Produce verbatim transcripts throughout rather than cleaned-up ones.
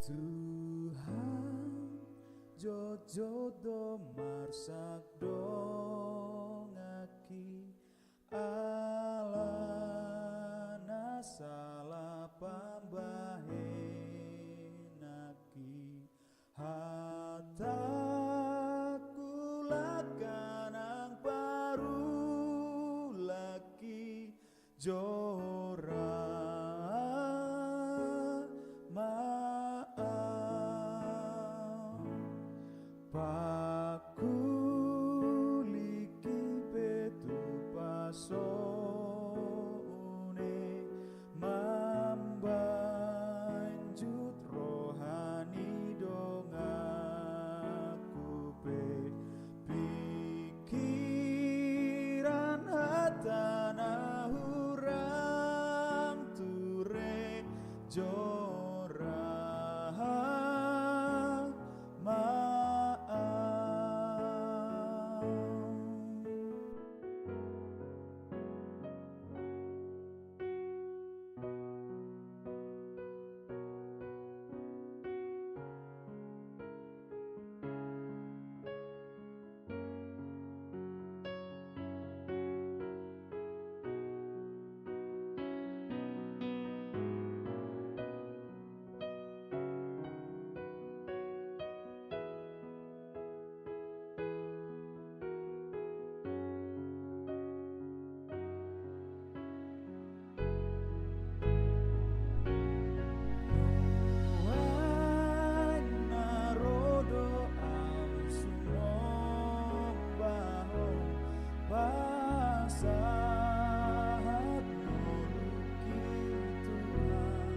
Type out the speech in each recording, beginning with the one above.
Tuhan, jotjot do marsak donganki, ala na sala pambahenanki. Hatangku langka nang parulangki, jora ma au. Pangkulingki pe tu pasoon i, mambanjut roha ni donganku pe. Pingkiran, hata na hurang ture, jora ma au. Nuaeng na ro do au sumomba Ho, pasahat ngolungki Tuhan.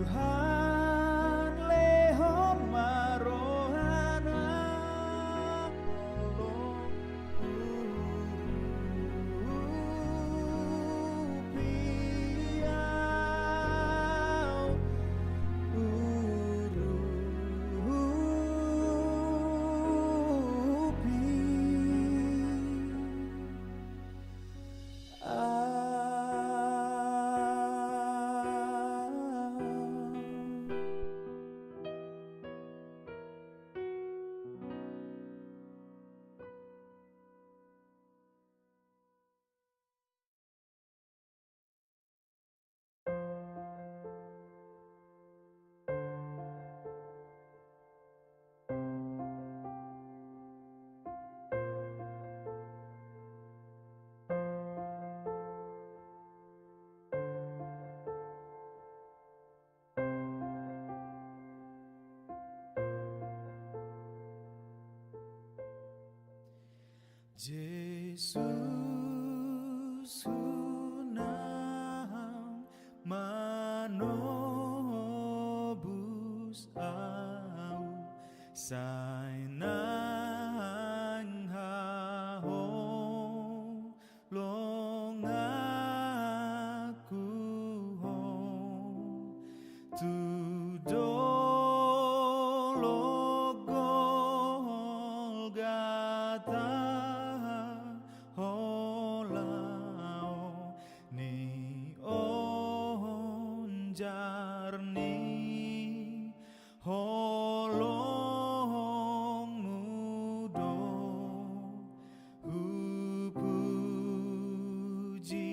Tuhan, lehon ma roha na holong, urupi au, urupi. Jesus, unang manobus au, sai nang haho- longanku Ho, tu dolok Golgata Ho laho, nionjar ni holongmu do hupuji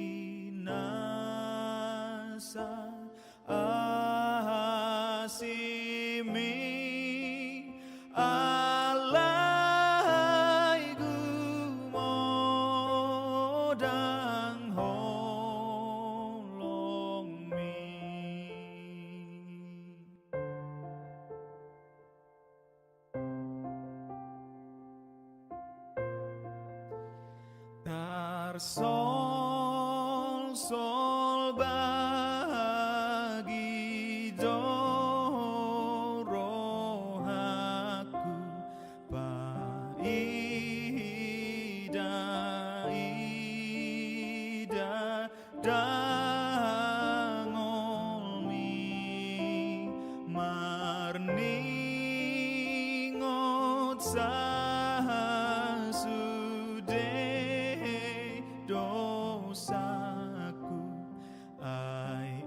nasa asimi, alai gumodang holongmi. Tarsolsol bagi do rohangku, paida-ida dangolmi, marningot sasude dosaku, ai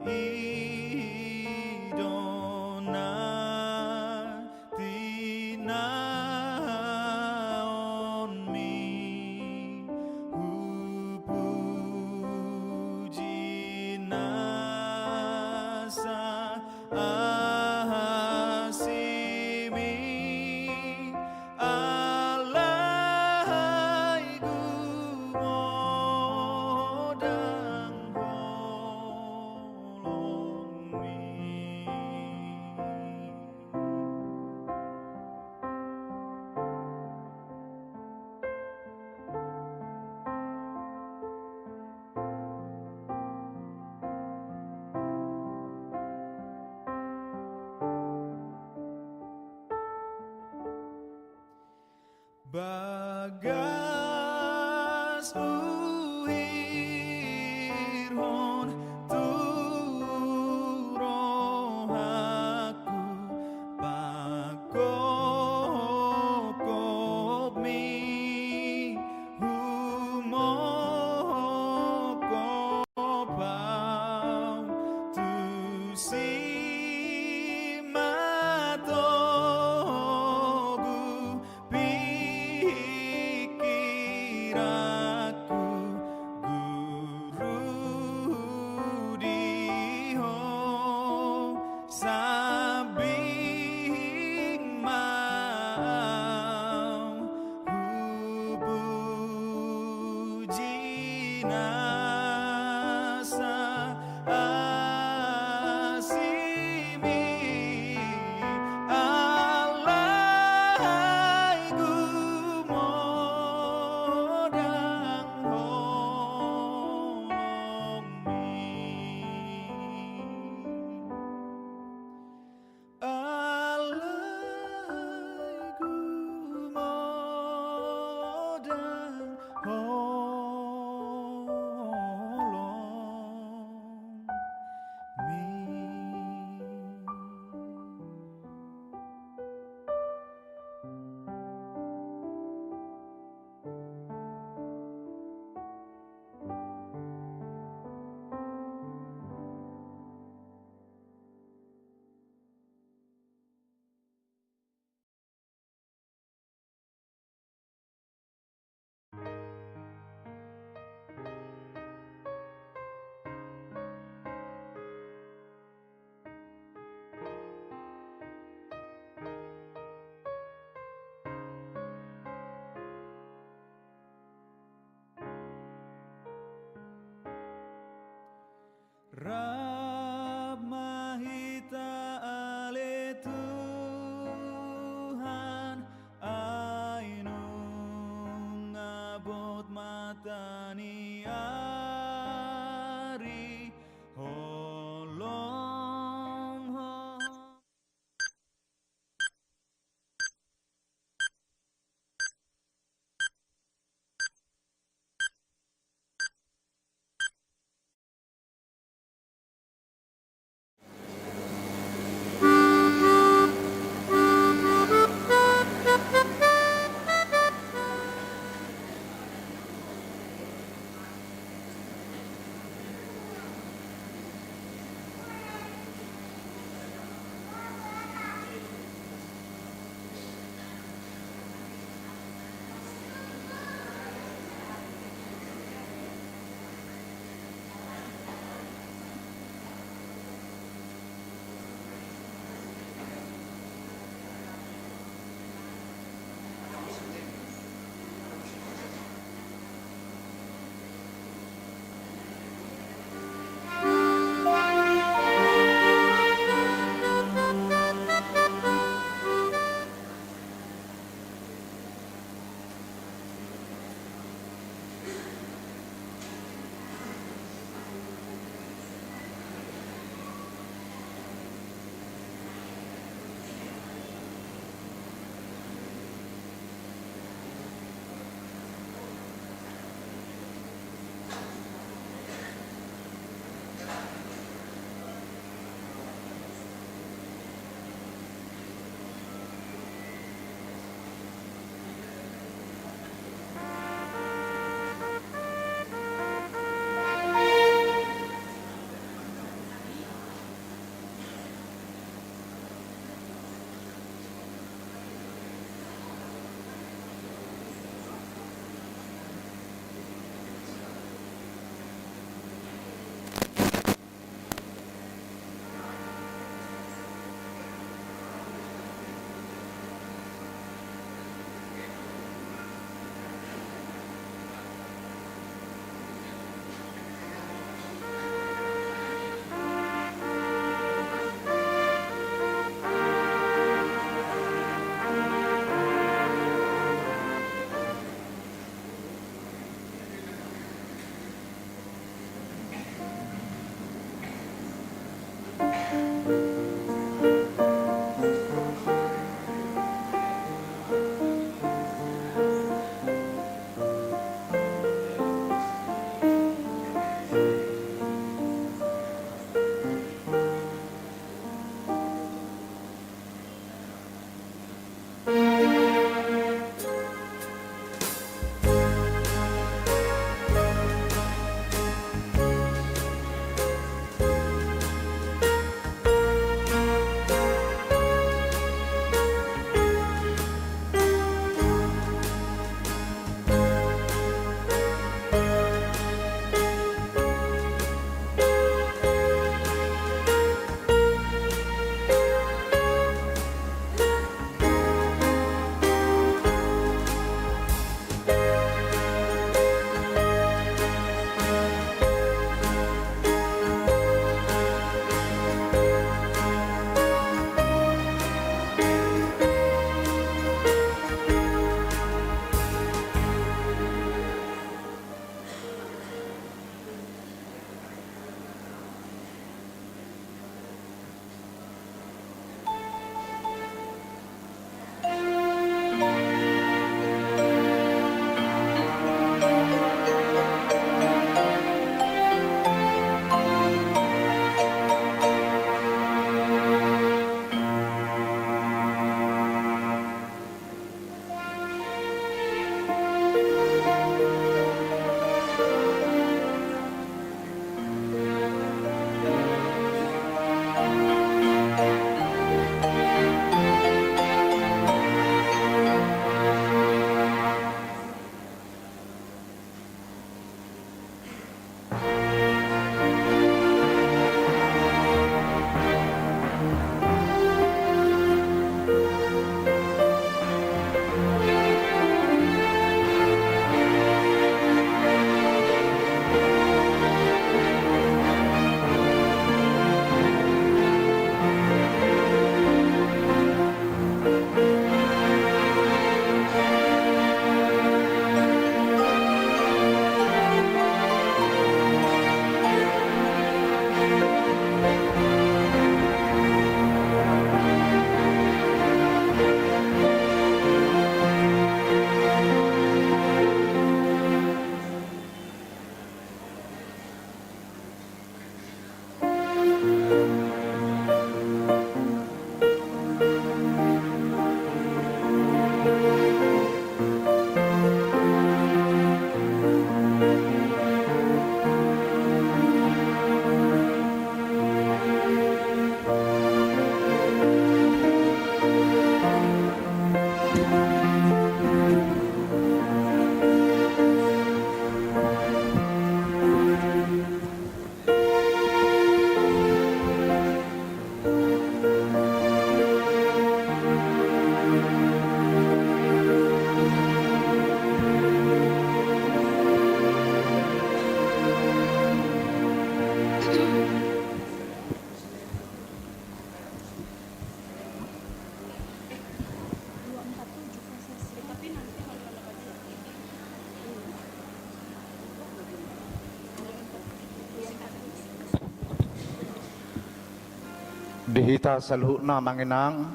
Di hita saluhutna, Amang Inang,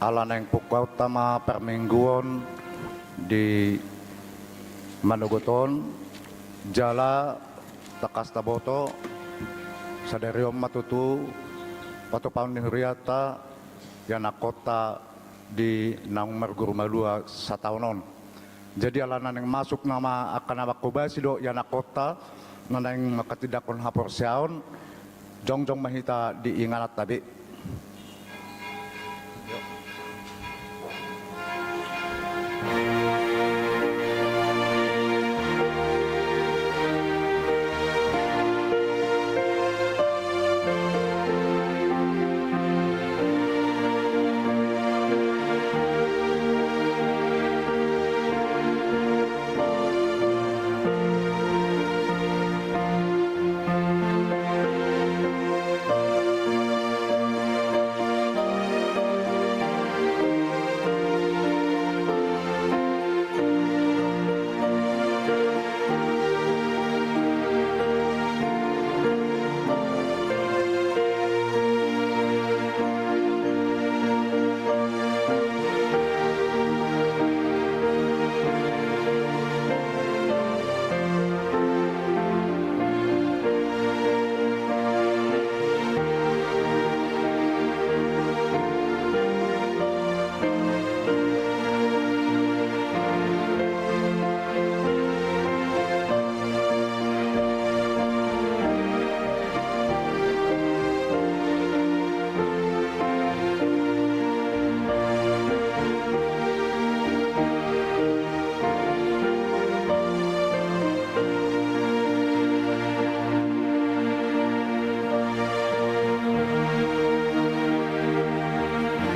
ala naeng pungkaonta ma parmingguon di manogot on, jala tangkas taboto, sadari on ma tutu patupaon ni hurianta ianakhonta di naung marguru malua sataon on. Jadi, ala na naeng masuk nama angka na manghobasi dohot ianakhonta na naeng manghatindanghon haporseaon, jongjong ma hita di ingananta be.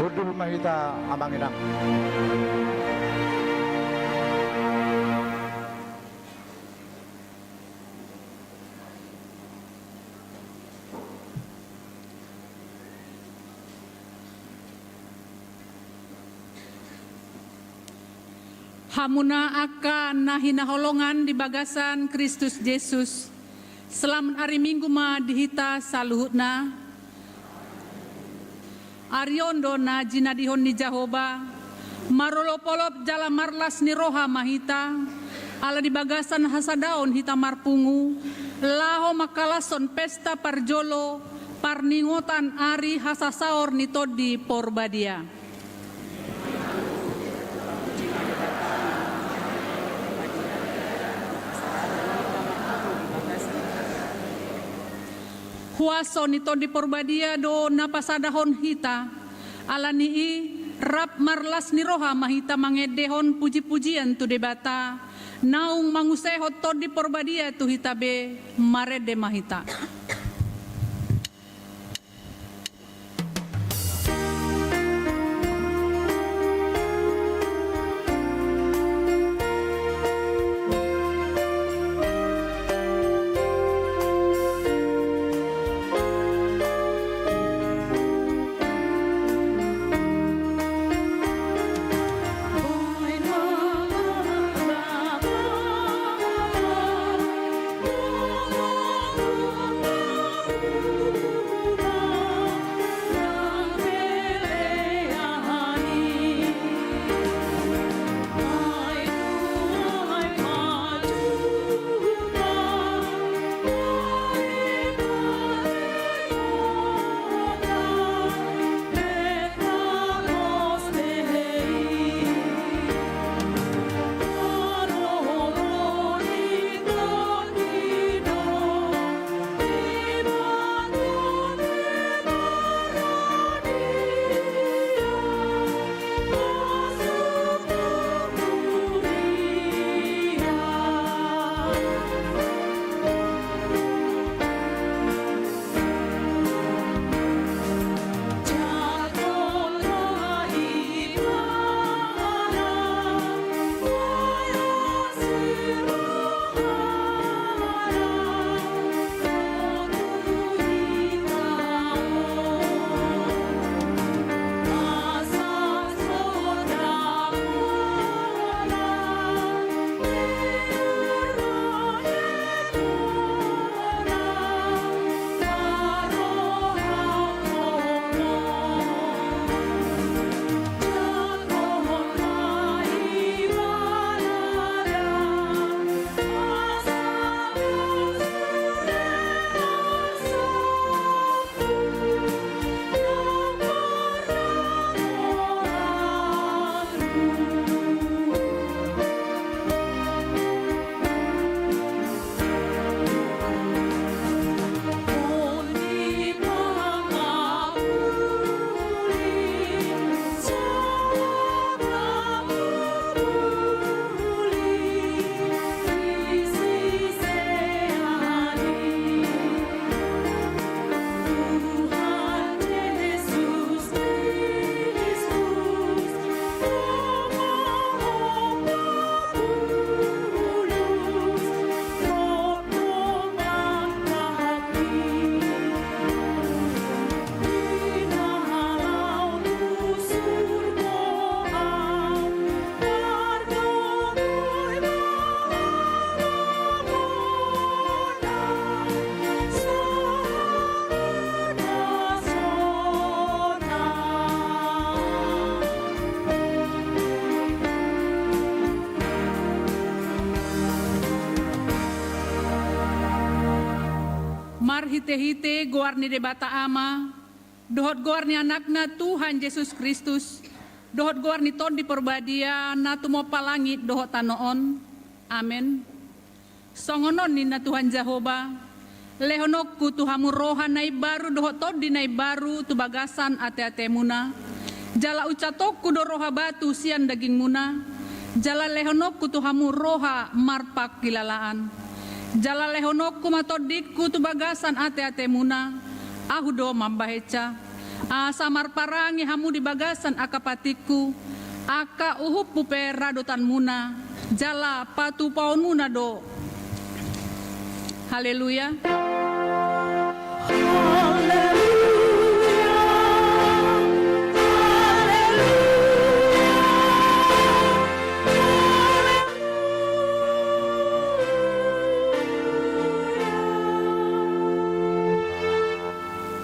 Hundul ma hita, Amang Inang. Hamuna angka na hinaholongan di bagasan Kristus Jesus, selamat ari Minggu ma di hita saluhutna. Ari on do na jinadihon ni Jahowa, marolopolop jala marlas ni roha ma hita, ala di bagasan hasadaon hita marpungu, laho mangkalashon pesta parjolo parningotan ari hasasaor ni Tondi Porbadia. Huaso ni Tondi Porbadia do na pasadahon hita, ala ni i rap marlas ni roha ma hita mangendehon pujipujian tu Debata, naung mangusehon Tondi Porbadia tu hita be. Marende ma hita. Marhitehite goar ni Debata Ama, dohot goar ni Anakna Tuhan Jesus Kristus, dohot goar ni Tondi Porbadia na tumompa langit dohot tano on. Amen. Songon on ninna Tuhan Jahowa: Lehononku tu hamu roha na imbaru dohot tondi na imbaru tu bagasan ateatemuna. Jala uncatonku do roha batu sian dagingmuna, jala lehononku tu hamu roha marpangkilalaan. Jala lehononku ma tondingku tu bagasan ateatemuna, Ahu do mambahensa. Asa marparange hamu di bagasan angka patikku, angka uhumhu pe radotanmuna, jala patupaonmuna do. Haleluya. Haleluya. Haleluya.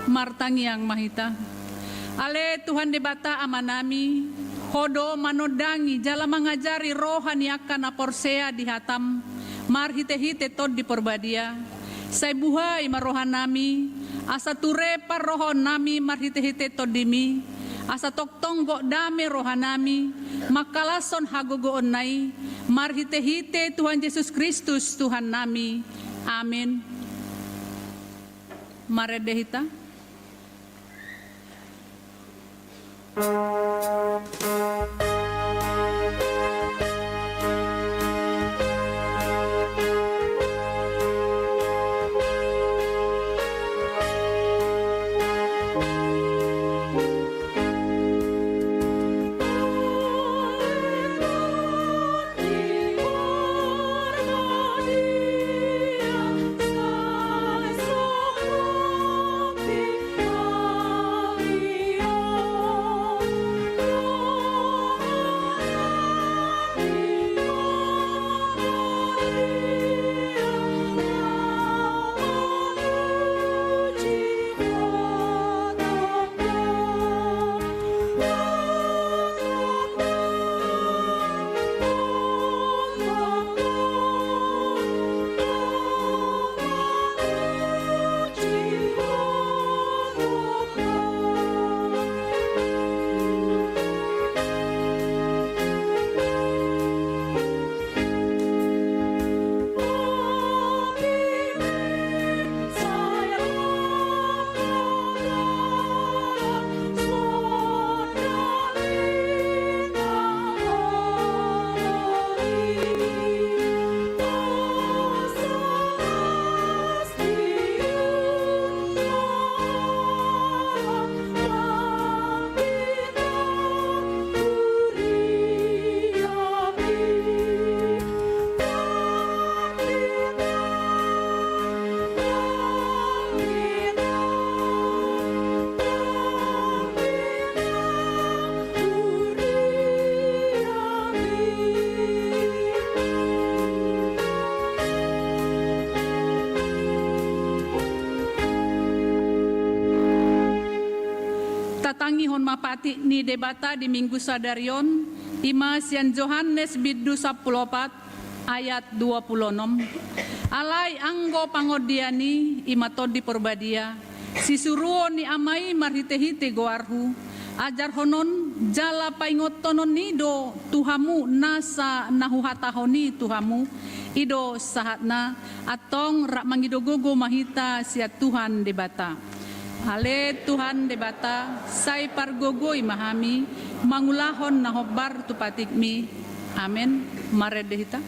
Martangiang ma hita. Ale Tuhan Debata Amanami, Ho do manondangi jala mangajari roha ni angka na porsea di hataM marhitehite Tondi Porbadia. Sai buhai ma rohanami, asa ture parrohaonnami marhitehite Tondimi, asa tongtong gok dame rohanami mangkalashon hagogoonna i, marhitehite Tuhan Jesus Kristus Tuhannami. Amen. Marende hita. Tatangihon ma patik ni Debata di Minggu sadari on, i ma sian Johannes bindu sampulu opat, ayat dua pulu onom. Alai anggo pangondian i, i ma Tondi Porbadia, sisuruon ni Ama i marhitehite goarhu, ajarhonon jala paingothononni do tu hamu nasa na huhatahon i tu hamu. I do sahatna. Antong rap mangido gogo ma hita sian Tuhan Debata. Ale Tuhan Debata, sai pargogoi ma hami mangulahon na hombar tu patikmi. Amen. Marende hita.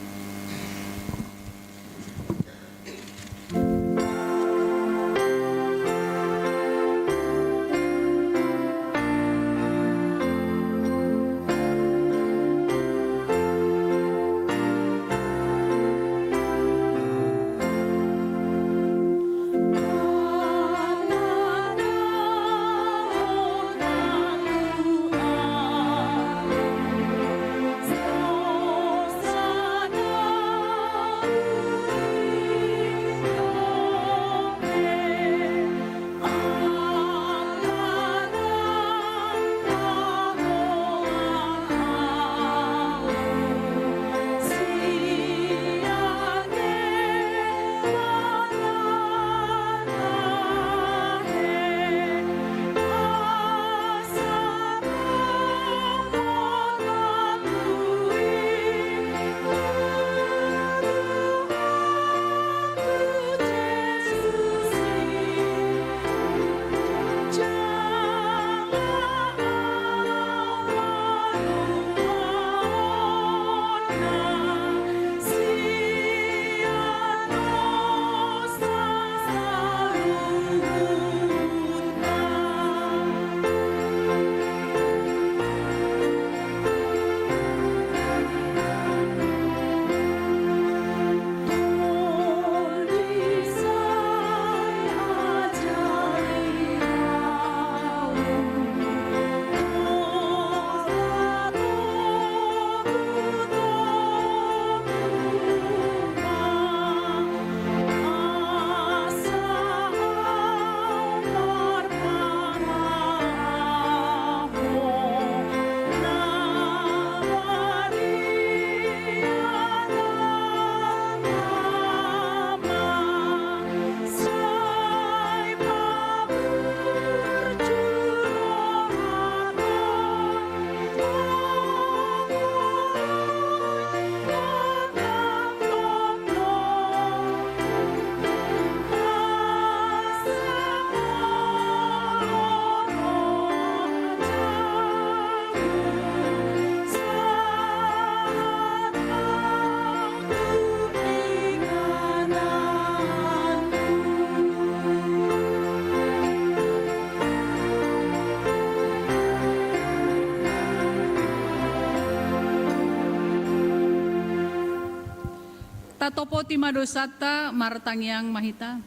Tatopoti ma dosanta, martangiang ma hita.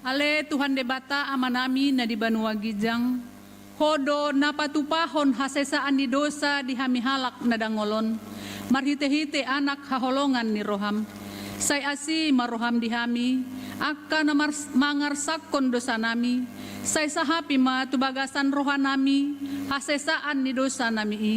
Ale Tuhan Debata Amanami na di banua ginjang, Ho do na patupahon hasesaan ni dosa di hami halak na dangol on, marhitehite Anak haholongan ni roham. Sai asi ma roham di hami, angka na mars-, mangarsakkon dosanami, sai sahapi ma tu bagasan rohanami hasesaan ni dosanami i.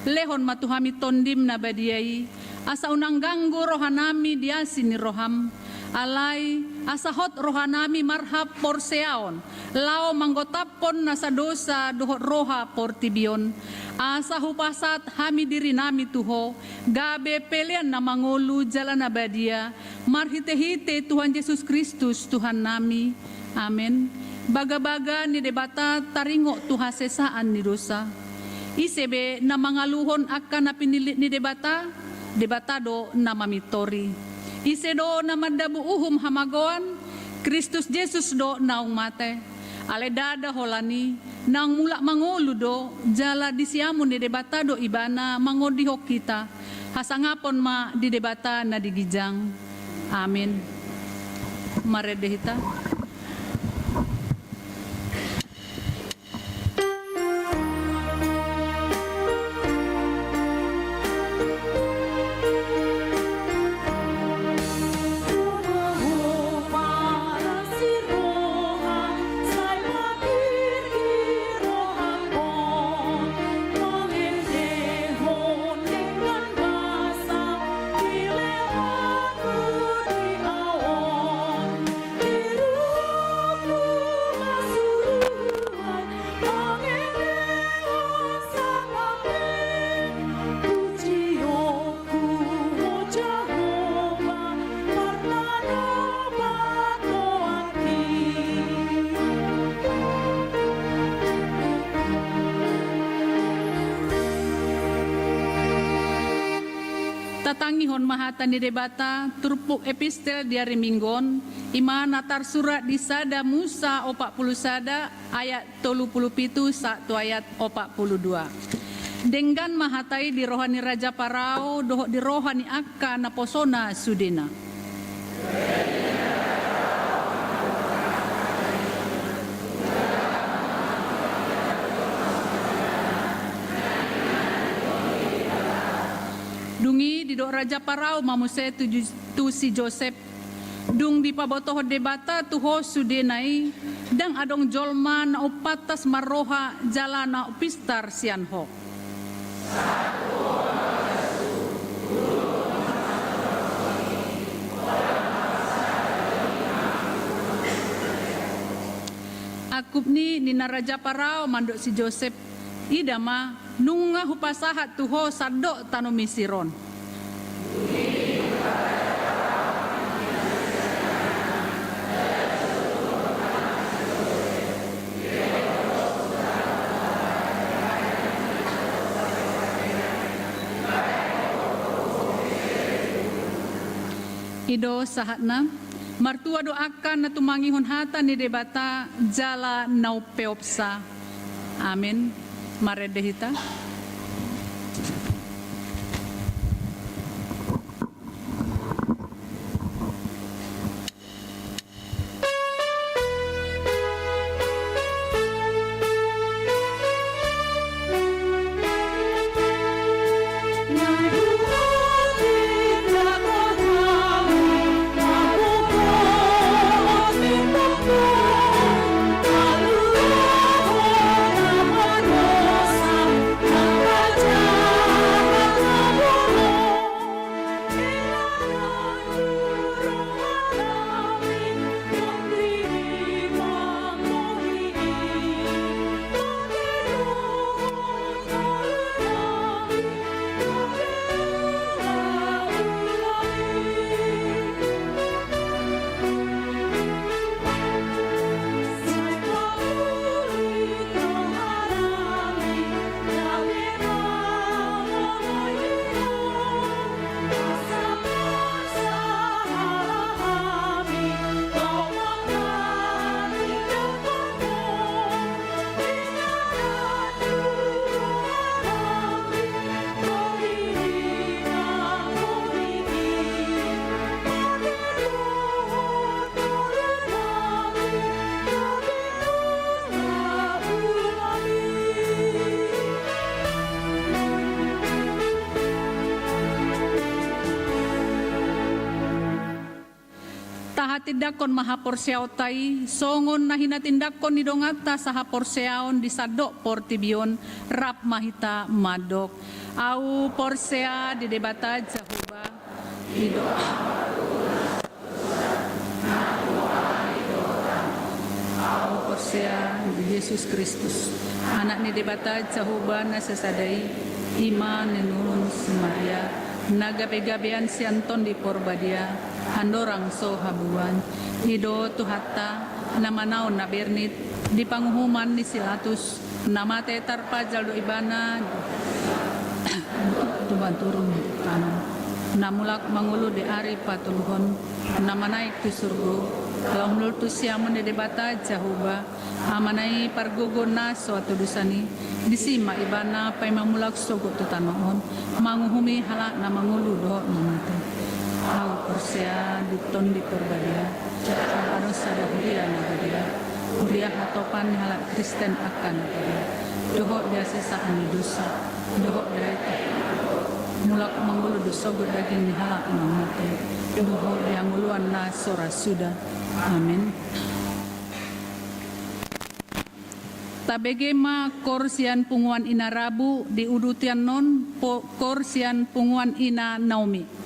Lehon ma tu hami Tondim na badia i, asa unang ganggu rohanami di asi ni roham. Alai, asa hot rohanami marhaporseaon, laho manggotaphon nasa dosa dohot roha portibi on. Asa hupasahat hami dirinami tu Ho, gabe pelean na mangolu jala na badia, marhitehite Tuhan Jesus Kristus Tuhannami. Amen. Bagabaga ni Debata taringot tu hasesaan ni dosa. Ise be na mangaluhon angka na pinillit ni Debata? Debata do na mamintori. Ise do na mandabu uhum hamagoan? Kristus Jesus do naung mate. Alai ndada holan i, naung mulak mangolu do, jala di siamun ni Debata do Ibana mangonihon hita. Hasangapon ma di Debata na di ginjang. Amin. Marende hita. Tatangihon ma hata ni Debata, turpuk epistel di ari Minggu on, i ma na tarsurat di sada Musa opat pulu sada ayat tolu pulu pitu sahat tu ayat opat pulu dua. Denggan ma hata i di roha ni Raja Parao, dohot di roha ni angka naposona sudena. Dung i didok Raja Parao ma muse tu Ju-, tu si Josep, Dung dipabotohon Debata tu ho sudena i, ndang adong jolma na umpantas marroha jala na umpistar sian ho. Angkup ni ninna Raja Parao mandok si Josep, ida ma, nunga hupasahat tu ho sandok tano Misir on. I do sahatna, martua do angka na tumangihon hata ni Debata jala na umpeopsa. Amin. Marende hita. Tindanghon ma haporseaonta i songon na hinatindanghon ni donganta sahaporseaon di sandok portibi on. Rap ma hita mandok: Ahu porsea di Debata Jahowa. Ido. Ahu porsea di Jesus Kristus, Anak ni Debata Jahowa na sasada i, i ma na niulahon si Maria, na gabegabean sian Tondi Porbadia, andorang so habuan. I do Tuhanta, na manaon na bernit di panguhuman ni si Pilatus, na mate tarpajal do ibana, tubu turun tu tano, na mulak mangolu di ari patoluhon, na manaek tu surgo, laho mangolu tu siamun ni Debata Jahowa, Amana i pargogo na so atodosan i. Disi ma ibana paima mulak sogot tu tano on, manguhumi halak na mangolu dohot na mate. Ahu porsea di Tondi Porbadia, adong sada huria na badia, huria hatopan ni halak Kristen angka na badia, dohot di hasesaan ni dosa, dohot di mulak mangolu do sogot daging ni halak na mate, dohot di hangoluan na so ra suda. Amin. Tabege ma koor sian punguan ina Rabu di udutan on, koor sian punguan ina Naomi.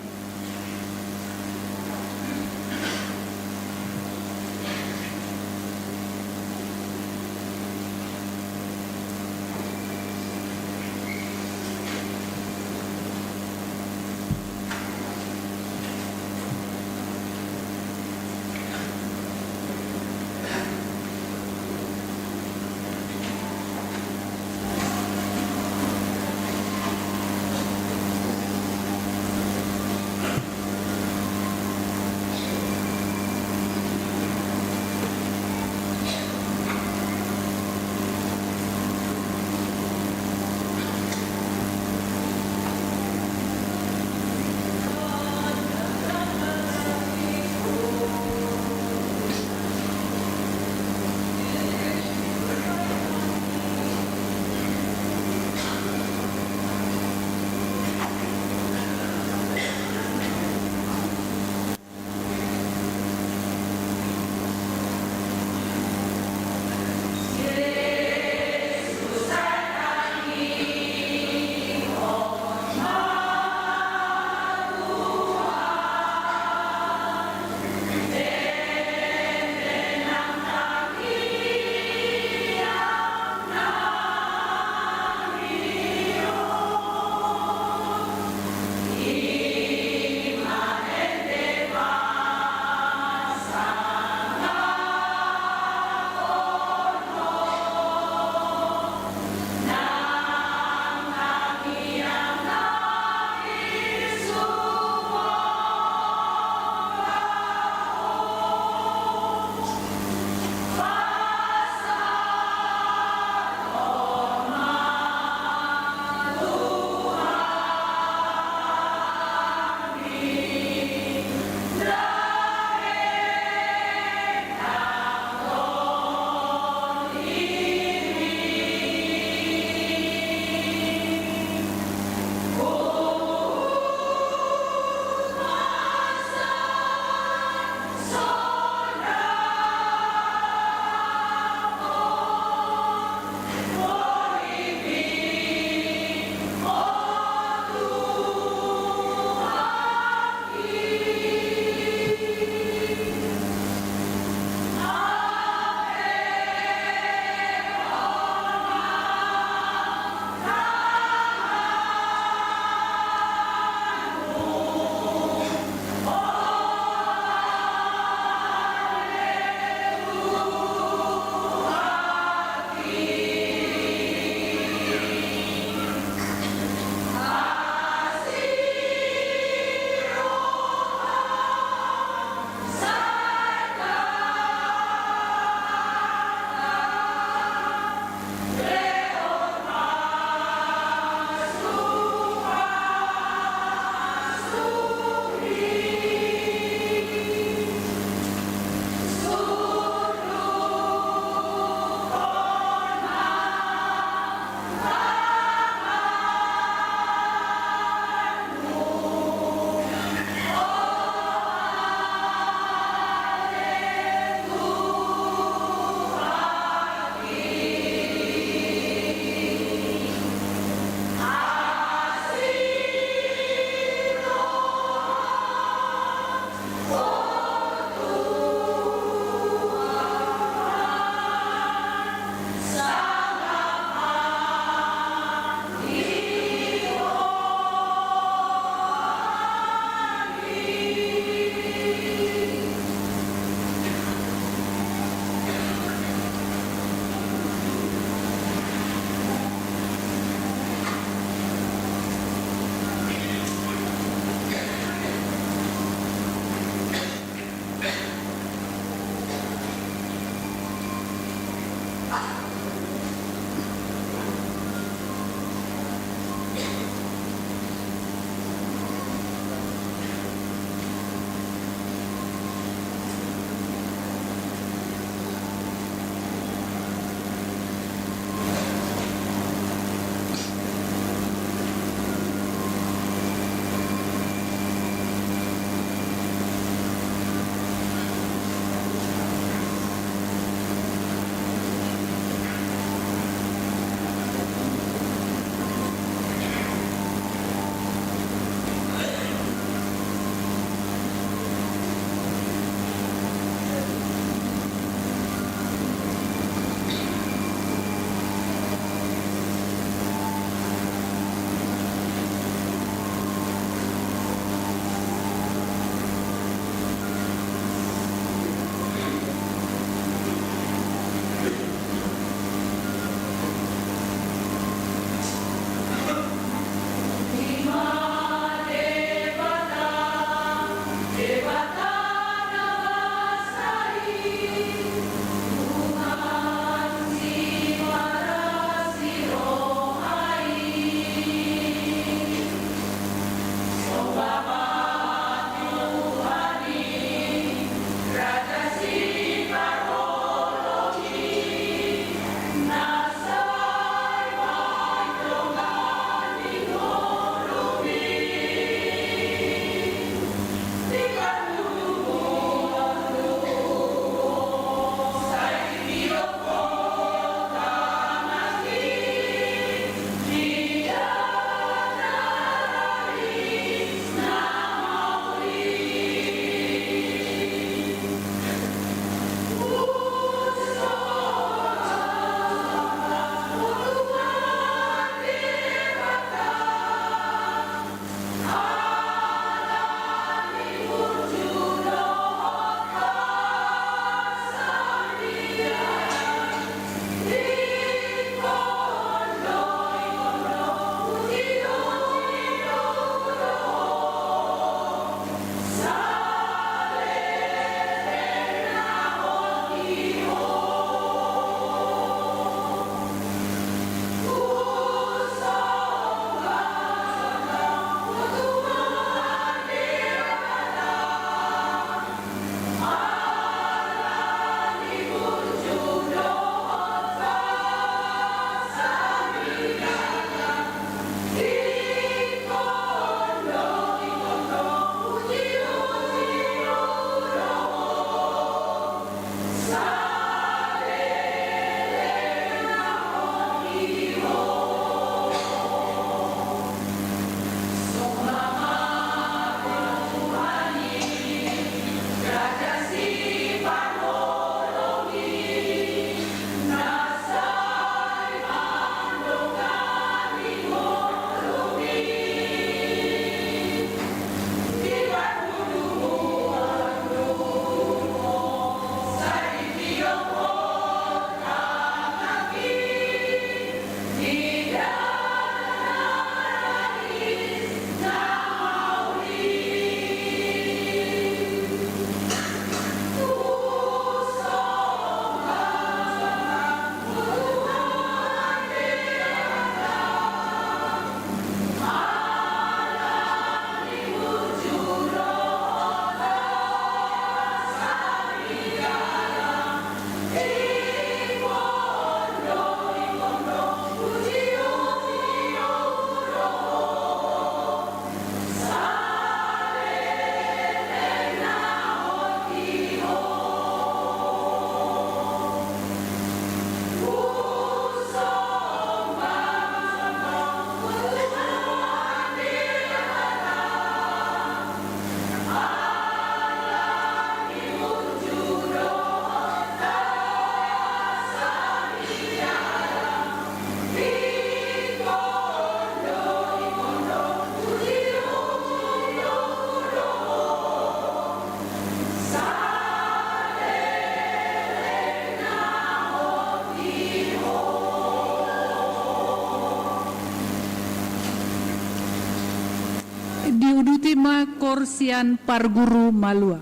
Diuduti ma koor sian parguru malua.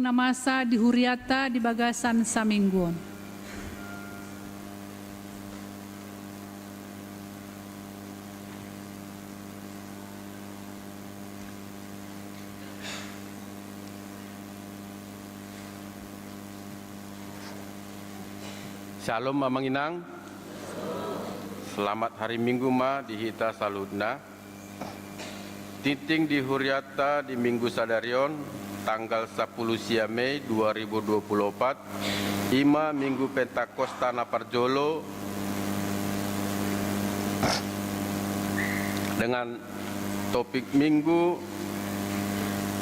na masa di hurianta di bagasan saminggu on. Syalom amang inang. Selamat hari Minggu ma di hita saluhutna. Tingting di hurianta di Minggu sadari on, tanggal sampulu sia Mei dua ribu dua puluh opat, ima Minggu Pentakosta na parjolo, dengan topik Minggu,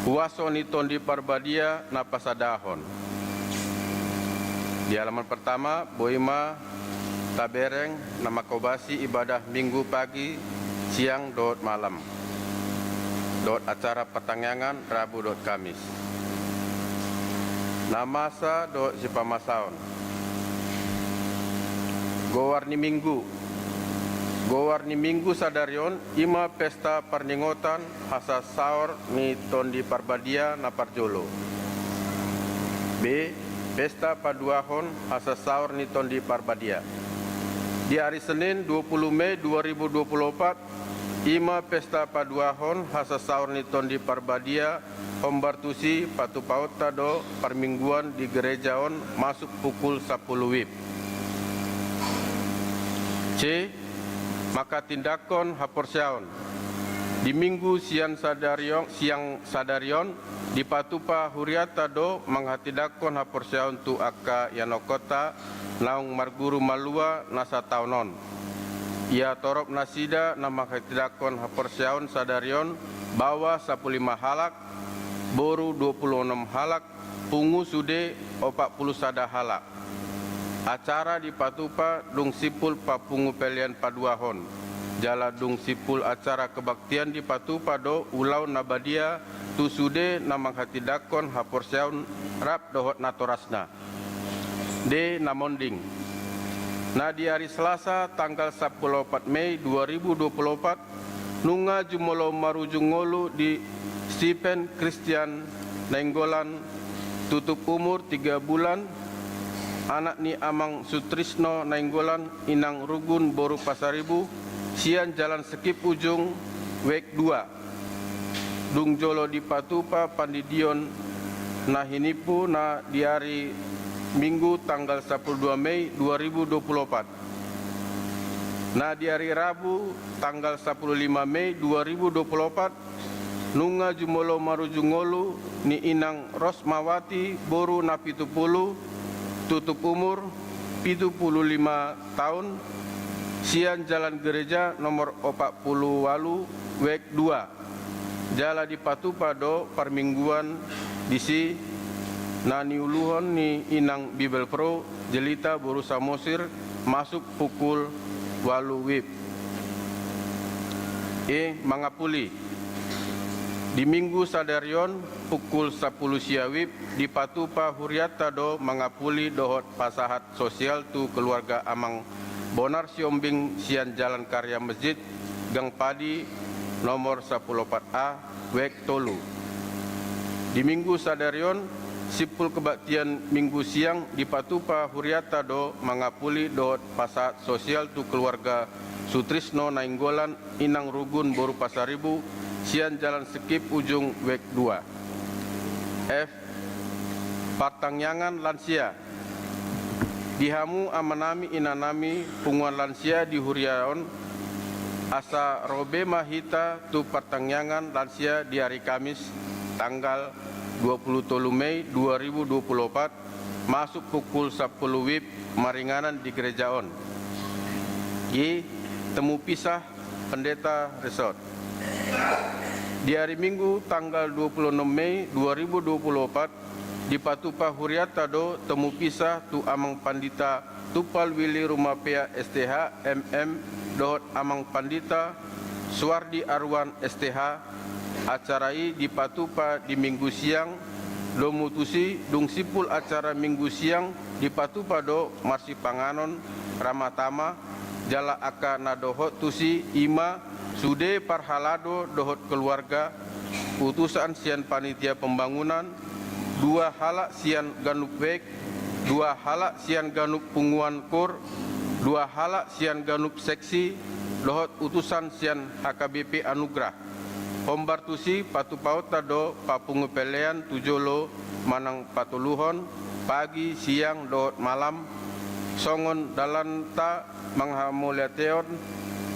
Huaso ni Tondi Parbadia na pasadahon. Di halaman pertama, boi ma tabereng na manghobasi ibadah Minggu pagi, siang dohot malam, dohot acara partangiangan Rabu dohot Kamis. Na masa dohot sipamasaon. Goar ni Minggu. Goar ni Minggu sadari on ima pesta parningotan hasasaor ni Tondi Parbadia na parjolo. B. Pesta paduahon hasasaor ni Tondi Parbadia. Di ari Senin dua puluh Mei dua ribu dua puluh opat, ima pesta paduahon hasasaor ni Tondi Parbadia, hombar tusi patupaonta do parmingguan di gereja on masuk pukul sampulu wib. C. Manghatindanghon haporseaon. Di Minggu sian sadari on, siang sadari on, dipatupa hurianta do manghatindanghon haporseaon tu angka ianonkonta naung marguru malua na sataon on. Ia torop nasida na manghatindanghon haporseaon sadari on, baoa sampulu lima halak, boru dua puluh onom halak, pungu sude opat puluh sada halak. Acara dipatupa dung simpul papungu pelean paduahon, jala dung simpul acara kebaktian dipatupa do ulaon na badia tu sude na manghatindanghon haporseaon rap dohot natorasna. D. Na monding. Na di ari Selasa tanggal sampulu opat Mei dua ribu dua puluh opat, nunga jumolo marujung ngolu di Stephen Christian Nainggolan, tutup umur tiga bulan, anak ni Amang Sutrisno Nainggolan, Inang Rugun boru Pasaribu, sian Jalan Sekip Ujung, Wek dua. Dung jolo dipatupa pandidion na hinimpu na di ari Minggu tanggal sampulu dua Mei dua ribu dua puluh opat. Na di ari Rabu tanggal sampulu lima Mei dua ribu dua puluh opat, nunga jumolo marujung ngolu ni Inang Rosmawati boru Napitupulu, tutup umur pitu pulu lima taon, sian Jalan Gereja nomor opat pulu ualu, Wek dua. Jala dipatupa do parmingguan disi na niuluhon ni Inang Bibelvrouw Jelita boru Samosir masuk pukul ualu wib. E. Mangapuli. Di Minggu sadari on pukul sampulu sia wib dipatupa hurianta do mangapuli dohot pasahat sosial tu keluarga Amang Bonar Siombing sian Jalan Karya Masjid, Gang Padi, nomor sampulu opat A, Wek tolu. Di Minggu sadari on, simpul kebaktian Minggu siang dipatupa hurianta do mangapuli dohot pasahat sosial tu keluarga Sutrisno Nainggolan, Inang Rugun boru Pasaribu, sian Jalan Sekip Ujung, Wek dua. F. Partangiangan lansia. Di hamu amanami inanami punguan lansia di huria on, asa ro be ma hita tu partangiangan lansia di ari Kamis tanggal dua puluh tolu Mei dua ribu dua puluh opat, masuk pukul sampulu wib maringanan di gereja on. G. Temu pisah Pendeta Resort. Di ari Minggu tanggal dua puluh onom Mei dua ribu dua puluh opat, dipatupa hurianta do temu pisah tu Amang Pandita Tumpal Willy Rumapea S T H, M M, dohot Amang Pandita Suwardi Aruan S T H. Acara i dipatupa di Minggu siang, domu tusi dung simpul acara Minggu siang dipatupa do marsipanganon ramatama, jala angka na dohot tusi ima sude parhalado dohot keluarga, utusan sian panitia pembangunan, dua halak sian ganup wijk, dua halak sian ganup punguan kur, dua halak sian ganup seksi, dohot utusan sian H K B P Anugrah. Hombar tusi patupaonta do papungu pelean tu jolo manang patoluhon, pagi, siang, dohot malam, songon dalanta manghamauliateon,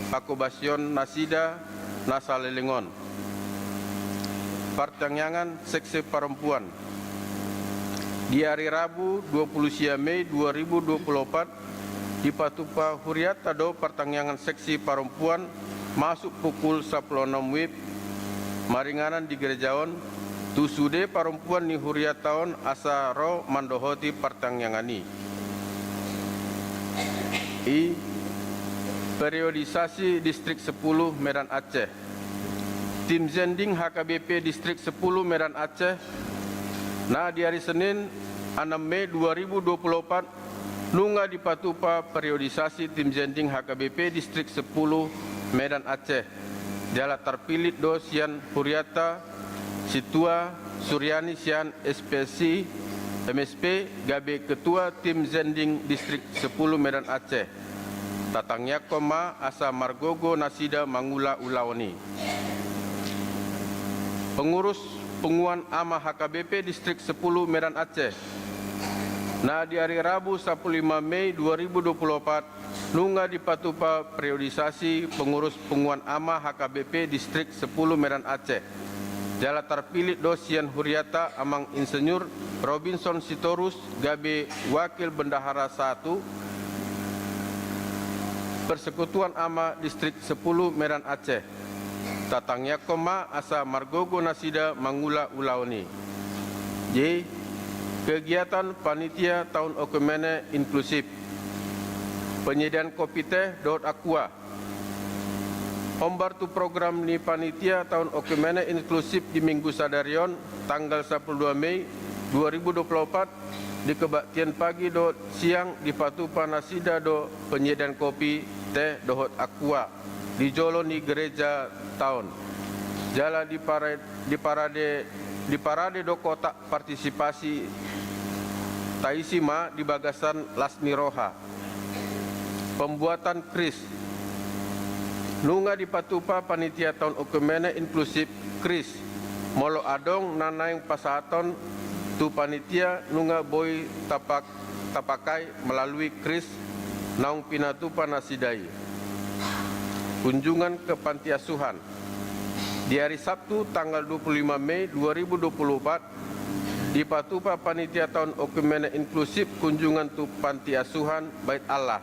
panghobasion nasida na saleleng on. Partangiangan seksi parompuan. Di ari Rabu dua puluh sia Mei dua ribu dua puluh opat, dipatupa hurianta do partangiangan seksi parompuan masuk pukul sapuluh onom wib maringanan di gereja on, tu sude parompuan ni hurianta on asa ro mandohoti partangiangan i. I, periodisasi Distrik sepuluh Medan Aceh. Tim Zending H K B P Distrik sepuluh Medan Aceh, na di ari Senin, enam Mei dua ribu dua puluh opat, nunga dipatupa periodisasi tim Zending H K B P Distrik sepuluh Medan Aceh. Jala tarpillit do sian hurianta Sintua Suryani sian S P S I M S P gabe ketua tim Zending Distrik sepuluh Medan Aceh. Tatangiangkon ma asa margogo nasida mangula ulaon i. Pengurus Punguan Ama H K B P Distrik sepuluh Medan Aceh, na di ari Rabu sapuluh lima Mei dua ribu dua puluh opat, nunga dipatupa periodisasi pengurus Punguan Ama H K B P Distrik sepuluh Medan Aceh. Jala tarpillit do sian hurianta Amang Insinyur Robinson Sitorus gabe Wakil Bendahara satu Persekutuan Ama Distrik sepuluh Medan Aceh. Tatangiangkon ma asa margogo nasida mangula ulaon i. J. Kegiatan panitia taon oikumene inklusif. Penyediaan kopi, teh dohot aqua. Hombar tu program ni panitia taon oikumene inklusif di minggu sadari on, tanggal sapuluh dua Mei dua ribu dua puluh opat, di kebaktian pagi dohot siang dipatupa nasida do penyediaan kopi, teh dohot aqua di jolo ni gereja taon. Jala dipara-, diparade, diparade do kotak partisipasi, taisi ma di bagasan las ni roha. Pembuatan kris. Nunga dipatupa panitia taon oikumene inklusif kris. Molo adong na naeng pasahaton tu panitia, nunga boi tapak-, tapakai melalui kris naung pinatupa nasida i. Kunjungan ke panti asuhan. Di ari Sabtu tanggal dua puluh lima Mei dua ribu dua puluh opat, dipatupa panitia taon oikumene inklusif kunjungan tu panti asuhan Bait Allah.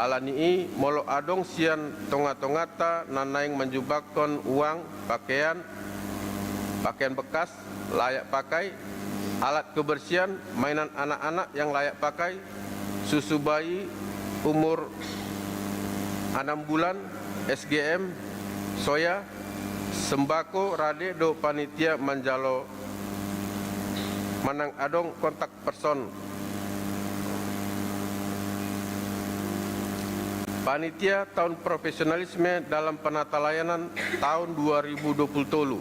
Ala ni i, molo adong sian tonga-tonganta na naeng manjumbangkon uang, pakean, pakean bekas, layak pakai, alat kebersihan, mainan anak-anak yang layak pakai, susu bayi umur anam bulan, S G M, soya, sembako, rade do panitia manjalo manang adong kontak person. Panitia taon profesionalisme dalam penatalayanan taon dua ribu dua puluh tolu.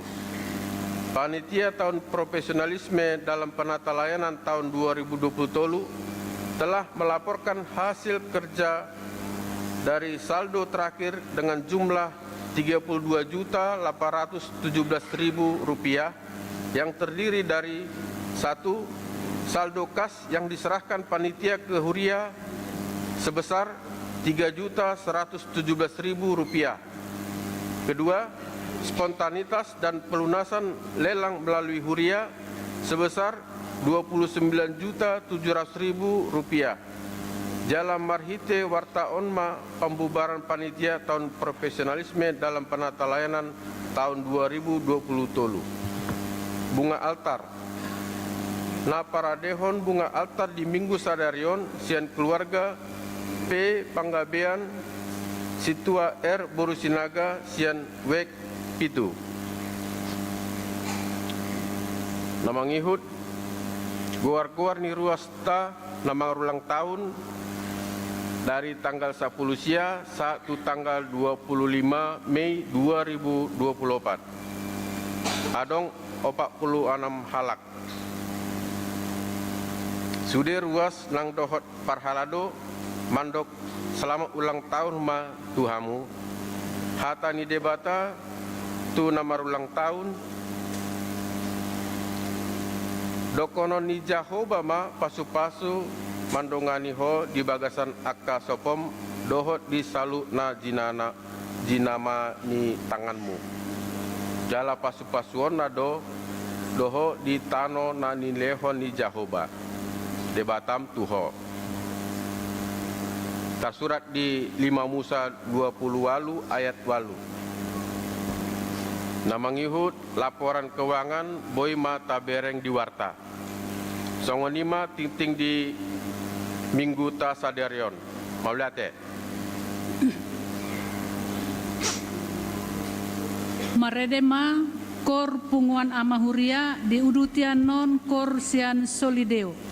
Panitia taon profesionalisme dalam penatalayanan taon dua ribu dua puluh tolu telah melaporkan hasil kerja dari saldo terakhir dengan jumlah tiga puluh dua juta delapan ratus tujuh belas ribu rupiah, yang terdiri dari: satu, saldo kas yang diserahkan panitia ke huria sebesar tiga juta seratus tujuh belas ribu rupiah. Kedua, spontanitas dan pelunasan lelang melalui huria sebesar dua puluh sembilan juta tujuh ratus ribu rupiah. Jala marhite warta on ma pambubaran panitia taon profesionalisme dalam penatalayanan taon dua ribu dua puluh tolu. Bunga altar. Na paradehon bunga altar di minggu sadari on sian keluarga P. Panggabean, Sintua R. Boru Sinaga sian wijk pitu. Na mangihut, goar-goar ni ruas ta na mangarulang taon dari tanggal sapuluh sia sahat tu tanggal dua puluh lima Mei dua ribu dua puluh opat. Adong opat puluh anam halak. Sude ruas nang dohot parhalado mandok, "Selamat ulang tahun ma tu hamu." Hata ni Debata tu na marulang tahun, dohonon ni Jahowa ma pasupasu mandongani ho di bagasan angka sopom dohot di saluhutna jinana, jinama ni tanganmu. Jala pasupasuonna do dohot di tano na nilehon ni Jahowa Debatam tu ho. Tarsurat di lima Musa dua pulu ualu ayat ualu. Na mangihut laporan keuangan boi ma tabereng di warta. Songon i ma tingting di mingguta sadari on. Mauliate. Marende ma koor punguan ama huria, diuduti annon koor sian Solideo.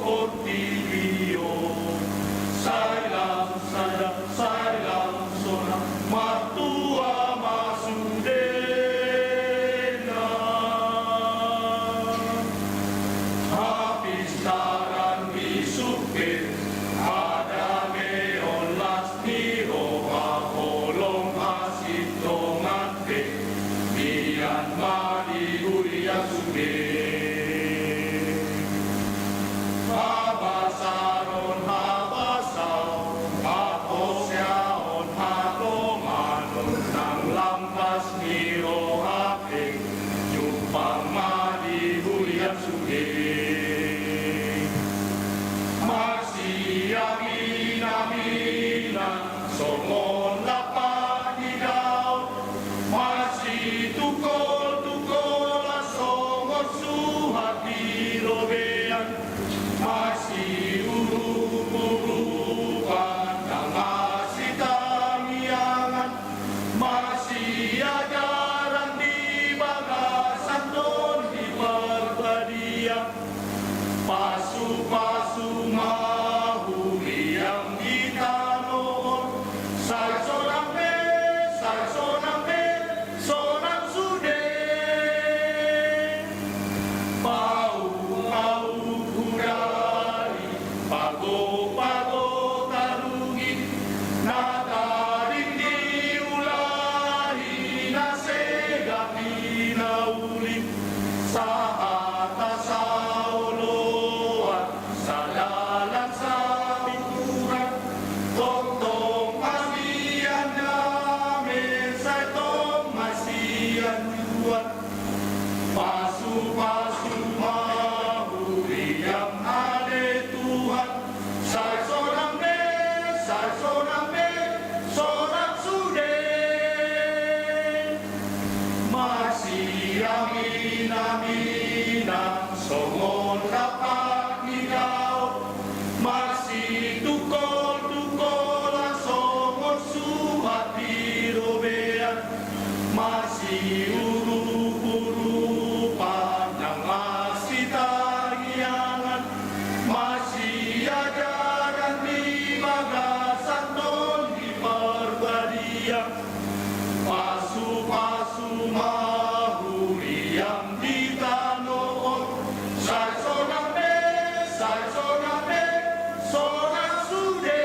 Portibi on, sai lam sada, sai lam sonang, martua ma sudena. Hapistaran ni suke, hadameon las ni roha, holong hasintongan pe, mian ma di huria sude. Habasaron, habasaon, haposeaon, halomanon, nang lam las ni roha pe, jumpang ma di huria sude. Marsiaminaminan songon lampak ni daob, marsitungkoltungkolan songon suhat di robean, marsiurupurupan nang marsitangiangan, marsiajaran di bagasan Tondi Parbadia. Pasupasu ma huriaM di tano on, sai sonang be, sai sonang be, sonang sude. Paupauk hudari, pagopago tarungit, na taring di ulahi, na sega pinauli, sahata saoloan, sadalan sapinturan, tongtong ma sian dame, sai tong ma sian juat. Pasupasu ma huriaM ale Tuhan, sai sonang be, sai sonang be, sonang sude. Marsiaminaminan songon lampak ni daob, marsitungkoltungkolan songon suhat di robean, marsiurupurupan nang marsitangiangan, marsiajaran di bagasan Tondi Parbadia. Pasupasu ma huriaM di tano on, sai sonang be, sai sonang be, sonang sude.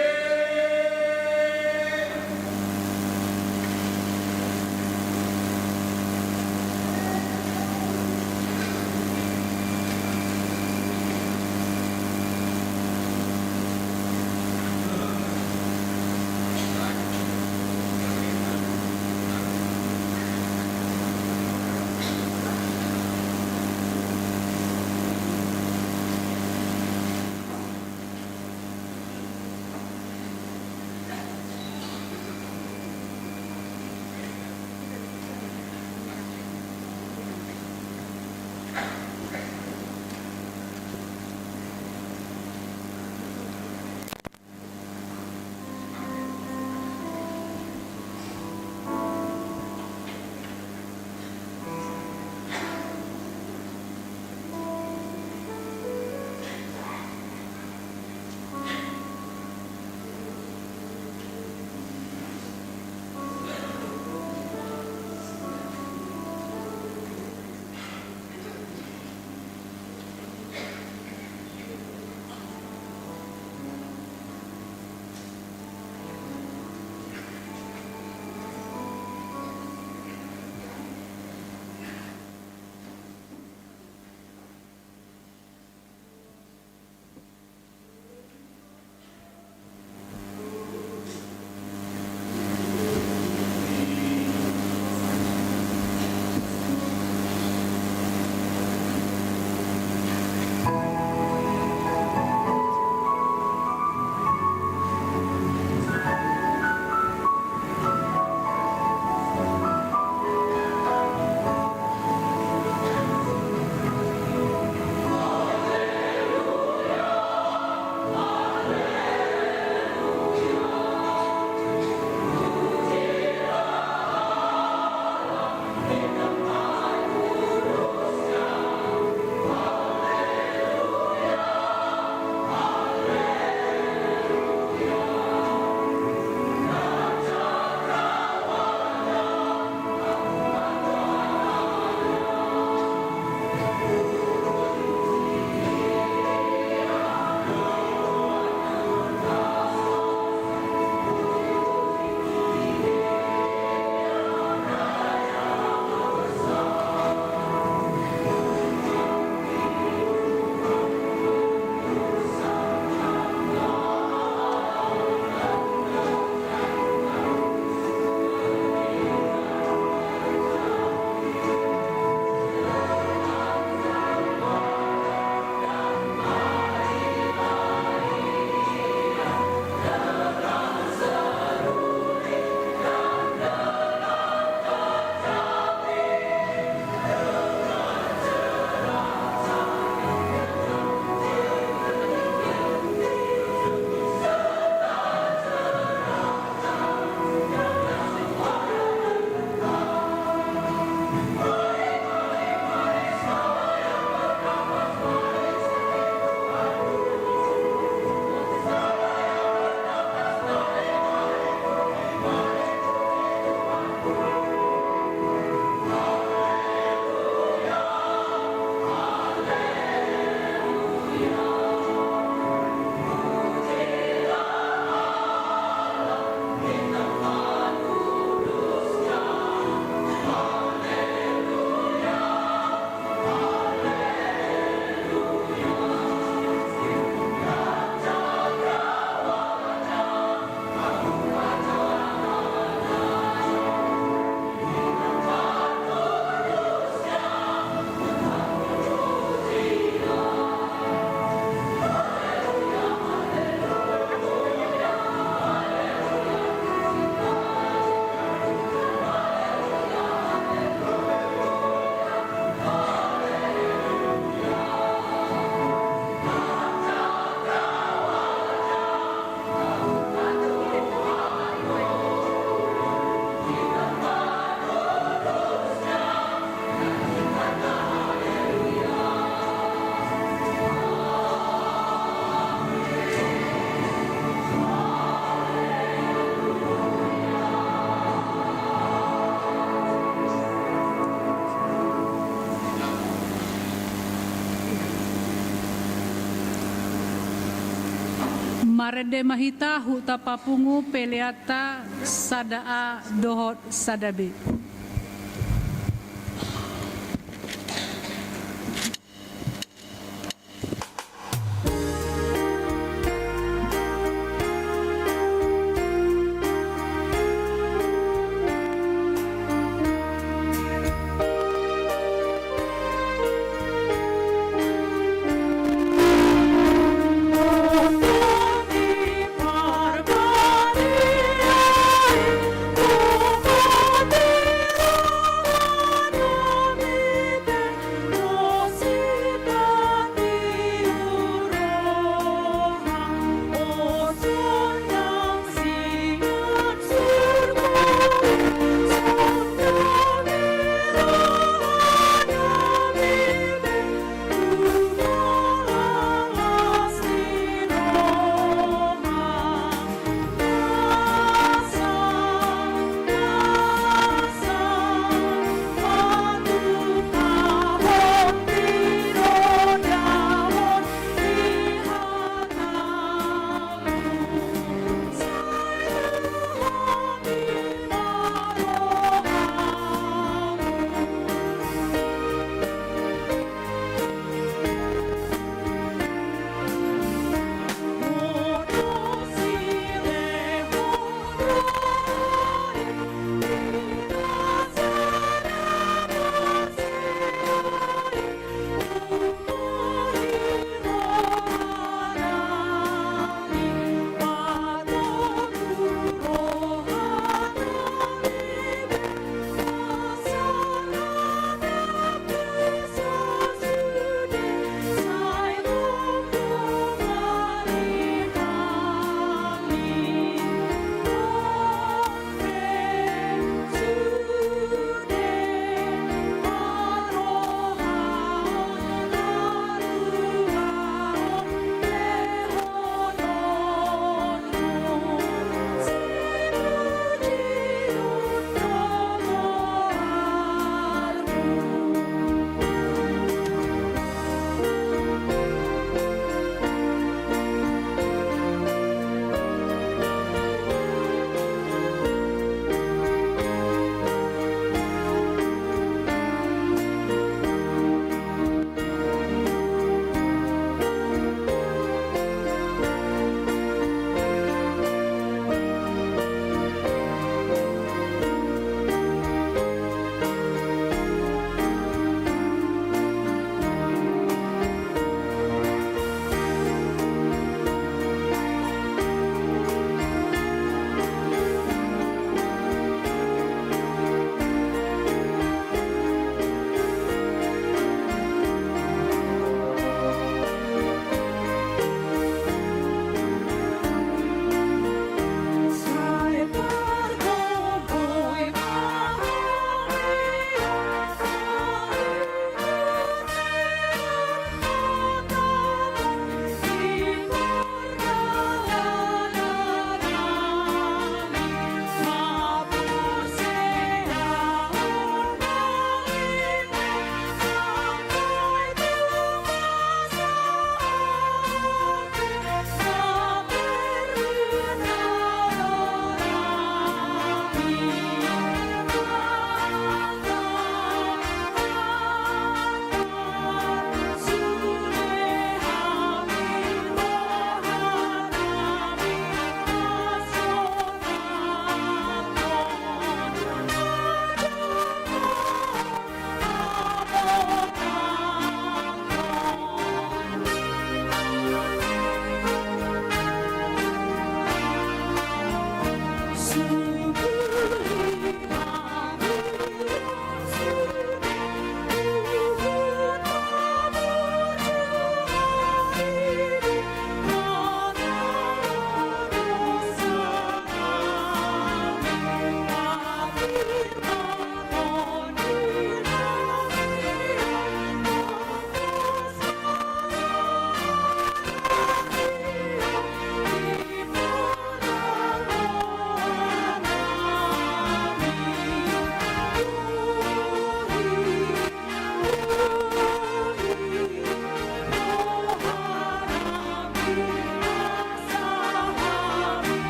Marende ma hita huta papungu peleanta sada A dohot sada B.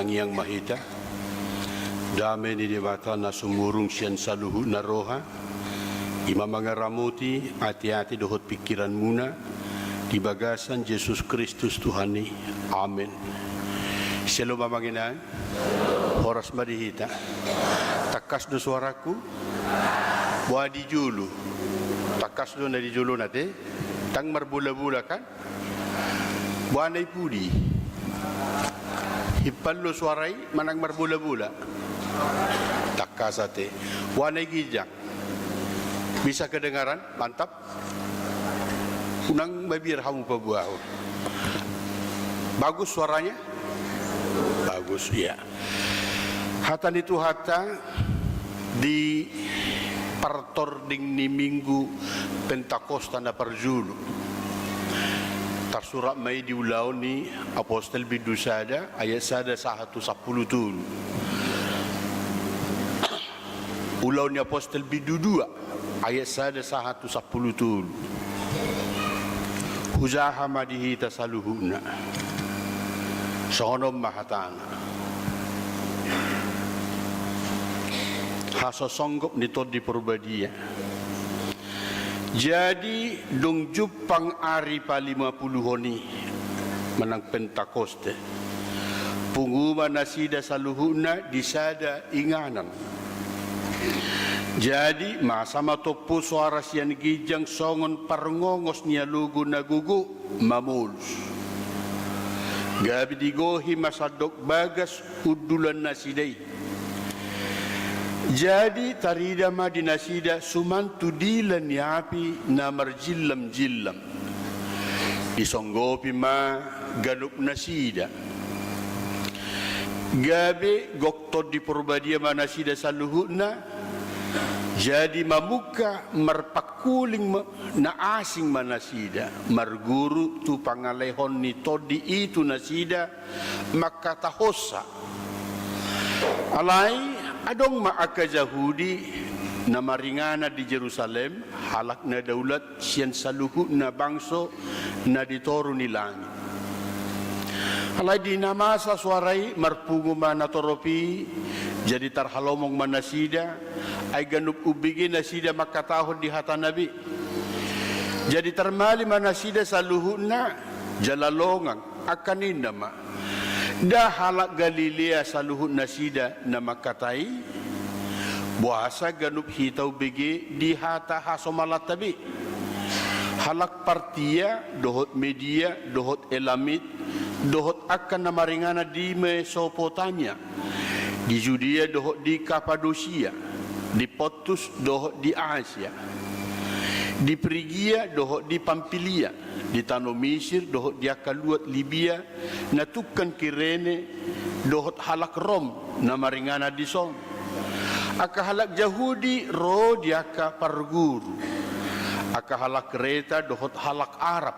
Tangiang ma hita. Dame ni Debata na sumurung sian saluhutna roha, i ma mangaramoti ateate dohot pingkiranmuna di bagasan Jesus Kristus Tuhan i. Amen. Syalom amang inang. Horas ma di hita. Tangkas do suarangku? Boha di jolo? Tangkas do na di jolo na te? Ndang marbola-bola kan? Boha na i pudi? Himpal do suara i manang marbola-bola? Tangkas ate. Boha na i ginjang? Bisa kedengaran? Mantap. Unang mabiar hamu paboahon. Bagus suaranya? Bagus, ya. Hata ni Tuhanta di partording ni Minggu Pentakosta na parjolo. Tarsurat ma i di Ulaon ni Apostel bindu sada ayat sada sahat tu sampulu tolu. Ulaon ni Apostel bindu dua ayat sada sahat tu sampulu tolu. Hujaha ma di hita saluhutna. Songon on ma hatana. Hasosonggop ni Tondi Porbadia. Jadi dung jumpang ari palimapuluhon i manang Pentakoste, pungu ma nasida saluhutna di sada inganan. Jadi masa ma tompu soara sian ginjang songon parngongos ni alogo na gogo mamolus. Gabe digohi ma sandok bagas hundulan nasida i. Jadi tarida ma di nasida suman tu dila ni api na marjillam-jillam. Disonggopi ma ganup nasida. Gabe gok Tondi Porbadia ma nasida saluhutna. Jadi mamungka marpangkuling ma, na asing ma nasida, marguru tu pangalehon ni Tondi i tu nasida, mangkatahonsa. Alai adong ma angka Jahudi na maringanan di Jerusalem, halak na daulat sian saluhutna bangso na di toru ni langit. Alai di na masa soara i marpungu ma natorop i, jadi tarhalomong ma nasida, ai ganup umbege nasida mangkatahon di hatana be. Jadi tarmali ma nasida saluhutna jala longang, angka ninna ma: Nda halak Galilea saluhut nasida na mangkatai? Boasa ganup hita umbege di hata hasomalanta be? Halak Partia dohot Media dohot Elamit dohot angka na maringanan di Mesopotamia, di Judea dohot di Kapadosia, di Pontus dohot di Asia, di Prigia dohot di Pampilia, di tano Misir dohot di angka luat Libia, na tungkan Kirene dohot halak Rom na maringanan dison. Angka halak Jahudi ro di angka parguru, angka halak Kreta dohot halak Arab.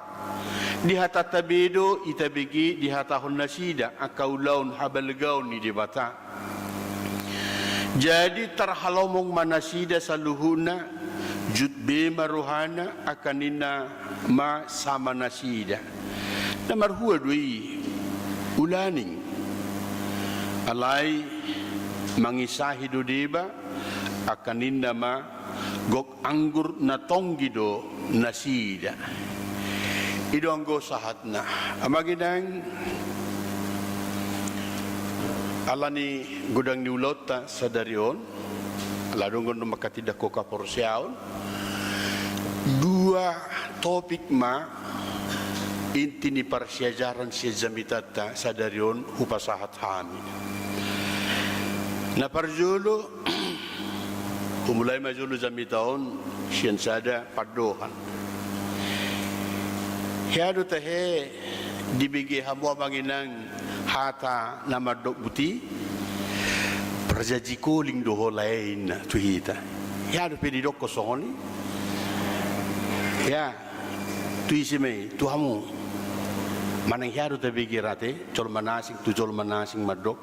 Di hatanta be do tabege dihatahon nasida angka ulaon habalgaon ni Debata. Jadi tarhalomong ma nasida saluhutna, jut be ma rohana, angka ninna ma sama nasida: Na marhua do i ulaning? Alai mangisahi do deba, angka ninna ma: Gok anggur na tonggi do nasida. I do anggo sahatna. Amang inang, ala ni godang ni ulaonta sadari on, ala adong do mangkatindangkon haporseaon, dua topik ma inti ni parsiajaran sian jamitanta sadari on hupasahat hami. Na parjolo, humulai ma jolo jamita on sian sada pandohan. Hea do tahe dibege hamu amang inang hata na mandok buti? Parjanji koling do ho lae, ninna tu hita. Hea dope didokkon songon i? Hea, tu ise ma i, tu hamu? Manang hea do tabege rate jolma na asing tu jolma na asing mandok?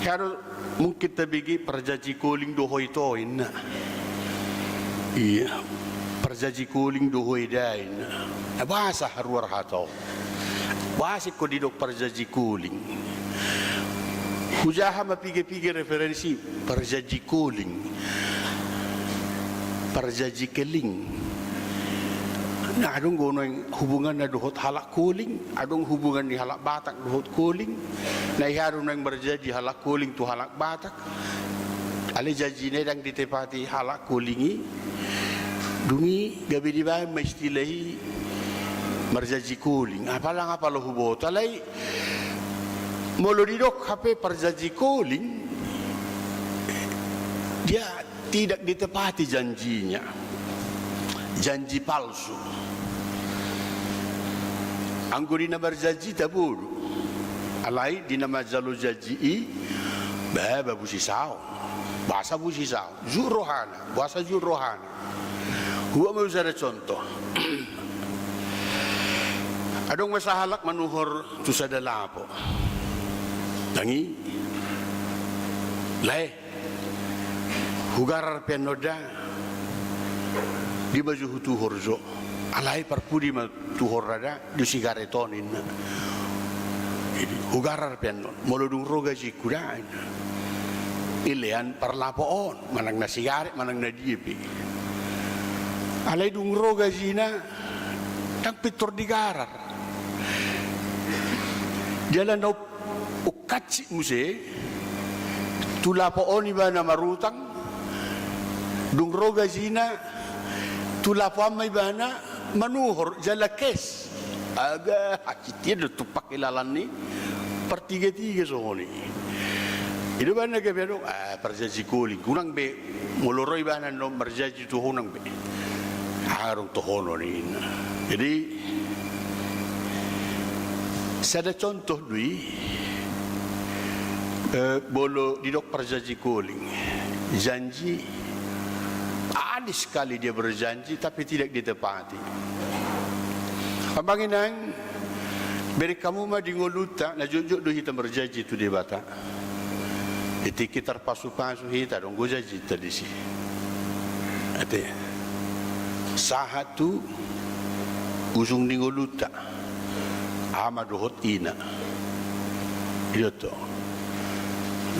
Hea do mungkin tabege parjanji koling do ho ito, ninna. Ia, parjanji koling do ho eda, ninna. Boasa haruar hata on? Boasa ingkon didok parjanji koling? Hujaha ma piga-piga referensi parjanji koling, parjanji keling. Na adong do nuaeng hubunganna dohot halak koling, adong hubungan ni halak Batak dohot koling. Na hea do nuaeng marjanji halak koling tu halak Batak. Alai janjina i ndang ditepati halak koling i. Dung i gabe dibaen ma istilah i marjanji koling. Apala nga pala huboto. Alai molo didok hape parjanji koling, dia tidak ditepati janjinya. Janji palsu. Anggo di na marjanji tabo do. Alai di na manjalo janji i, ba, ba busi saon. Boasa busi saon? Jut rohana. Boasa jut rohana? Hubuat ma sada contoh. Adong ma sahalak manuhor tu sada lapo. Ndang i, lae, hugarar pe annon da, dia ma jo hutuhor jo. Alai parpudi ma tuhorna da, di sigaret on, ninna. Jadi, hugarar pe annon, molo dung ro gajingku da, ninna. Ilean parlapo on, manang na sigaret, manang na dia pe. Alai dung ro gajina, ndang pintor digarar. Jala na ungkap muse, tu lapo on ibana marutang, dung ro gajina, tu lapo an ma ibana manuhor, jala cash. Aga, hansit ia do tumpak hilalan ni partigatiga songon i. I do ibana gabe adong, ah, parjanji koling, unang be, molo ro ibana annon marjanji tu ho, unang be. Adong tohonon i, ninna. Jadi, sada contoh do i, eh, molo didok parjanji koling. Janji, ahli sekali dia berjanji, tapi tidak ditepati. Amang inang, bereng hamu ma di ngolunta, na jotjot do hita marjanji tu Debata. Di tingki tarpasupasu hita, adong do janjinta disi. Ate. Sahat tu ujung ni ngolunta. Ama dohot ina. I do tong.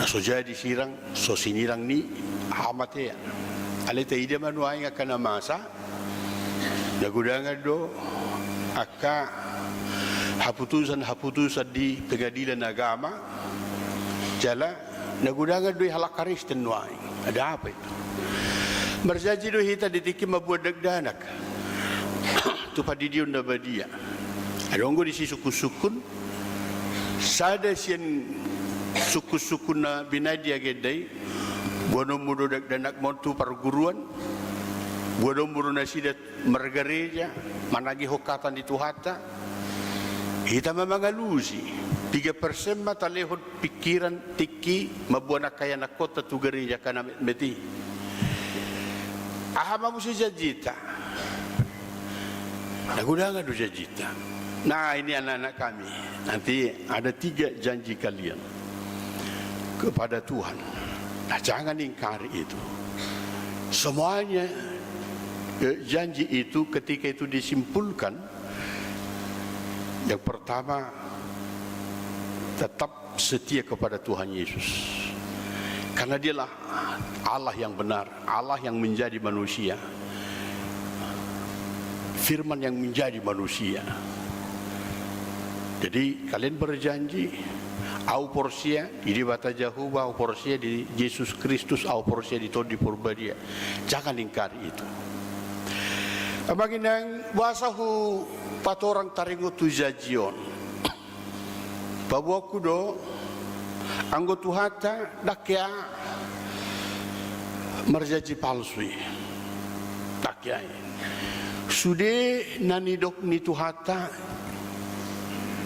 Na so jadi sirang, so sinirang ni hamatean. Alai taida ma nuaeng angka na masa, na godangan do angka haputusan-haputusan di pengadilan agama, jala na godangan do i halak Kristen nuaeng. Ada apa itu? Marjanji do hita di tingki mamboan dakdanak tu pandidion na badia. Adong do disi sungkun-sungkun, sada sian sungkun-sungkun na binaen di agenda i, boanonmu do dakdanakmon tu parguruan, boanonmu do nasida margareja, managihon hata ni Tuhanta. Hita ma mangalusi, piga persen ma talehon pingkiran, tingki, mamboan angka ianakkonta tu gareja angka na metmet i. Aha ma muse janjinta? Na godangan do janjinta. Nah, ini anak-anak kami, nanti ada tiga janji kalian kepada Tuhan. Nah, jangan ingkari itu. Semuanya, eh, janji itu ketika itu disimpulkan, yang pertama, tetap setia kepada Tuhan Yesus. Karena dialah Allah yang benar, Allah yang menjadi manusia. Firman yang menjadi manusia. Jadi, kalian berjanji, au porsea di Debata Jahowa, au porsea di Jesus Kristus, au porsea di Tondi Porbadia. Jangan ingkari itu. Amang inang, boasa hupatorang taringot tu janji on? Paboaonku do, anggo Tuhanta ndang hea marjanji palsu i. Ndang hea i. Sude na nidok ni Tuhanta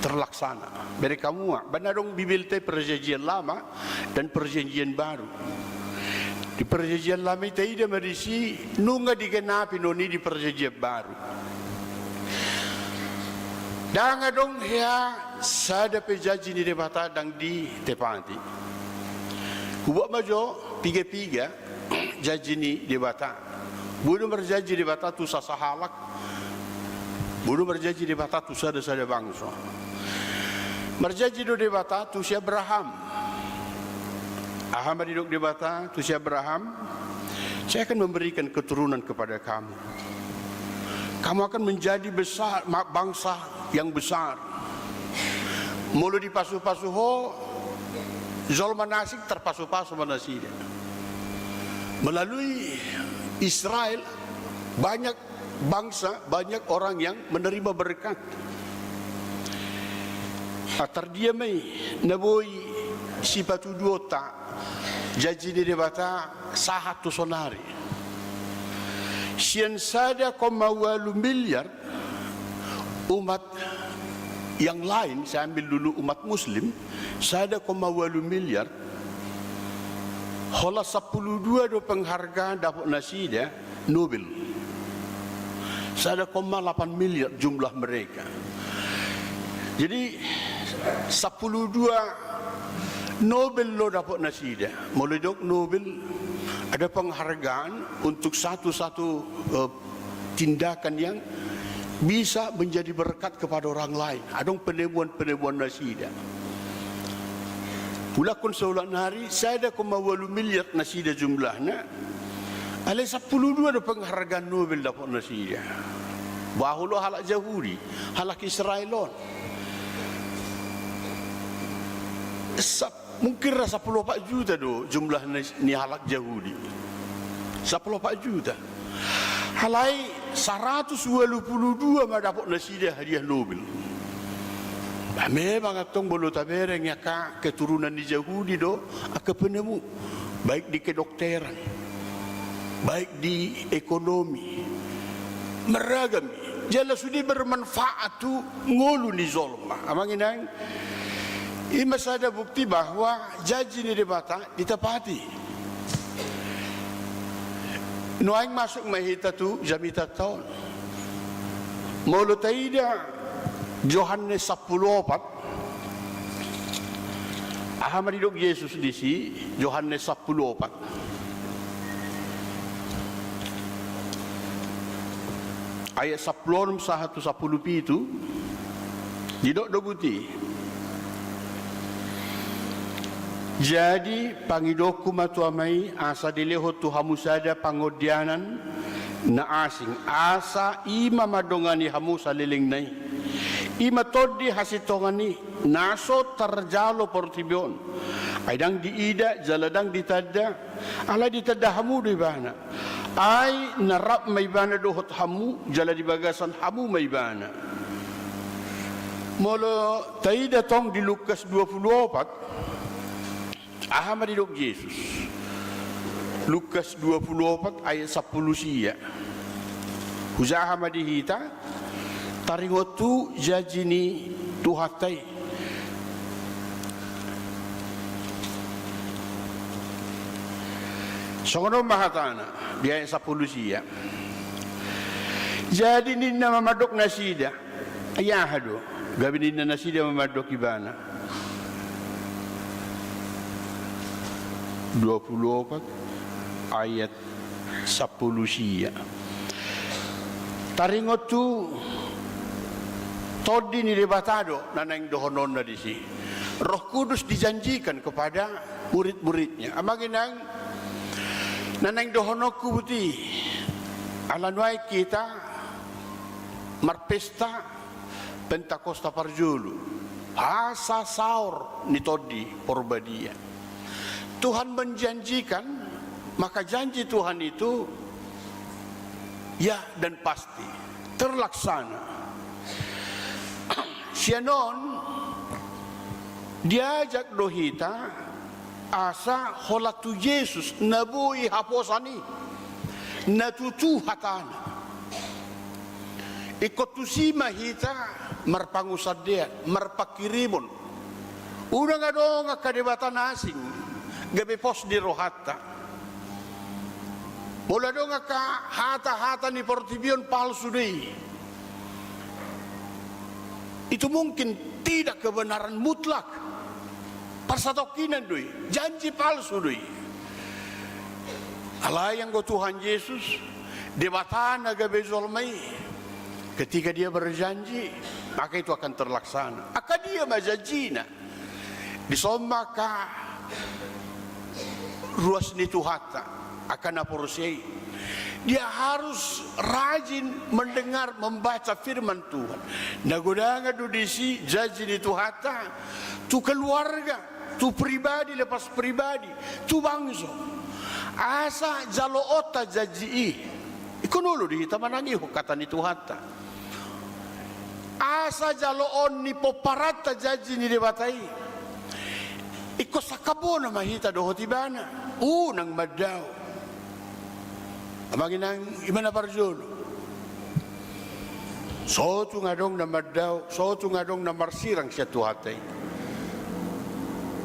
terlaksana. Bereng hamu ma, baen adong Bibelta i Perjanjian Lama dan Perjanjian Baru. Di Perjanjian Lama i taida ma disi, nunga digenapi non i di Perjanjian Baru. Ndang adong hea sada pe janji ni Debata ndang ditepati. Hubuat ma jo piga-piga janji ni Debata. Boi do marjanji Debata tu sasahalak, boi do marjanji Debata tu sada-sada bangso. Marjanji do Debata tu si Abraham. Aha ma didok Debata tu si Abraham? "Saya akan memberikan keturunan kepada kamu. Kamu akan menjadi besar, ma-, bangsa yang besar." Molo dipasupasu ho, jolma na asing tarpasupasu ma nasida. Melalui Israel, banyak bangsa, banyak orang yang menerima berkat. Atar dia ma i na boi sipatuduonta janji ni Debata sahat tu sonari. Sian sada koma ualu miliar umat yang lain, saya ambil dulu umat Muslim, sada koma ualu miliar, holan sampulu dua do penghargaan dapot nasida, Nobel. Sada koma lapan miliar jumlah mereka. Jadi, sampulu dua Nobel do dapot nasida. Molo didok Nobel, ada penghargaan untuk satu-satu, eh, tindakan yang bisa menjadi berkat kepada orang lain. Adong penemuan-penemuan nasida. Ulakkon saulak nari, sada koma ualu miliar nasida jumlahna. Alai sampulu dua do penghargaan Nobel dapot nasida. Bahul do halak Jahudi, halak Israel on. Sa-, mungkin ra sampulu opat juta do jumlah ni, ni halak Jahudi. Sampulu opat juta. Alai saratus ualu pulu dua ma dapot nasida hadiah Nobel. Ba memang antong molo tabereng angka keturunan ni Jahudi do angka penemu, baik di kedokteran, baik di ekonomi, marragam i. Jala sude bermanfaat tu ngolu ni jolma. Amang inang, i ma sada bukti bahwa janji ni Debata ditepati. Nuaeng masuk ma hita tu jamitanta on. Molo taida Johannes sampulu opat, aha ma didok Jesus disi, Johannes sampulu opat. Ayat sampulu onom sahat tu sampulu pitu, didok do buti. Jadi, pangidoonku ma tu Ama i, asa dilehon tu hamu sada pangondianan na asing, asa i ma mandongani hamu salelengna i. I ma Tondi hasintongan i, na so tarjalo portibi on. Ai ndang diida, jala ndang ditanda, alai ditanda hamu do ibana. Ai na rap ma ibana dohot hamu, jala di bagasan hamu ma ibana. Molo taida tong di Lukas dua pulu opat, aha ma didok Jesus? Lukas dua pulu opat ayat sampulu sia. Hujaha ma di hita, taringot tu janji ni Tuhanta i. Songon on ma hatana di ayat sampulu sia. Jadi ninna ma mandok nasida, ai aha do? Gabe ninna nasida ma mandok ibana. Dua pulu opat ayat sampulu sia. Taringot tu Tondi ni Debata do na naeng dohononna disi. Roh Kudus dijanjikan kepada murid-muridnya. Amang inang, na naeng dohononku buti, ala nuaeng hita marpesta Pentakosta parjolo, hasasaor ni Tondi Porbadia. Tuhan menjanjikan, maka janji Tuhan itu ya dan pasti terlaksana. Sian on diajak do hita asa holan tu Jesus na boi haposan i, na tutu hatana. Ingkon tusi ma hita marpangunsandean, marpanghirimon. Unang adong angka debata na asing gabe pos di rohanta. Molo adong angka hata-hata ni portibi on, palsu do i. Itu mungkin tidak kebenaran mutlak. Parsatongkinan do i, janji palsu do i. Alai anggo Tuhan Jesus, Debata na gabe jolma i, ketika Dia berjanji, maka itu akan terlaksana. Angka dia ma janjina? Dison ma angka ruas ni Tuhanta, angka na porsea i. Dia harus rajin mendengar, membaca firman Tuhan. Na godangan do disi janji ni Tuhanta tu keluarga, tu pribadi lepas pribadi, tu bangso. Asa jaloonta janji i. Ingkon olo di hita manangihon hata ni Tuhanta. Asa jaloon ni pomparanta janji ni Debata i. Ingkon sangkap bona ma hita dohot Ibana. Unang mandao. Amang inang, i ma na parjolo. So tung adong na mandao, so tung adong na marsirang sian Tuhanta i.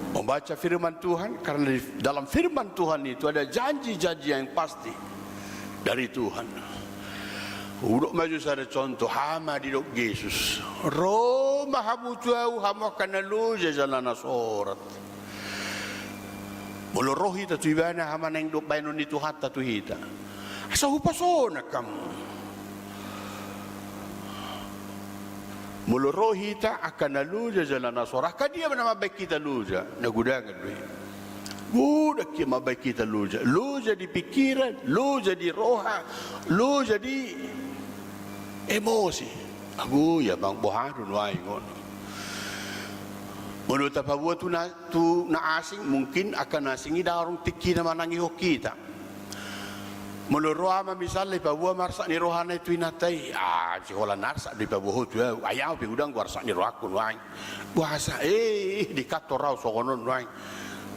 Membaca firman Tuhan, karena di dalam firman Tuhan itu ada janji-janji yang pasti dari Tuhan. Hudok ma jo sada contoh, aha ma didok Jesus. Ro ma hamu tu ahu, hamu angka na loja jala na sorat. Molo ro hita tu Ibana, aha ma naeng dok baenon ni Tuhanta tu hita? Asa hupasonang hamu. Molo ro hita angka na loja jala na sorat, angka dia ma na mambaen hita loja? Na godangan do i. Godang ia mambaen hita loja. Loja di pikiran, loja di roha, loja di emosi. Ago ia, amang, boha do nuaeng on? Molo tapaboa tu na, tu na asing, mungkin angka na asing i ndang adong tingkina manangihon hita. Molo ro ama misalna, ipaboa ma arsak ni rohana i tu inanta i, ah, siholan arsak do ipaboa ho tu ahu, ai ahu pe godang do arsak ni rohangku nuaeng. Boasa, eh, di kantor ahu songon on nuaeng.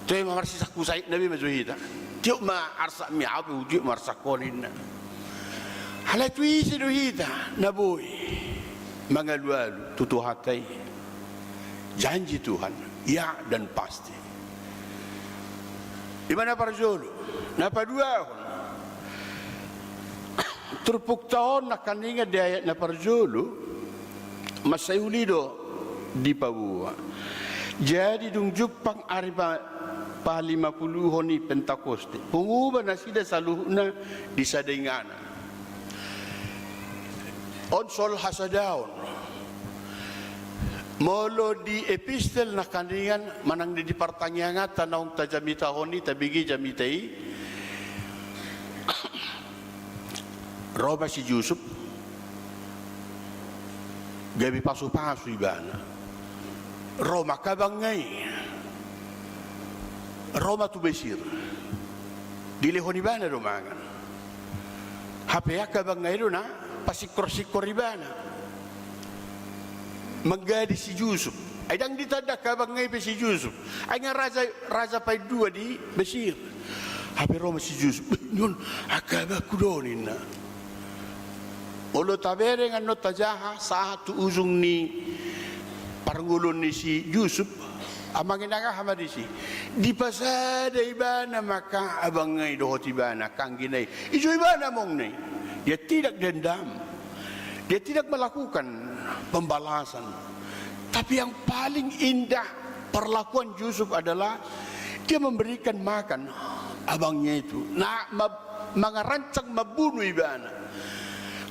Toe ma marsisangku saitna be ma jo hita. Tiop ma arsakmi, ahu pe hutiop ma arsakku on, ninna. Alai tu ise do hita na boi mangalualu tu Tuhanta i? Janji Tuhan, ya dan pasti. I ma na parjolo. Na paduahon, turpukta on nangkaningan di ayat na parjolo, mansai uli do dipaboa. Jadi dung jumpang ari pa-, palimapuluhon i, Pentakoste, pungu ma nasida saluhutna di sada inganan. On soal hasadaon. Molo di epistel nangkaningan manang di, di partangianganta naung tajamitahon i, tabege jamita i, ro ma si Jusup, gabe pasupasu ibana. Ro ma angka banga i. Ro ma tu Mesir. Dilehon ibana do mangan. Hape angka banga i do na pasingkorsingkor ibana manggadi si Jusup. Ai ndang ditanda angka banga i pe si Jusup. Ai nga raja, raja paindua di Mesir. Hape ro ma si Jusup. "Beh, on angka bangku do on," ninna. Olo tabereng annon tajaha sahat tu ujung ni parngoluon ni si Jusup, amang inang, aha ma disi? Dipasada ibana ma angka abangna i dohot ibana, angka anggina i. Dijou ibana amongna i. Dia tidak dendam. Dia tidak melakukan pembalasan. Tapi yang paling indah perlakuan Jusup adalah dia memberikan makan abangnya itu. Na, ma-, mangarancang mambunuh ibana.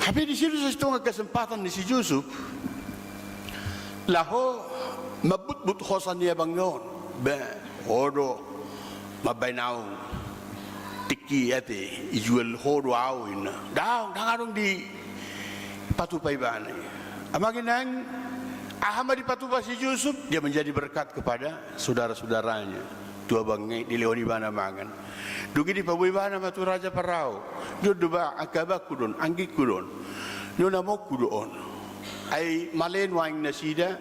Hape disi do sasintongna kesempatan ni si Jusup laho mambutbut hosa ni abangna on. "Bah, ho do mambaen ahu tingki, ate, ijual ho do ahu," ninna. "Ndang, ndang adong dipatupa ibana i." Amang inang, aha ma dipatupa si Jusup? Dia menjadi berkat kepada saudara-saudaranya. Tu abangna i dilehon ibana mangan. Dung i dipaboa ibana ma tu raja Parao. "Dia on do, bah, angka abangku do on, anggingku do on. Dia on amongku do on. Ai male nuaeng nasida,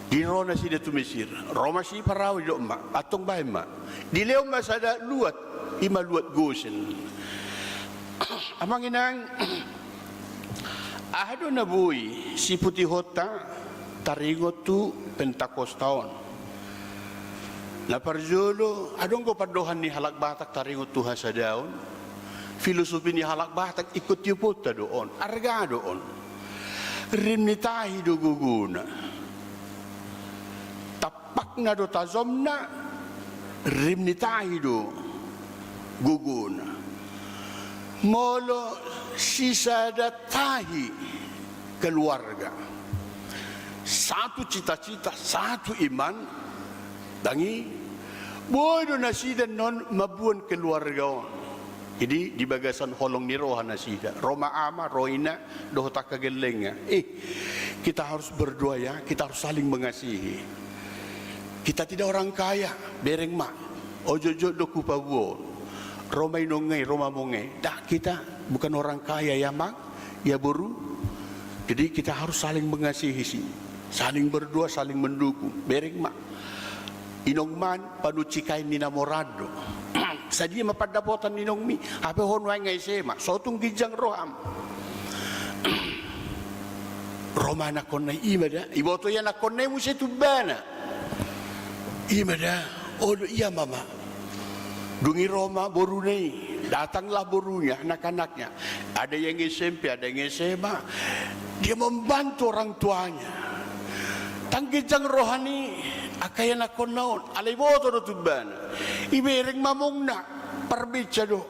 di ro nasida tu Mesir." Ro ma si Parao, didok ma, "Antong baen ma." Dilehon ma sada luat, i ma luat Gosen. Amang inang, aha do na boi siputihonta taringot tu Pentakosta on? Na parjolo, adong do pandohan ni halak Batak taringot tu hasadaon. Filosofi ni halak Batak ingkon tioponta do on, arga do on. Rim ni tahi do gogona. Tampakna do tajomna, rim ni tahi do gogona. Molo sisada tahi keluarga, satu cita-cita, satu iman, ndang i Boi do nasida annon mamboan keluarga on. Jadi di bagasan holong ni roha nasida. Ro ma ama, ro ina, dohot angka gellengna. Eh, kita harus berdoa ya, kita harus saling mengasihi. Kita tidak orang kaya, bereng ma. Ojotjot do hupaboa on. Ro ma inongna i, ro ma amongna i. Nda, kita bukan orang kaya ya, Mang, ya, Boru. Jadi kita harus saling mengasihi sih. Saling berdoa, saling mendukung. Bereng ma. Inong man, panuci kain ni na moran do. Sadia ma pandapotan ni inongmi, hape ho nuaeng S M A, so tung ginjang roham. Ro ma anakkonna i, i ma da, iboto i anakkonna i muse tumbana. I ma da, olo, ia ma, Ama. Dung i ro ma boruna i, datanglah borunya, anak-anaknya. Ada yang S M P, ada yang S M A. Dia membantu orang tuanya. Ndang ginjang roha ni angka ianakkonna on, alai iboto do tumbana. Ibereng ma amongna, parbinsa do.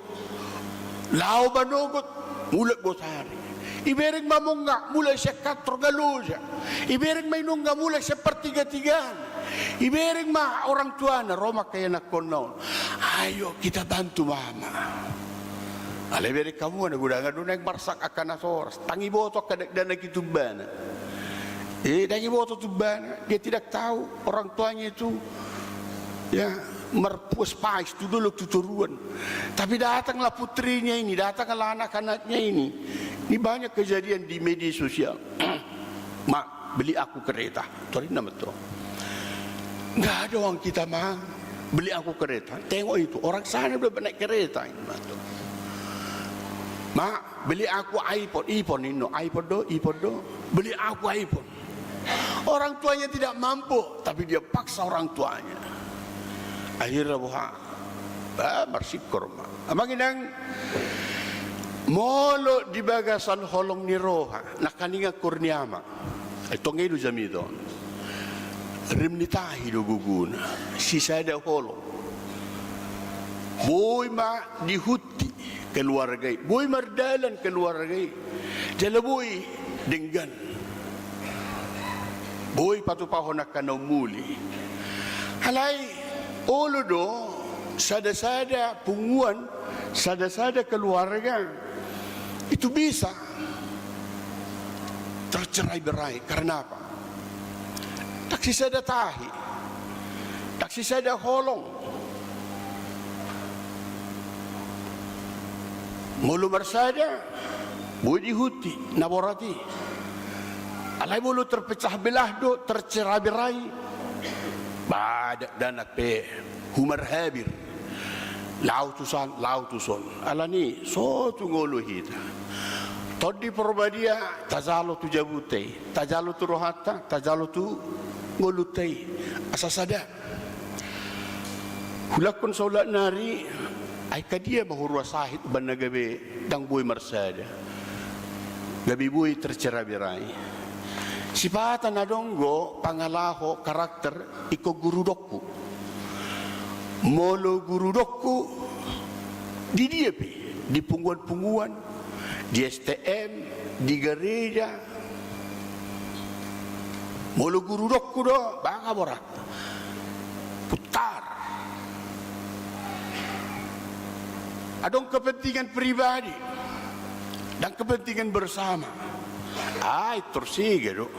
Laho manogot, mulak botari. Ibereng ma amongna, mulak sian kantor, nga loja. Ibereng ma inongna, mulak sian partigatigaan. Ibereng ma orang tuana, ro ma angka ianakkonna on. Ayo, kita bantu ma, Ama. Alai bereng hamu, na godang do naeng marsak angka natoras. Ndang iboto angka dakdanak i tumbana. Eh, ndang iboto tumbana. Dia tidak tahu orang tuanya itu, ya, marpuas pais tu dolok tu toruan. Tapi datanglah putrinya ini, datanglah anak-anaknya ini. Ini banyak kejadian di media sosial. Ma, beli aku kereta. Torinna ma tutu. Nggak ada uang kita, Ma. Beli aku kereta. Tengok itu, orang sana udah naik kereta, ini ma tutu. Ma, beli aku iPhone. iPhone, inna, iPhone do, iPhone do. Beli aku iPhone. Orang tuanya tidak mampu, tapi dia paksa orang tuanya. Akhirnya, boha? Ba, marsingkor ma. Amang inang, molo di bagasan holong ni roha, nangkiningan kurnia ma. Ai tonga i do jamita on. Rim ni tahi do gogona, sisada holong. Boi ma dihunti keluarga i, boi mardalan keluarga i. Jala boi denggan. Boi patupahon angka na ummuli. Alai olo do, sada-sada punguan, sada-sada keluarga itu bisa tercerai-berai. Karena apa? Ndang sisada tahi, ndang sisada holong. Molo marsada, boi dihunti na borat i. Alai molo terpecah belah do, tercerai-berai, ba, dakdanak pe humarhabir. Laho tu san, laho tu son. Alani, so tung olo hita. Tondi Porbadia, tajalo tu jabunta i, tajalo tu rohanta, tajalo tu ngolunta i. Asa sada. Huulakhon saulak nari, ai angka dia ma huroha sahit umbahen na gabe ndang boi marsada. Gabe boi tercerai-berai. Sipata na adong do pangalaho karakter ingkon guru dokku. Molo guru dokku, di dia pe, di punguan-punguan, di S T M, di gareja. Molo guru dokku do, ba nga borat. Putar. Adong kepentingan pribadi, ndang kepentingan bersama. Ai tor sega do.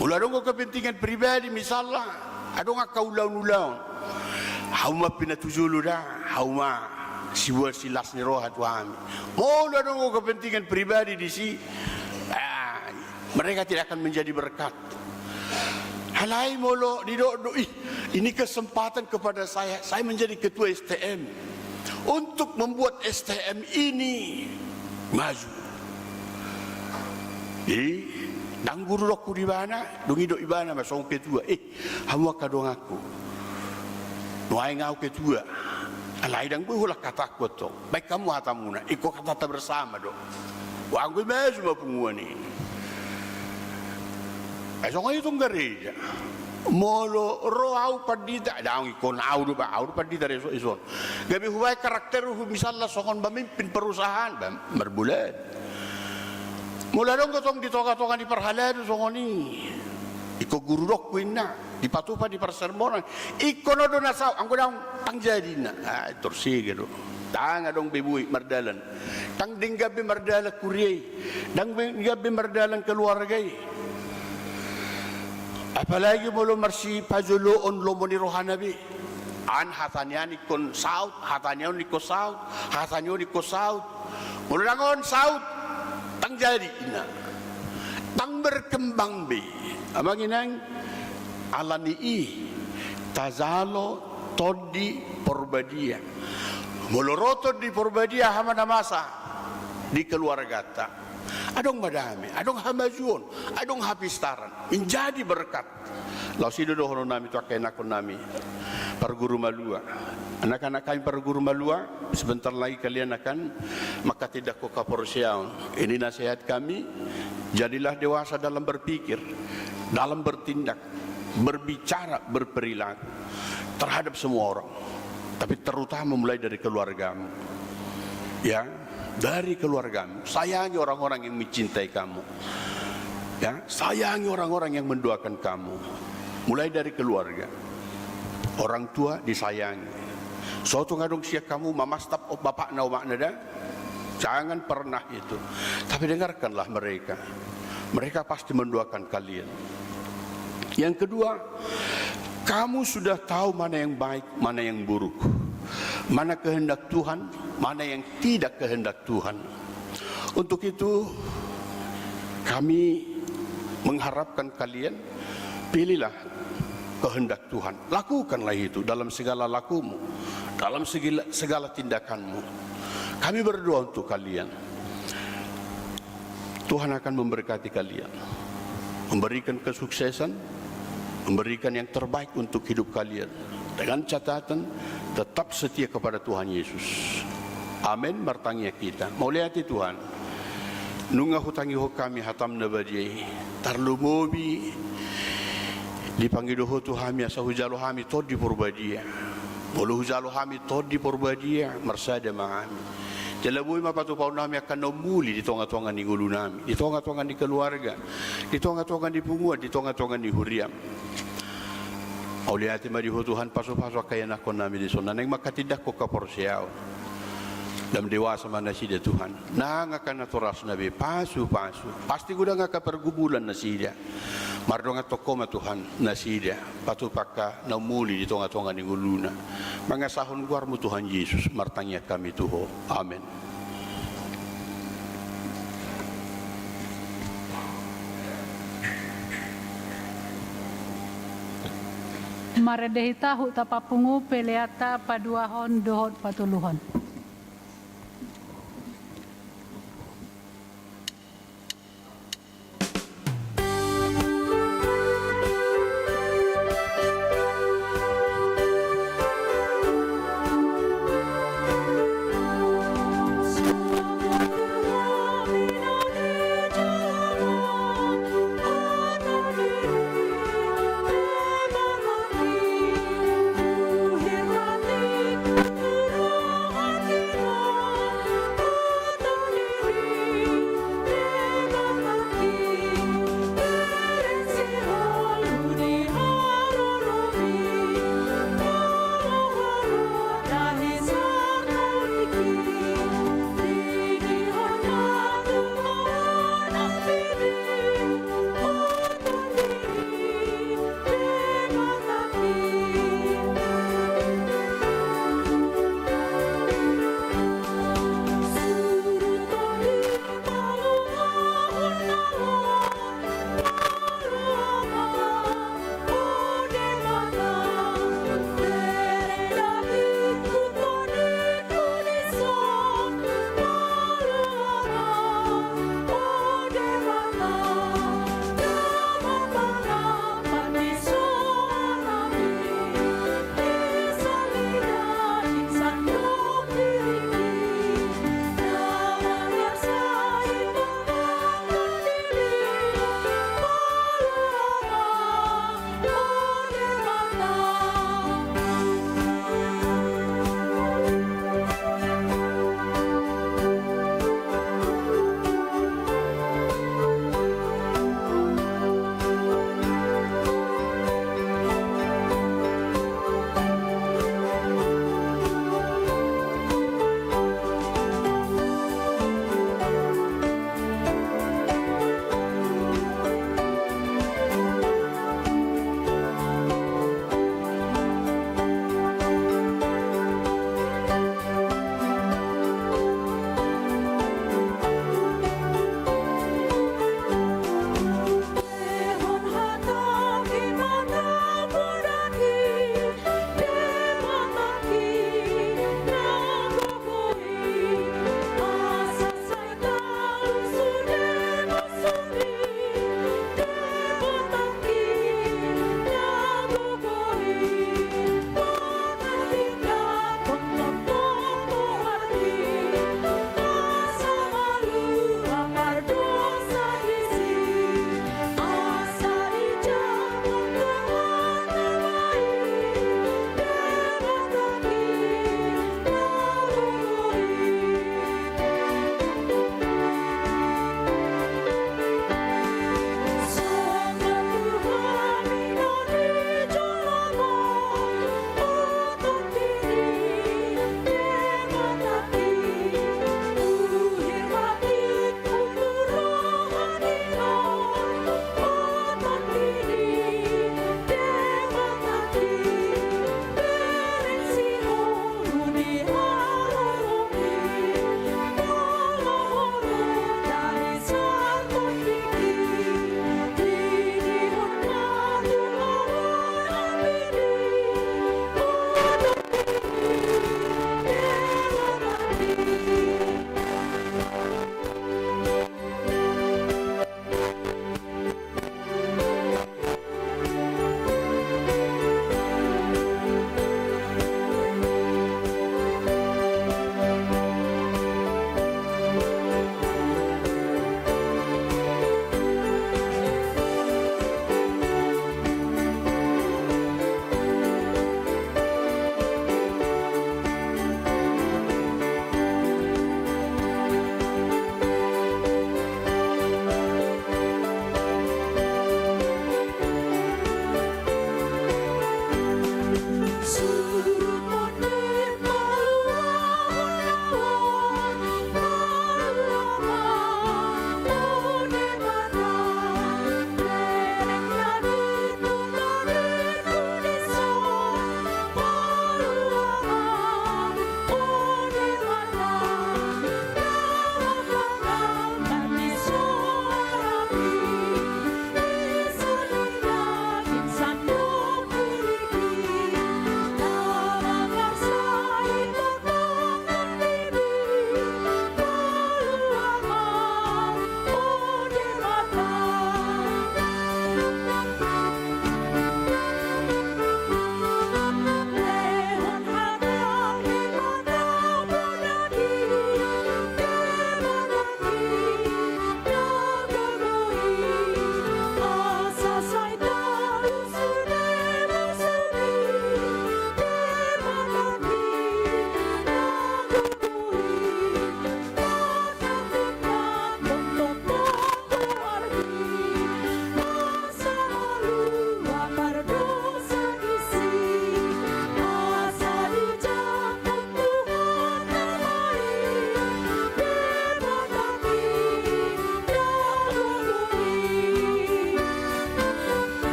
Molo adong do kepentingan pribadi, misalna, adong angka ulaon-ulaon. Hamu ma pinatujolo da, hamu ma siboan silas ni roha tu hami. Molo adong do kepentingan pribadi disi, ah, mereka tidak akan menjadi berkat. Alai molo didok do, ih, ini kesempatan kepada saya, saya menjadi ketua S T M. Untuk membuat S T M ini maju. Jadi, ndang guru dokku di ibana, dung i didok ibana ma songon ketua, eh, hamu angka donganku. Nuaeng ahu ketua. Alai ndang boi huulang hatangku antong. Baen hamu hatamuna, ingkon hatanta bersama do. Anggo i maju ma punguan i. Ai songon i tu gareja. Molo ro ahu pandita, ndang ingkon ahu do ba, ahu do pandita reso ison. Gabe hubaen karakterhu misalna songon pemimpin perusahaan, ba, marbulan. Molo adong do tong di tonga-tonga ni parhalado songon i. Ingkon guru dongku inna, dipatupa di parsermonan. Ingkon on do na saut, anggo daong, ndang jadi inna. Ah, torsege do. Ndang adong be boi mardalan. Ndang denggan be mardalan huria i. Ndang be, denggan be mardalan keluarga i. Apalagi molo marsipajoloon lomo ni rohana be. An hata ni an ingkon saut, hata ni on ingkon saut, hata ni on ingkon saut. Molo ndang on saut, ndang jadi inna. Ndang berkembang be. Amang inang, ala ni i tajalo Tondi Porbadia. Molo ro Tondi Porbadia, aha ma na masa di keluarganta? Adong ma dame, adong hamajuon, adong hapistaran, menjadi berkat. Laos i do dohonon nami tu angka ianakkon nami, parguru malua. Anak-anak kami parguru malua, sebentar lagi kalian akan manghatindanghon haporseaon. Ini nasihat kami, jadilah dewasa dalam berpikir, dalam bertindak, berbicara, berperilaku terhadap semua orang. Tapi terutama mulai dari keluargamu. Ya, dari keluargamu. Sayangi orang-orang yang mencintai kamu. Ya, sayangi orang-orang yang mendoakan kamu. Mulai dari keluarga. Orang tua disayangi. So tung adong sian hamu mamastap bapakna omakna da. Jangan pernah itu. Tapi dengarkanlah mereka. Mereka pasti mendoakan kalian. Yang kedua, kamu sudah tahu mana yang baik, mana yang buruk, mana kehendak Tuhan, mana yang tidak kehendak Tuhan. Untuk itu, kami mengharapkan kalian pilihlah kehendak Tuhan. Lakukanlah itu dalam segala lakumu, dalam segala, segala tindakanmu. Kami berdoa untuk kalian. Tuhan akan memberkati kalian, memberikan kesuksesan, memberikan yang terbaik untuk hidup kalian. Dengan catatan, tetap setia kepada Tuhan Yesus. Amin. Martangiang hita. Mauliate Tuhan. Nunga hutangihon hami hatam na badia i. Tarlumobi dipangido Ho tu hami asa hujalo hami Tondi Porbadia. Molo hujalo hami Tondi Porbadia, marsada ma hami. Jala boi ma patupaon nami angka na umuli di tonga-tonga ni ngolu nami, di tonga-tonga ni keluarga, di tonga-tonga ni punguan, di tonga-tonga ni huriam. Mauliate ma di Ho Tuhan, pasu-pasu angka ianakkon nami dison, na naeng manghatindanghon haporseaon. Lam dewasa ma nasida Tuhan. Nang angka natorasna be pasu-pasu. Pasti godang angka pergumulan nasida. Mardongan tongko ma Tuhan nasida, patupa angka na umuli di tonga-tonga ni ngoluna. Mangasahon goarmu Tuhan Yesus, martangiang hami tu Ho. Amen. Marende hita huta papungu peleanta paduahon dohot patoluhon.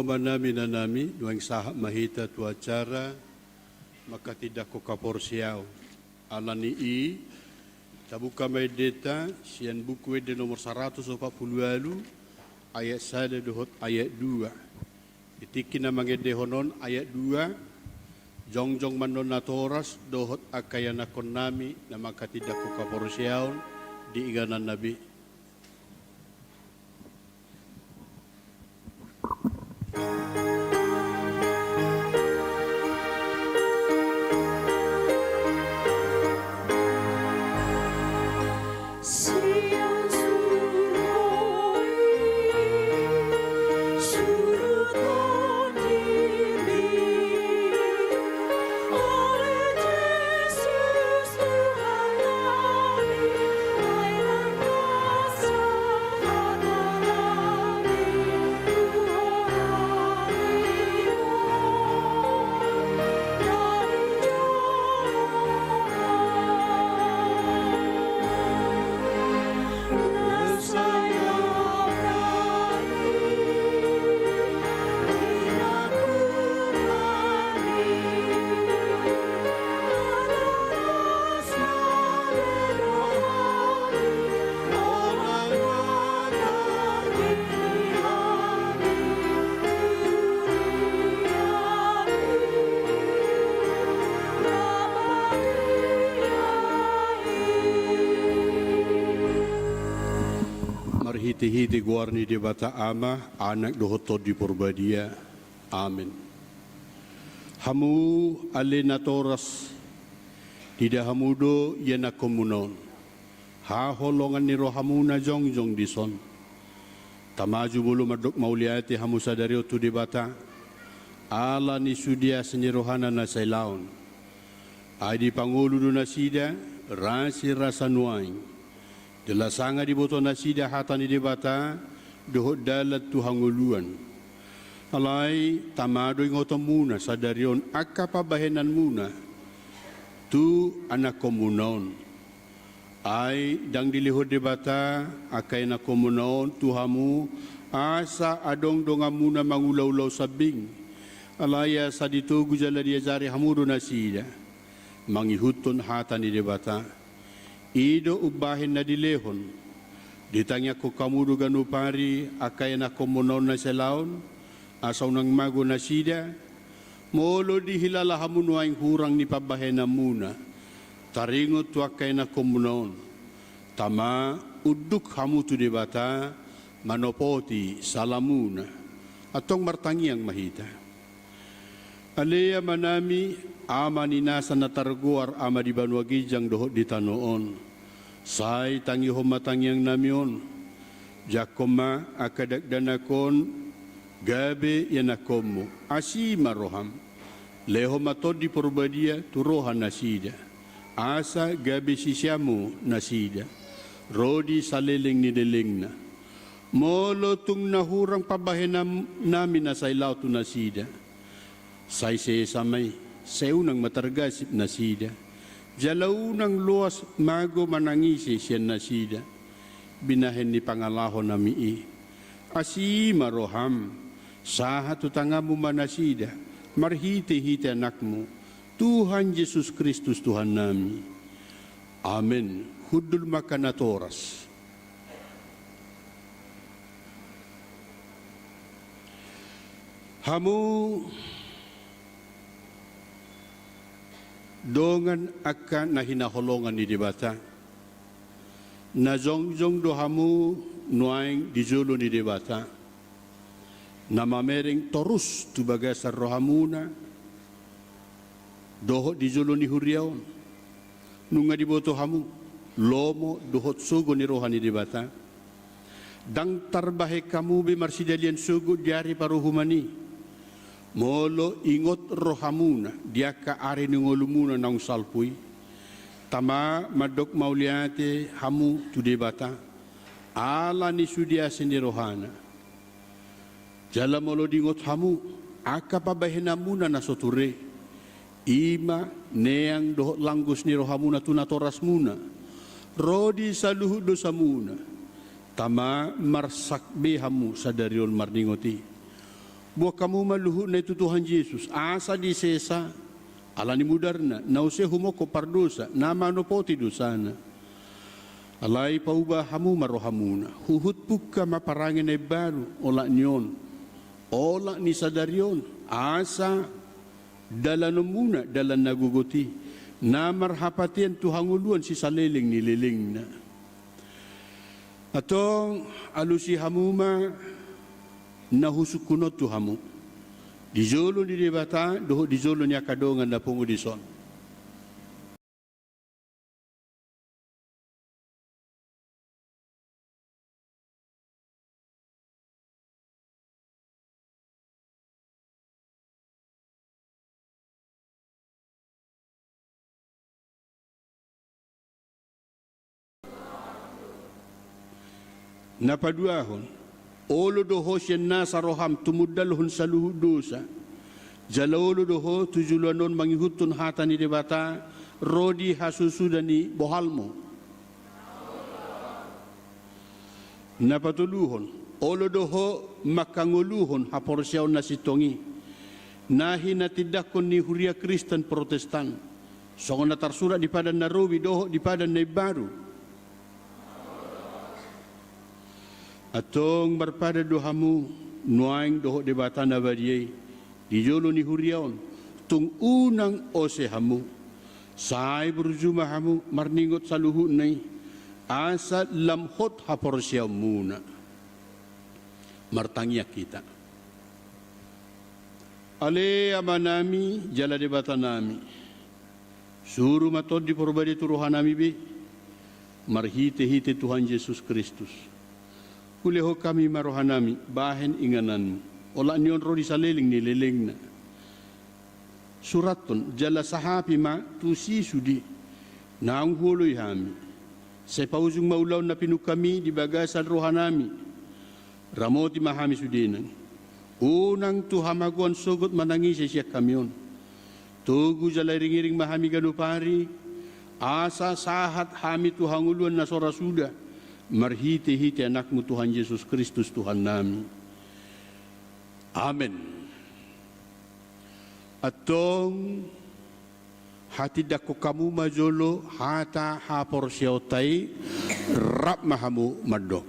Amang nami, inang nami, nuaeng sahat ma hita tu acara manghatindanghon haporseaon. Ala ni i, tabuka ma endenta sian Buku Ende nomor saratus opat pulu ualu, ayat sada dohot ayat dua. Di tingki na mangendehon on ayat dua, jongjong ma annon natoras dohot angka ianakhon nami na manghatindanghon haporseaon di ingananna be. Marhitehite goar ni Debata Ama, Anak dohot Tondi Porbadia. Amen. Hamu ale natoras, diida hamu do ianakhonmuna on, haholongan ni rohamuna jongjong dison. Tama jumolo mandok mauliate hamu sadari on tu Debata, ala ni sude asi ni rohana na sailaon. Ai dipangolu do nasida, rasirasa nuaeng. Jala sanga diboto nasida hata ni Debata, dohot dalan tu hangoluan. Alai tama do ingotonmuna sadari on angka pambahenanmuna tu anakhonmuna on. Ai ndang dilehon Debata angka ianakhonmuna on tu hamu, asa adong donganmuna mangulaulahon sambing. Alai asa ditogu jala diajari hamu do nasida mangihuthon hata ni Debata. I do umbahen na dilehon. Ditangiangkon hamu do ganup ari angka ianakhonmuna on na sailaon, asa unang mago nasida. Molo dihilala hamu nuaeng hurang ni pambahenanmuna taringot tu angka ianakhonmuna on, tama unduk hamu tu Debata manopoti salamuna. Antong martangiang ma hita. Ale Amanami, Ama ni nasa na targoar Ama di banua ginjang dohot di tano on, sai tangihon ma tangiangnami on. Jangkon ma angka dakdanak on gabe ianakhonmu. Asi ma roham. Lehon ma Tondi Porbadia tu roha nasida, asa gabe siseanmu nasida ro di saleleng ni lelengna. Molo tung na hurang pambahenannami na sailaon tu nasida, sai sesa ma i, sai unang ma targasip nasida, jala unang loas mago manang ise sian nasida. Binahen ni pangalahonami i, asi ma roham, sahat tu tanganmu ma nasida, marhitehite Anakmu, Tuhan Jesus Kristus Tuhannami. Amen. Hundul ma angka natoras. Hamu dongan angka na hinaholongan ni Debata, na jongjong do hamu nuaeng di jolo ni Debata, na mamereng torus tu bagasan rohamuna dohot di jolo ni huria on. Nunga diboto hamu lomo dohot sogo ni roha ni Debata. Ndang tarbahen hamu be marsidalian sogot di ari paruhuman i, molo ingot rohamuna di angka ari ni ngolumuna naung salpu i. Tama mandok mauliate hamu tu Debata, ala ni sude asi ni rohana. Jala molo diingot hamu angka pambahenanmuna na so ture, i ma neang dohot langgos ni rohamuna tu natorasmuna, ro di saluhut dosamuna, tama marsak be hamu sadari on marningot i. Boan hamu ma luhutna i tu Tuhan Jesus, asa disesa, ala ni mudarna, na use humongkop pardosa, na manopoti dosana. Alai pauba hamu ma rohamuna, huhut pungka ma parange na imbaru, olat ni on, olat ni sadari on, asa dalanonmuna dalan na gogot i, na marhapatean tu hangoluan sisaleleng ni lelengna. Antong alusi hamu ma na husungkun on tu hamu, di jolo ni Debata dohot di jolo ni angka dongan na pungu dison. Na paduahon, olo do ho sian nasa roham tumundalhon saluhut dosa, jala olo do ho tu joloan on mangihuthon hata ni Debata ro di hasusuda ni bohalmu. Na patoluhon, olo do ho manghangoluhon haporseaon na sintong i, na hinatindangkon ni huria Kristen Protestan, songon na tarsurat di Padan na Robi dohot di Padan na Imbaru. Antong marpadan do hamu nuaeng dohot Debata na badia i di jolo ni huria on, tung unang ose hamu. Sai burju ma hamu marningot saluhutna i, asa lam hot haporseaonmuna. Martangiang hita. Ale Amanami jala Debatanami, suru ma Tondi Porbadia tu rohanami be, marhitehite Tuhan Jesus Kristus. Hulehon hami ma rohanami bahen ingananmu, olat ni on ro di saleleng ni lelengna. Surathon jala sahapi ma tusi sude naung huoloi hami. Sai paujung ma ulaon na pinungkami di bagasan rohanami. Ramoti ma hami sudena. Unang tu hamagoan sogot manangisi sian hami on. Togu jala iringiring ma hami ganup ari, asa sahat hami tu hangoluan na so ra suda, marhitehite Anakmu Tuhan Jesus Kristus Tuhannami. Amen. Antong, hatindangkon hamu ma jolo hata haporseaonta i, rap ma hamu mandok.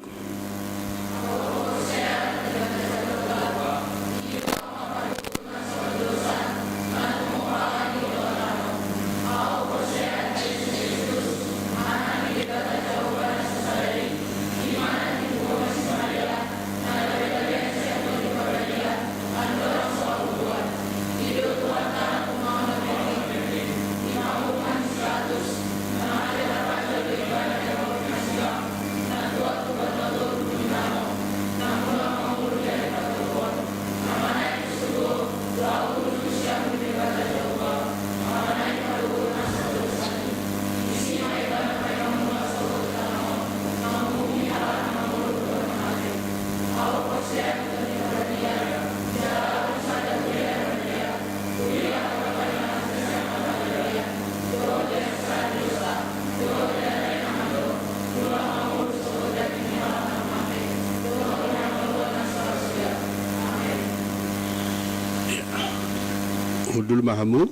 Hundul ma hamu.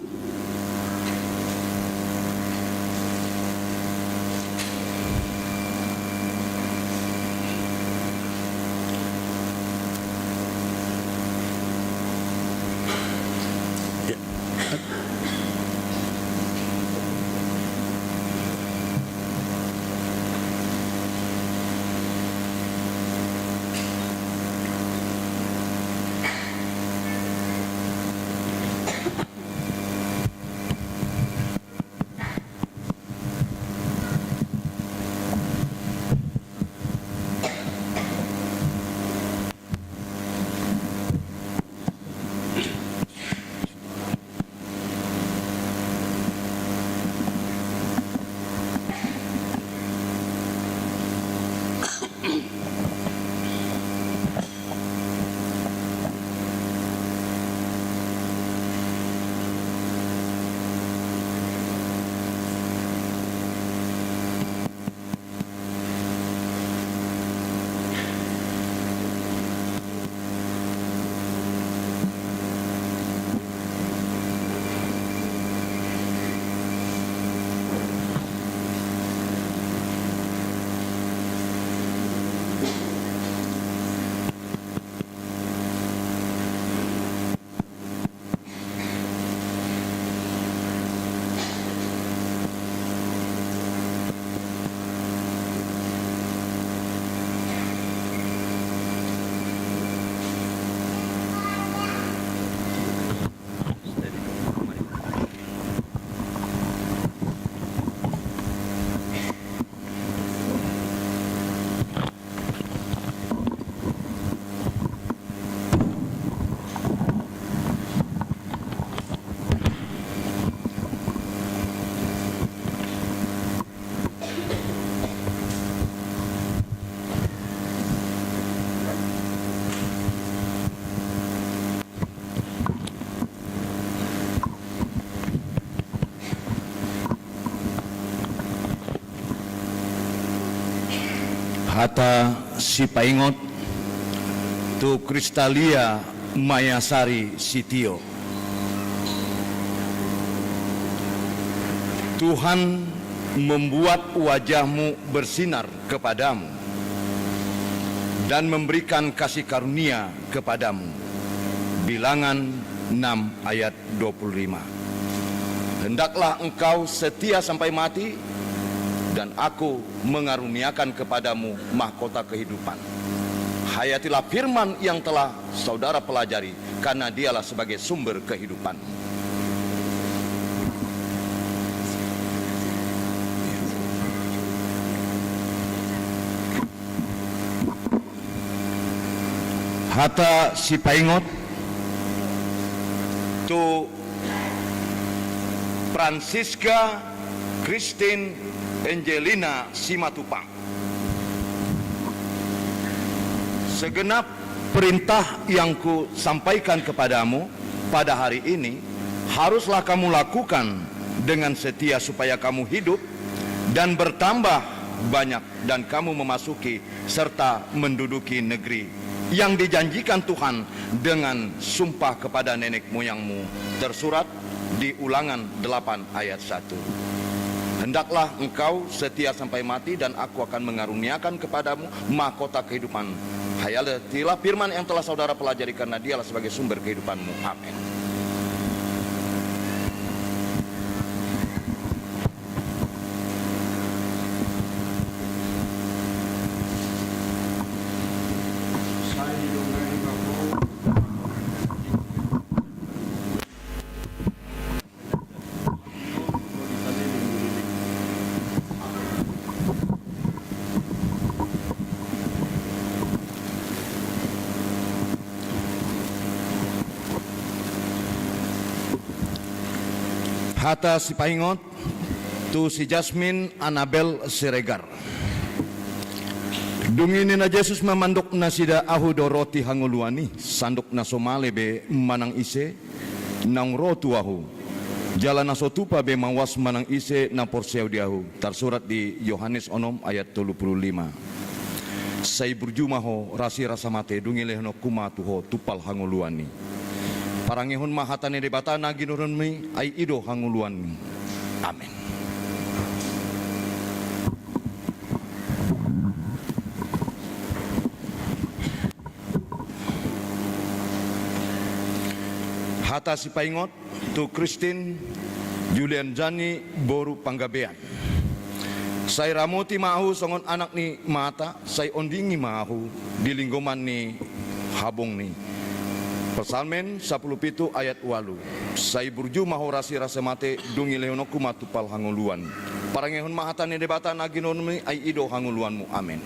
Hata sipaingot tu Kristalia Mayasari Sitio. Tuhan membuat wajahmu bersinar kepadamu dan memberikan kasih karunia kepadamu. Bilangan enam ayat dua puluh lima. Hendaklah engkau setia sampai mati, dan Aku mengaruniakan kepadamu mahkota kehidupan. Hayatilah firman yang telah saudara pelajari, karena dialah sebagai sumber kehidupan. Hata sipaingot tu Francisca Christine Angelina Simatupang. Segenap perintah yang Kusampaikan kepadamu pada hari ini haruslah kamu lakukan dengan setia, supaya kamu hidup dan bertambah banyak, dan kamu memasuki serta menduduki negeri yang dijanjikan Tuhan dengan sumpah kepada nenek moyangmu, tersurat di Ulangan delapan ayat satu. Hendaklah engkau setia sampai mati, dan Aku akan mengaruniakan kepadamu mahkota kehidupan. Hayatilah firman yang telah saudara pelajari, karena dialah sebagai sumber kehidupanmu. Amin. Hata sipaingot tu si Jasmine Anabel Siregar. Dung i ninna Jesus ma mandok nasida: Ahu do roti hangoluan i, sandok na so male be manang ise naung ro tu Ahu, jala na so tupa be mauas manang ise na porsea di Ahu. Tarsurat di Yohanes onom ayat tolu pulu lima. Sai burju ma ho rasi rasa mate, dung i lehononku ma tu ho tumpal hangoluan i. Parangehon ma hata ni Debata na ginormi, ai i do hangoluanmi. Amin. Hata sipaingot tu Christine Julianzani boru Panggabean. Sai ramoti ma ahu songon anak ni mata, sai ondingi ma ahu di linggoman ni habongni. Psalmen sampulu pitu ayat ualu. Sai burju ma ho rasi rasa mate, dung i lehononku ma tumpal hangoluan. Parangehon ma hata ni Debata na ginormi, ai i do hangoluanmu. Amin.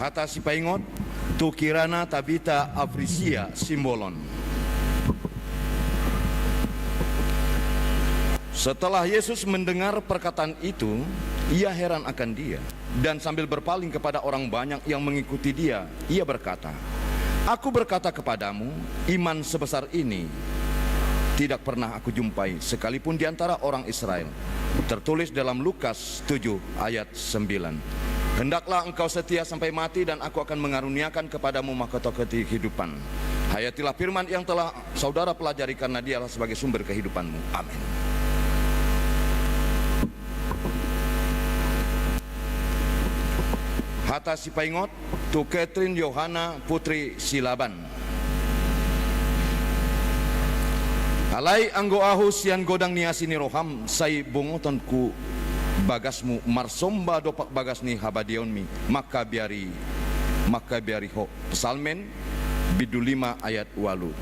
Hata sipaingot tu Kirana Tabita Afrisia Simbolon. Setelah Yesus mendengar perkataan itu, Ia heran akan dia, dan sambil berpaling kepada orang banyak yang mengikuti Dia, Ia berkata, "Aku berkata kepadamu, iman sebesar ini tidak pernah Aku jumpai, sekalipun di antara orang Israel." Tertulis dalam Lukas tujuh ayat sembilan. Hendaklah engkau setia sampai mati, dan Aku akan mengaruniakan kepadamu mahkota kehidupan. Hayatilah firman yang telah saudara pelajari, karena dialah sebagai sumber kehidupanmu. Amin. Hata sipaingot tu Catherine Yohana Putri Silaban. Alai anggo ahu sian godang ni asi ni roham, sai bongothonku bagasmu marsomba dompak bagas ni habadiaonmi, mangkabiari, mangkabiari ho. Psalmen bindu lima ayat ualu.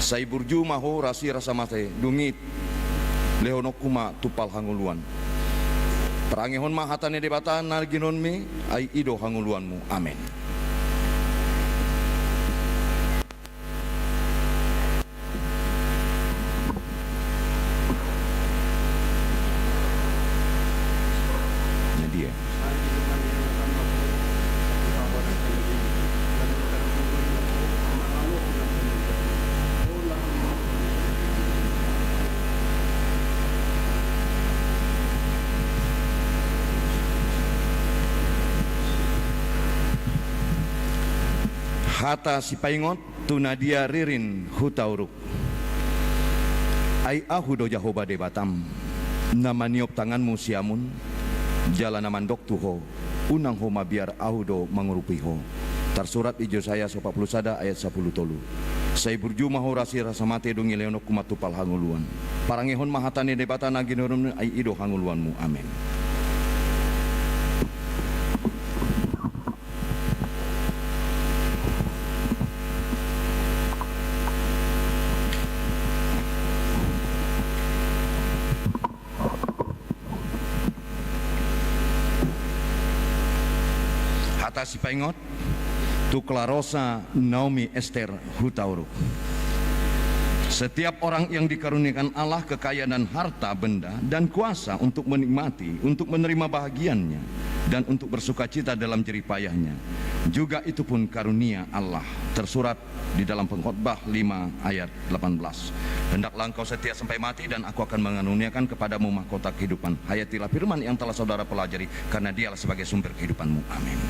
Sai burju ma ho rasi rasa mate, dung i lehononku ma tumpal hangoluan. Parangehon ma hata ni Debata na ginormi, ai i do hangoluanmu. Amin. Hata sipaingot tu nadia ririn hutauruk. Ai Ahu do Jahowa Debatam, na maniop tanganmu siamun, jala na mandok tu ho, unang ho mabiar, Ahu do mangurupi ho. Tarsurat di Jesayas opat pulu sada ayat sapulu tolu. Sai burju ma ho rasi rasa mate, dung dilehononku ma tumpal hangoluan. Parangehon ma hata ni Debata na ginolom, ai i do hangoluanmu. Amen. Hata sipaingot tu Klarosa Naomi Ester hutauruk. Setiap orang yang dikaruniakan Allah kekayaan dan harta benda dan kuasa untuk menikmati, untuk menerima bahagiannya, dan untuk bersukacita dalam jerih payahnya, juga itu pun karunia Allah. Tersurat di dalam Pengkhotbah lima ayat delapan belas. Hendaklah engkau setia sampai mati, dan Aku akan mengaruniakan kepadamu mahkota kehidupan. Hayatilah firman yang telah saudara pelajari, karena Dialah sebagai sumber kehidupanmu. Amin.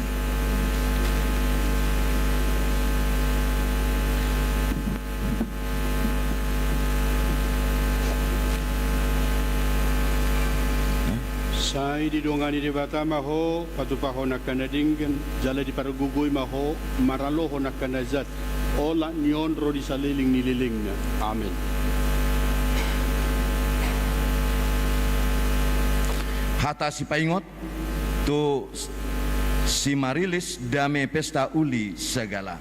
Sai didongani Debata ma ho patupahon angka na denggan, jala dipargogoi ma ho maralohon angka na jat, olat ni on ro di saleleng ni lelengna. Amen. Hata sipaingot tu si Marilis Dame Pesta Uli Segala.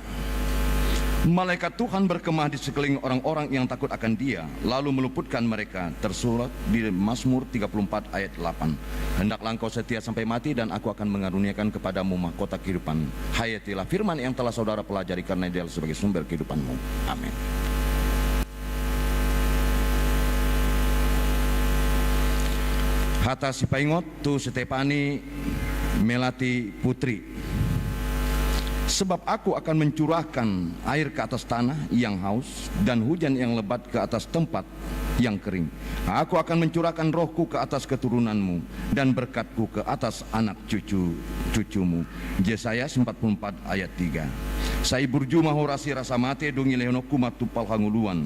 Malaikat Tuhan berkemah di sekeliling orang-orang yang takut akan Dia, lalu meluputkan mereka. Tersurat di Mazmur tiga puluh empat ayat delapan. Hendaklah engkau setia sampai mati, dan Aku akan mengaruniakan kepadamu mahkota kehidupan. Hayatilah firman yang telah saudara pelajari, karena Dialah sebagai sumber kehidupanmu. Amin. Hata sipaingot tu Stefani Melati Putri. Sebab Aku akan mencurahkan air ke atas tanah yang haus, dan hujan yang lebat ke atas tempat yang kering. Aku akan mencurahkan Roh-Ku ke atas keturunanmu, dan berkat-Ku ke atas anak cucu-cucumu. Jesayas empat puluh empat ayat tiga. Sai burju ma ho rasi rasa mate, dung dilehononku ma tumpal hangoluan.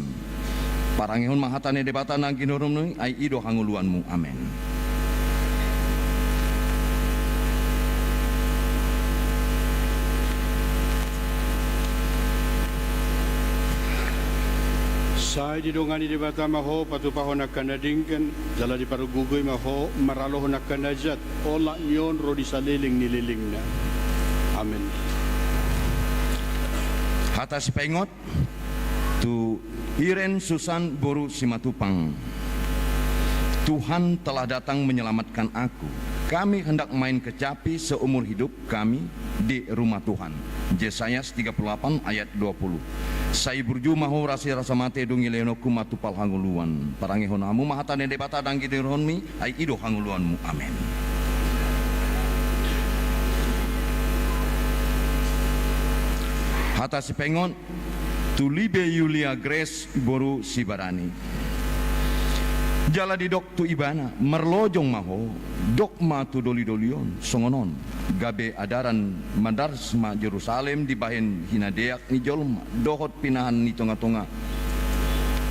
Parangehon ma hata ni Debata na ginolom, ai i do hangoluanmu. Amen. Sai didongani Debata ma ho patupahon angka na denggan, jala dipargogoi ma ho maralohon angka na jat, olat ni on ro di saleleng ni lelengna. Amen. Hata sipaingot tu Iren Susan boru Simatupang. Tuhan telah datang menyelamatkan aku. Kami hendak main kecapi seumur hidup kami di rumah Tuhan. Jesayas tiga puluh delapan ayat dua puluh. Sai burju ma ho rasi rasa mate, dung dilehononku ma tumpal hangoluan. Parangehon hamu ma hata ni Debata na ginolommi, ai i do hangoluanmu. Amen. Hata sipaingot tu Libe Yulia Grace boru Sibarani. Jala didok tu ibana, marlojong ma ho, dok ma tu dolidoli on songon on, gabe adaran mandaras ma Jerusalem dibahen hinadeak ni jolma dohot pinahan ni tongatonga.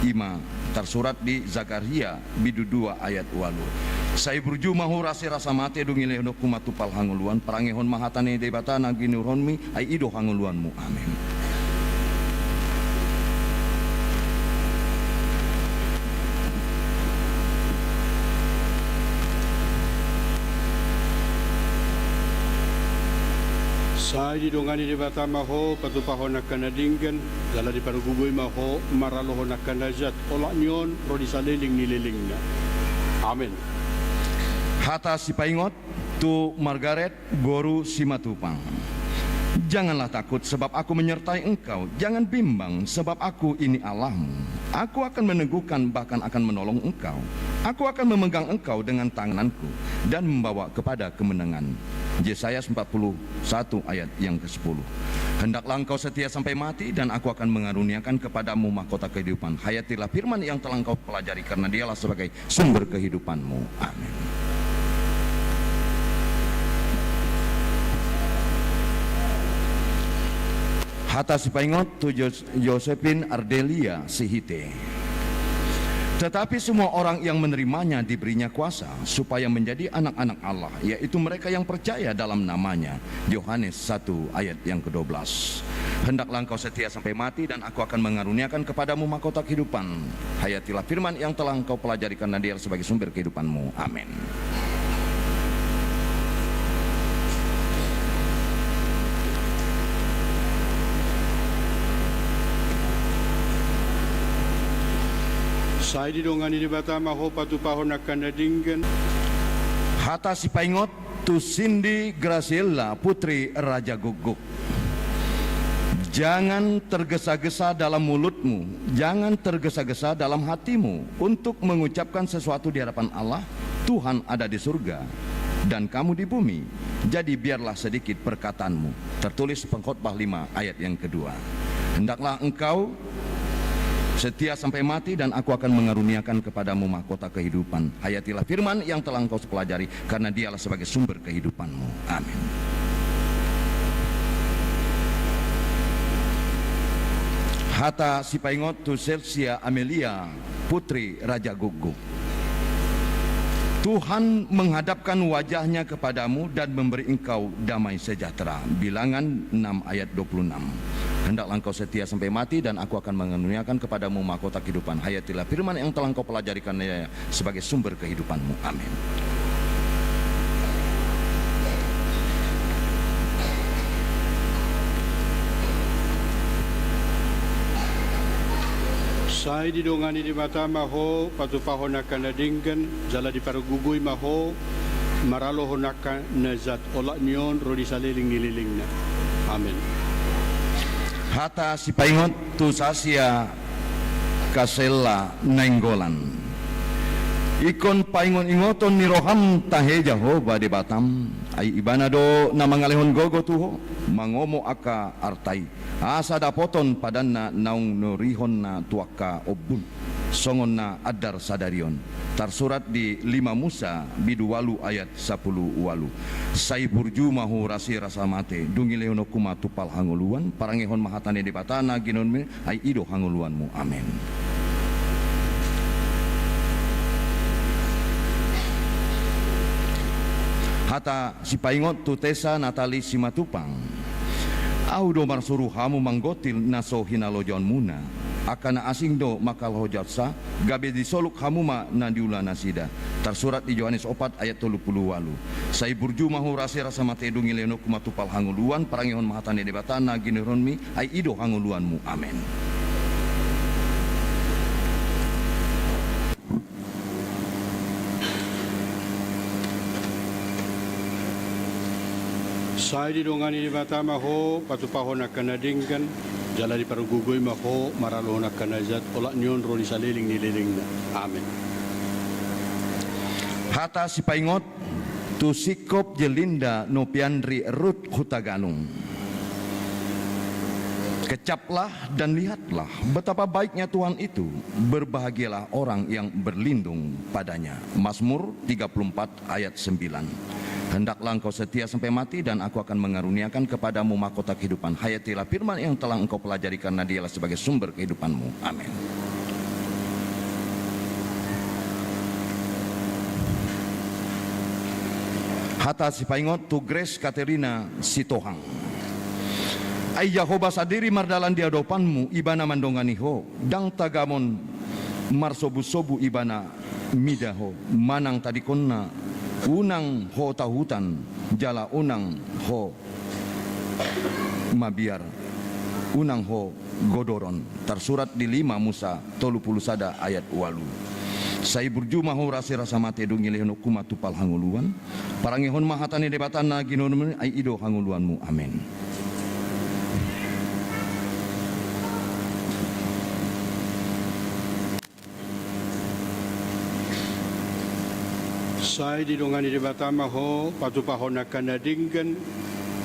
I ma tarsurat di Zakaria bindu dua ayat ualu. Sai burju ma ho rasi rasa mate, dung dilehononku ma tumpal hangoluan. Parangehon ma hata ni Debata na ginolommi, ai i do hangoluanmu. Amen. Sai didongani Debata ma ho patupahon angka na denggan, jala dipargogoi ma ho maralohon angka na jat, olat ni on ro di saleleng ni lelengna. Amen. Hata sipaingot tu Margaret boru Simatupang. Janganlah takut, sebab Aku menyertai engkau. Jangan bimbang, sebab Aku ini Allahmu. Aku akan meneguhkan, bahkan akan menolong engkau. Aku akan memegang engkau dengan tangan-Ku dan membawa kepada kemenangan. Jesayas empat puluh satu ayat yang kesepuluh. Hendaklah engkau setia sampai mati, dan Aku akan mengaruniakan kepadamu mahkota kehidupan. Hayatilah firman yang telah engkau pelajari, karena Dialah sebagai sumber kehidupanmu. Amin. Hata sipaingot tu Jos-, Josephine Ardelia Sihite. Tetapi semua orang yang menerimanya diberinya kuasa supaya menjadi anak-anak Allah, yaitu mereka yang percaya dalam namanya. Yohanes satu ayat yang kedua belas. Hendaklah engkau setia sampai mati, dan Aku akan mengaruniakan kepadamu mahkota kehidupan. Hayatilah firman yang telah engkau pelajari, karena Dialah sebagai sumber kehidupanmu. Amin. Sai didongani Debata ma ho patupahon angka na denggan. Hata sipaingot tu Cindy Graciela, putri Raja Gukguk. Jangan tergesa-gesa dalam mulutmu, jangan tergesa-gesa dalam hatimu untuk mengucapkan sesuatu di hadapan Allah. Tuhan ada di surga, dan kamu di bumi. Jadi biarlah sedikit perkataanmu. Tertulis Pengkhotbah lima ayat yang kedua. Hendaklah engkau setia sampai mati, dan Aku akan mengaruniakan kepadamu mahkota kehidupan. Hayatilah firman yang telah engkau pelajari, karena Dialah sebagai sumber kehidupanmu. Amin. Hata sipaingot tu Celsia Amelia, putri Raja Gukguk. Tuhan menghadapkan wajah-Nya kepadamu dan memberi engkau damai sejahtera. Bilangan enam ayat dua puluh enam. Hendaklah engkau setia sampai mati, dan Aku akan mengaruniakan kepadamu mahkota kehidupan. Hayatilah firman yang telah engkau pelajari, karena Ia sebagai sumber kehidupanmu. Amin. Sai didongani Debata ma ho patupahon angka na denggan, jala dipargogoi ma ho maralohon angka na jat, olat ni on ro di saleleng ni lelengna. Amin. Hata sipaingot tu Sasia Kasella Nainggolan. Ingkon paingot-ingoton ni roham tahe Jahowa Debatam, ai Ibana do na mangalehon gogo tu ho, mangomo angka arta i, asa dapoton padanna naung niurihonna tu angka ombun, songon na andar sadari on. Tarsurat di lima Musa bindu ualu ayat sampulu ualu. Sai burju ma hurasi rasa mate, dung i lehononku ma tumpal hangoluan, parangehon ma hata ni Debata na ginormi, ai i do hangoluanmu. Amen. Hata sipaingot tu Tessa Natali Simatupang. Ahu do marsuru hamu manggotil na so hinalojaonmuna. Angka na asing do mangkalaho jautsa, gabe disoluk hamu ma na niula nasida. Tarsurat di Johannes opat ayat tolu pulu ualu. Sai burju ma hurasi rasa mate, dung i lehononku ma tumpal hangoluan, parangehon ma hata ni Debata na ginormi, ai i do hangoluanmu. Amen. Sai didongani Debata ma ho patupahon angka na denggan, jala dipargogoi ma ho maralohon angka na jat, olat ni on ro di saleleng ni lelengna. Amen. Hata sipaingot tu Singkop Jelinda Nopiandri Rut Hutagalung. Kecaplah dan lihatlah betapa baiknya Tuhan itu, berbahagialah orang yang berlindung pada-Nya. Mazmur tiga puluh empat ayat sembilan. Hendaklah engkau setia sampai mati, dan Aku akan mengaruniakan kepadamu mahkota kehidupan. Hayatilah firman yang telah engkau pelajari, karena Dialah sebagai sumber kehidupanmu. Amin. Hata sipaingot tu Grace Katerina Sitohang. Ai Jahowa sandiri mardalan di adopanmu, Ibana mandongani ho, ndang tagamon marsobusobu Ibana mida ho, manang tadingkonna, unang ho tahutan, jala unang ho mabiar, unang ho godoron. Tarsurat di lima Musa tolu pulu sada ayat ualu. Sai burju ma hurasi rasa mate, dung i lehononku ma tumpal hangoluan, parangehon ma hata ni Debata na ginormi, ai i do hangoluanmu. Amen. Sai didongani Debata ma ho patupahon angka na denggan,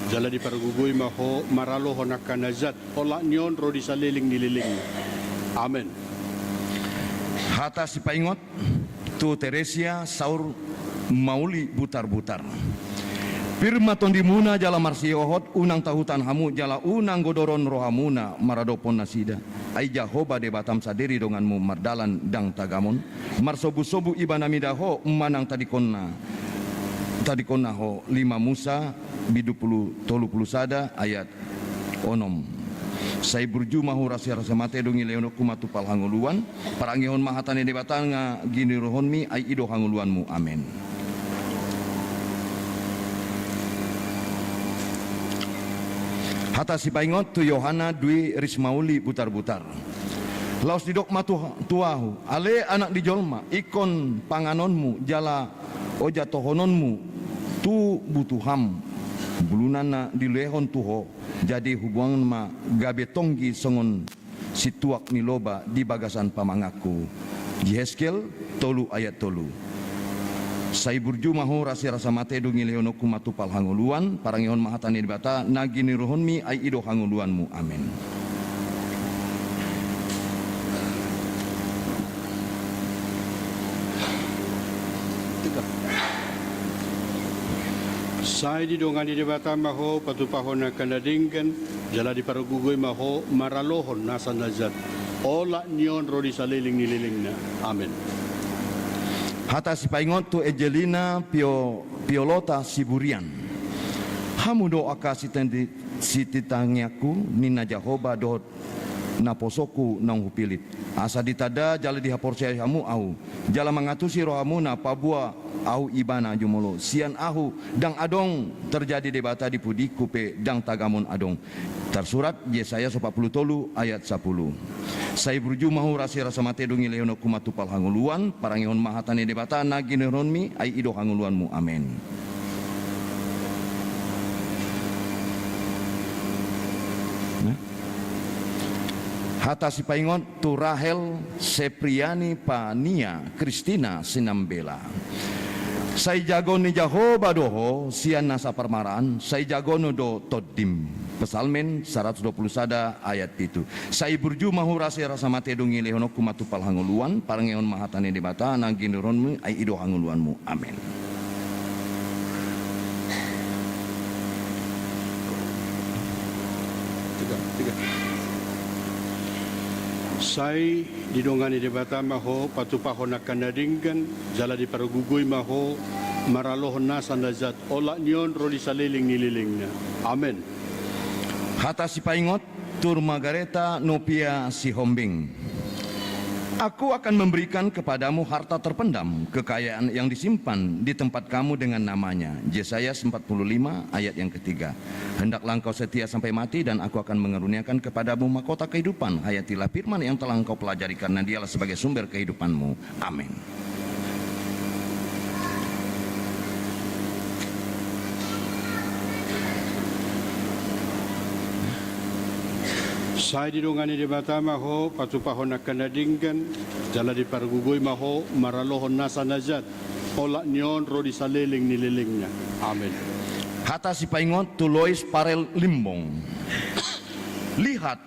jala dipargogoi ma ho maralohon angka na jat, olat ni on ro di saleleng ni lelengna. Amen. Hata sipaingot tu Teresia Saur Mauli Butarbutar. Pir ma tondimuna jala marsihohot, unang tahutan hamu jala unang godoron rohamuna maradophon nasida. Ai Jahowa Debatam sandiri donganmu mardalan ndang tagamon. Marsobusobu Ibana mida ho manang tadingkonna, tadingkonna ho. Lima Musa bindu pulu, tolu pulu sada ayat onom. Sai burju ma huras ni rasa mate, dung i lehononku ma tu parhangoluan, parangehon ma hata ni Debata na giniruhonmi, ai i do hangoluanmu. Amen. Hata sipaingot tu Yohana dui Rismauli Butarbutar. Laos didok ma tu, tu ahu: Ale anak ni jolma, ingkon panganonmu jala ojatohononmu tu butuham buluna na dilehon tu ho, jadi hubuangan ma gabe tonggi songon sintuak ni loba di bagasan pamanganku. Yehezkiel tolu ayat tolu. Sai burju ma huras ni rasa mate, dung i lehononku ma tu parhangoluan, parangehon ma hata ni Debata na giniruhonmi, ai i do hangoluanmu. Amen. Sai didongani Debata ma ho patupahon angka na denggan, jala dipargogoi ma ho maralohon nasa na jat, olat ni on ro di saleleng ni lelengna. Amen. Hata sipaingot tu Angelina Pio-, Piolota Siburian. Hamu do angka sitendi-, sitinangiangku, ninna Jahowa, dohot naposoku naung hupilit, asa ditanda jala dihaporseai hamu ahu, jala mangatusi rohamuna paboa ahu ibana jumolo. Sian ahu ndang adong tarjadi Debata di pudingku pe ndang tagamon adong. Tarsurat Jesaya opat pulu tolu ayat sapulu. Sai burju ma huras ni rasa mate, dung i lehononku ma tu parhangoluan, parangehon ma hata ni Debata na giniruhonmi, ai i do hangoluanmu. Amen. Nah. Hata sipaingot tu Rahel Sepriani Pania Kristina Sinambela. Sai jago ni Jahowa do ho sian nasa parmaraan, sai jagoNu do tondim. Psalmen saratus dua pulu sada ayat pitu. Sai burju ma huras ni rasa mate, dung i lehononku ma tu parhangoluan, parangehon ma hata ni Debata na giniruhonmi, ai i do hangoluanmu. Amen. Tiga, tiga. Sai didongani Debata ma ho patupahon angka na denggan, jala dipargogoi ma ho maralohon nasa na jat, olat ni on ro di saleleng ni lelengna. Amen. Hata sipaingot tu Margareta Nopia Sihombing. Aku akan memberikan kepadamu harta terpendam, kekayaan yang disimpan di tempat kamu dengan namanya. Yesaya empat puluh lima ayat yang ketiga. Hendaklah engkau setia sampai mati, dan Aku akan mengaruniakan kepadamu mahkota kehidupan. Hayatilah firman yang telah engkau pelajari, karena Dialah sebagai sumber kehidupanmu. Amin. Sai didongani Debata ma ho patupahon angka na denggan, jala dipargogoi ma ho maralohon nasa na jat, olat ni on ro di saleleng ni lelengna. Amin. Hata sipaingot tu Lois Parel Limbong. Lihat,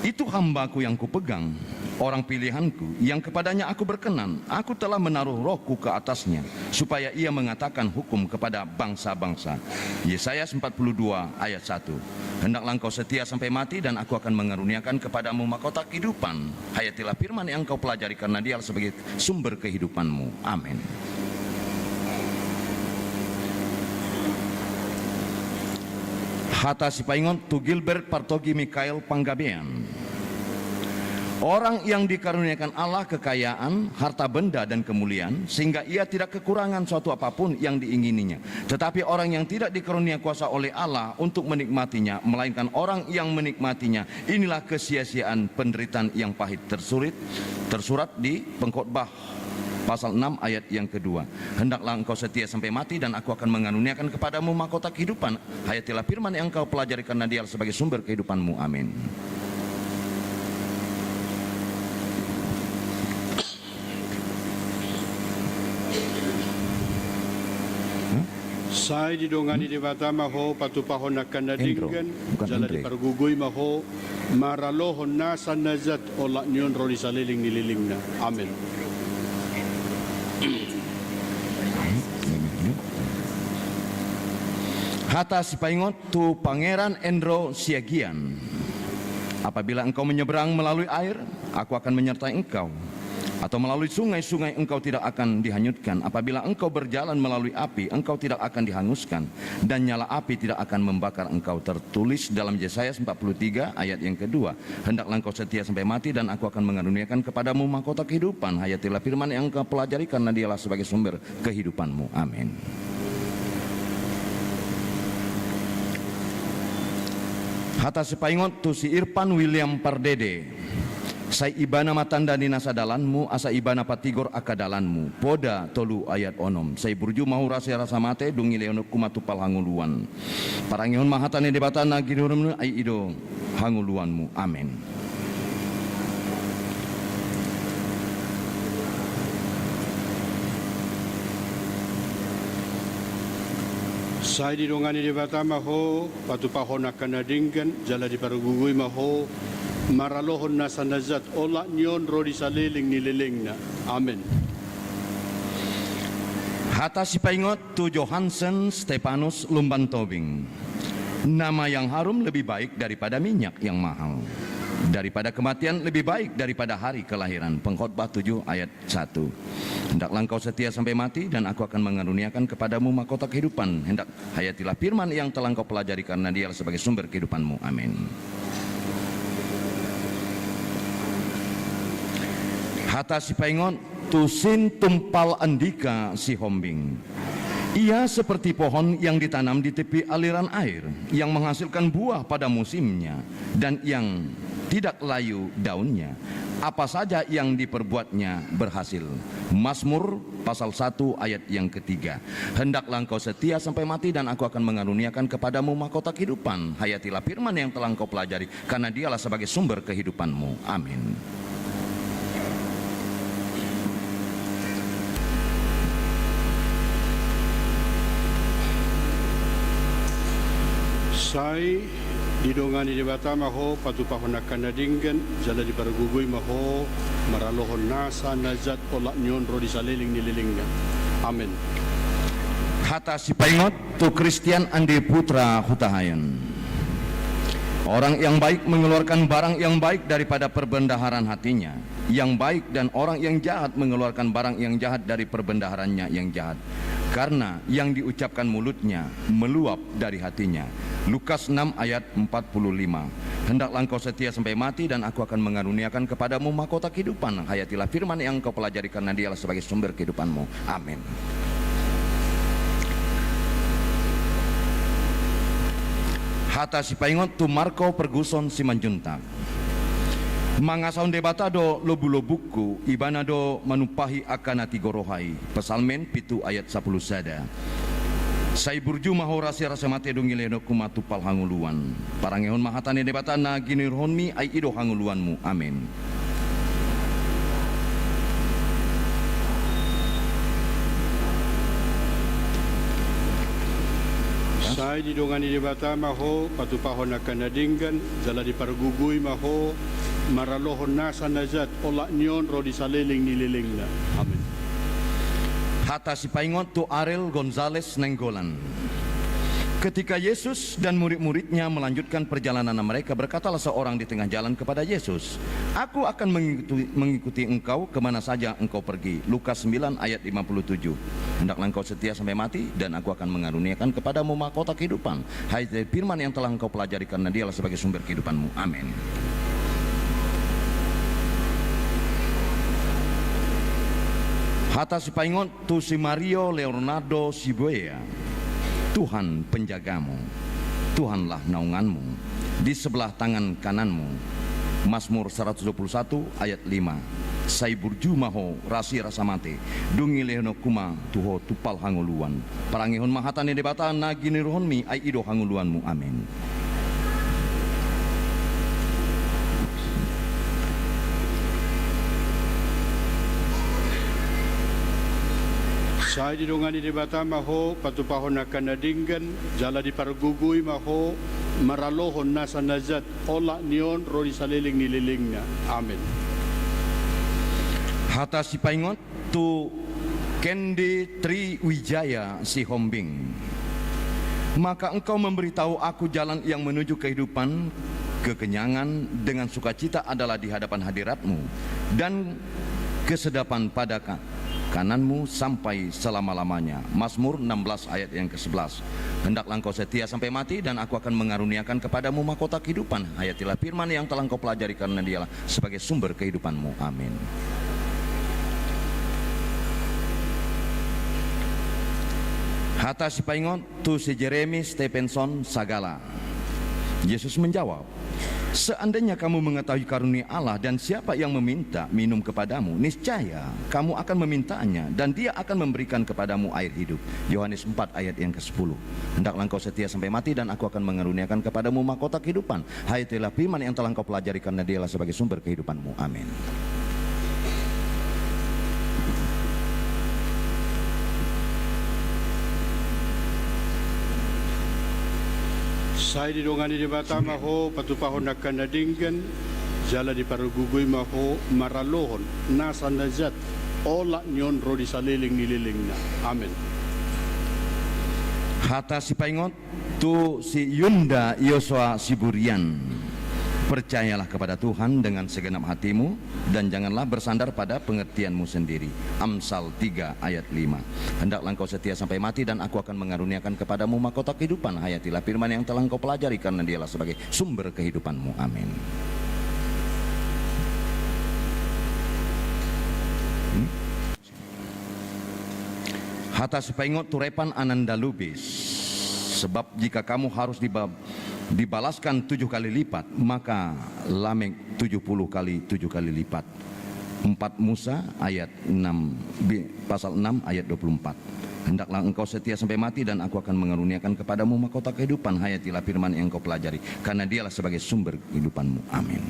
itu hamba-Ku yang Kupegang, orang pilihan-Ku, yang kepadanya Aku berkenan. Aku telah menaruh Roh-Ku ke atasnya, supaya ia mengatakan hukum kepada bangsa-bangsa. Yesaya empat puluh dua ayat satu. Hendaklah engkau setia sampai mati, dan Aku akan mengaruniakan kepadamu mahkota kehidupan. Hayatilah firman yang engkau pelajari, karena Dialah sebagai sumber kehidupanmu. Amin. Hata sipaingot tu Gilbert Partogi Mikael Panggabean. Orang yang dikaruniakan Allah kekayaan, harta benda, dan kemuliaan, sehingga ia tidak kekurangan suatu apapun yang diingininya. Tetapi orang yang tidak dikaruniai kuasa oleh Allah untuk menikmatinya, melainkan orang yang menikmatinya, inilah kesia-siaan penderitaan yang pahit. Tersurit, tersurat di Pengkhotbah pasal enam ayat yang kedua. Hendaklah engkau setia sampai mati, dan Aku akan mengaruniakan kepadamu mahkota kehidupan. Hayatilah firman yang engkau pelajari, karena Dialah sebagai sumber kehidupanmu. Amin. Sai didongani Debata ma ho patupahon angka na denggan, jala dipargogoi ma ho maralohon nasa na jat, olat ni on ro di saleleng ni lelengna. Amin. Hata sipaingot tu Pangeran Endro Siagian. Apabila engkau menyeberang melalui air, Aku akan menyertai engkau. Atau melalui sungai-sungai, engkau tidak akan dihanyutkan. Apabila engkau berjalan melalui api, engkau tidak akan dihanguskan. Dan nyala api tidak akan membakar engkau. Tertulis dalam Yesaya empat puluh tiga ayat yang kedua. Hendaklah engkau setia sampai mati, dan Aku akan mengaruniakan kepadamu mahkota kehidupan. Hayatilah firman yang engkau pelajari, karena dialah sebagai sumber kehidupanmu. Amin. Hata sipaingot tu si Irfan William Pardede. Sai ibana ma tanda ni nasa dalanmu, asa ibana patigor angka dalanmu. Poda tolu ayat onom. Sai burju ma ho rasi rasa mate, dung dilehononku ma tumpal hangoluan. Parangehon ma hata ni Debata na ginoion, ai i do hangoluanmu. Amen. Sai didongani Debata ma ho, patupahon angka na denggan, jala dipargogoi ma ho maralohon nasa na jat, olat ni on ro di saleleng ni lelengna. Amen. Hata sipaingot tu Johansen Stefanus Lumban Tobing. Nama yang harum lebih baik daripada minyak yang mahal. Daripada kematian lebih baik daripada hari kelahiran. Pengkhotbah tujuh ayat satu. Hendaklah engkau setia sampai mati, dan Aku akan mengaruniakan kepadamu mahkota kehidupan. Hendak hayatilah firman yang telah engkau pelajari, karena dialah sebagai sumber kehidupanmu. Amin. Hata sipaingot tu Sintumpal Andika Sihombing. Ia seperti pohon yang ditanam di tepi aliran air, yang menghasilkan buah pada musimnya, dan yang tidak layu daunnya. Apa saja yang diperbuatnya berhasil. Mazmur pasal satu ayat yang ketiga. Hendaklah engkau setia sampai mati, dan Aku akan mengaruniakan kepadamu mahkota kehidupan. Hayatilah firman yang telah engkau pelajari, karena dialah sebagai sumber kehidupanmu. Amin. Sai didongani Debata ma ho, patupahon angka na denggan, jala dipargogoi ma ho maralohon nasa na jat, olat ni on ro di saleleng ni lelengna. Amen. Hata sipaingot tu Christian Andi Putra Hutahaean. Orang yang baik mengeluarkan barang yang baik daripada perbendaharaan hatinya yang baik, dan orang yang jahat mengeluarkan barang yang jahat dari perbendaharaannya yang jahat. Karena yang diucapkan mulutnya meluap dari hatinya. Lukas enam ayat empat puluh lima. Hendaklah engkau setia sampai mati, dan Aku akan mengaruniakan kepadamu mahkota kehidupan. Hayatilah firman yang engkau pelajari, karena dialah sebagai sumber kehidupanmu. Amin. Hata sipaingot tu Marco Ferguson Simanjuntak. Mangasahon Debata do lombulombungku, Ibana do manumpahi angka na tigor roha i. Psalmen pitu ayat sapuluh sada. Sai burju ma ho rasi rasa mate, dung dilehononku ma tumpal hangoluan. Parangehon ma hata ni Debata na ginoironmi, ai i do hangoluanmu. Amen. Sai didongani Debata ma ho, patupahon angka na denggan, jala dipargogoi ma ho maralohon nasa na jat, olat ni on ro di saleleng ni lelengna. Amen. Hata sipaingot tu Ariel Gonzalez Nainggolan. Ketika Yesus dan murid-muridnya melanjutkan perjalanan mereka, berkatalah seorang di tengah jalan kepada Yesus, "Aku akan mengikuti, mengikuti engkau kemana saja engkau pergi." Lukas sembilan ayat lima puluh tujuh. Hendaklah engkau setia sampai mati, dan Aku akan mengaruniakan kepadamu mahkota kehidupan. Hayati firman yang telah engkau pelajari, karena dialah sebagai sumber kehidupanmu. Amin. Hata sipaingot tu si Mario Leonardo Sibuea. Tuhan penjagamu, Tuhanlah naunganmu, di sebelah tangan kananmu. Mazmur seratus dua puluh satu ayat lima. Sai burju ma ho rasi rasa mate, dung dilehononku ma tu ho tumpal hangoluan. Parangehon ma hata ni Debata na ginoironmi, ai i do hangoluanmu. Amen. Sai didongani Debata ma ho, patupahon angka na denggan, jala dipargogoi ma ho maralohon nasa na jat, olat ni on ro di saleleng ni lelengna. Amen. Hata sipaingot tu Kendi Triwijaya Sihombing. Maka Engkau memberitahu aku jalan yang menuju kehidupan, kekenyangan dengan sukacita adalah di hadapan hadirat-Mu, dan kesedapan pada ka-, kanan-Mu sampai selama-lamanya. Mazmur enam belas ayat yang kesebelas. Hendaklah engkau setia sampai mati, dan Aku akan mengaruniakan kepadamu mahkota kehidupan. Hayatilah firman yang telah engkau pelajari, karena Dialah sebagai sumber kehidupanmu. Amin. Hata sipaingot tu si Jeremy Stevenson Sagala. Yesus menjawab, "Seandainya kamu mengetahui karunia Allah dan siapa yang meminta minum kepadamu, niscaya kamu akan memintanya dan Dia akan memberikan kepadamu air hidup." Yohanes empat ayat yang kesepuluh. Hendaklah engkau setia sampai mati, dan Aku akan mengaruniakan kepadamu mahkota kehidupan. Hayatilah firman yang telah engkau pelajari, karena Dialah sebagai sumber kehidupanmu. Amin. Sai didongani Debata ma ho patupahon angka na denggan, jala dipargogoi ma ho maralohon nasa na jat, olat ni on ro di saleleng ni lelengna. Amin. Hata sipaingot tu si Yunda Yosua Siburian. Percayalah kepada Tuhan dengan segenap hatimu, dan janganlah bersandar pada pengertianmu sendiri. Amsal tiga ayat lima. Hendaklah engkau setia sampai mati, dan Aku akan mengaruniakan kepadamu mahkota kehidupan. Hayatilah firman yang telah engkau pelajari, karena Dialah sebagai sumber kehidupanmu. Amin. Hmm? Hata sipaingot tu Repan Ananda Lubis. Sebab jika kamu harus diba-, dibalaskan tujuh kali lipat, maka Lamek tujuh puluh kali tujuh kali lipat. Empat Musa ayat enam, bi-, pasal enam ayat dua puluh empat. Hendaklah engkau setia sampai mati, dan Aku akan mengaruniakan kepadamu mahkota kehidupan. Hayatilah firman yang engkau pelajari, karena Dialah sebagai sumber kehidupanmu. Amin.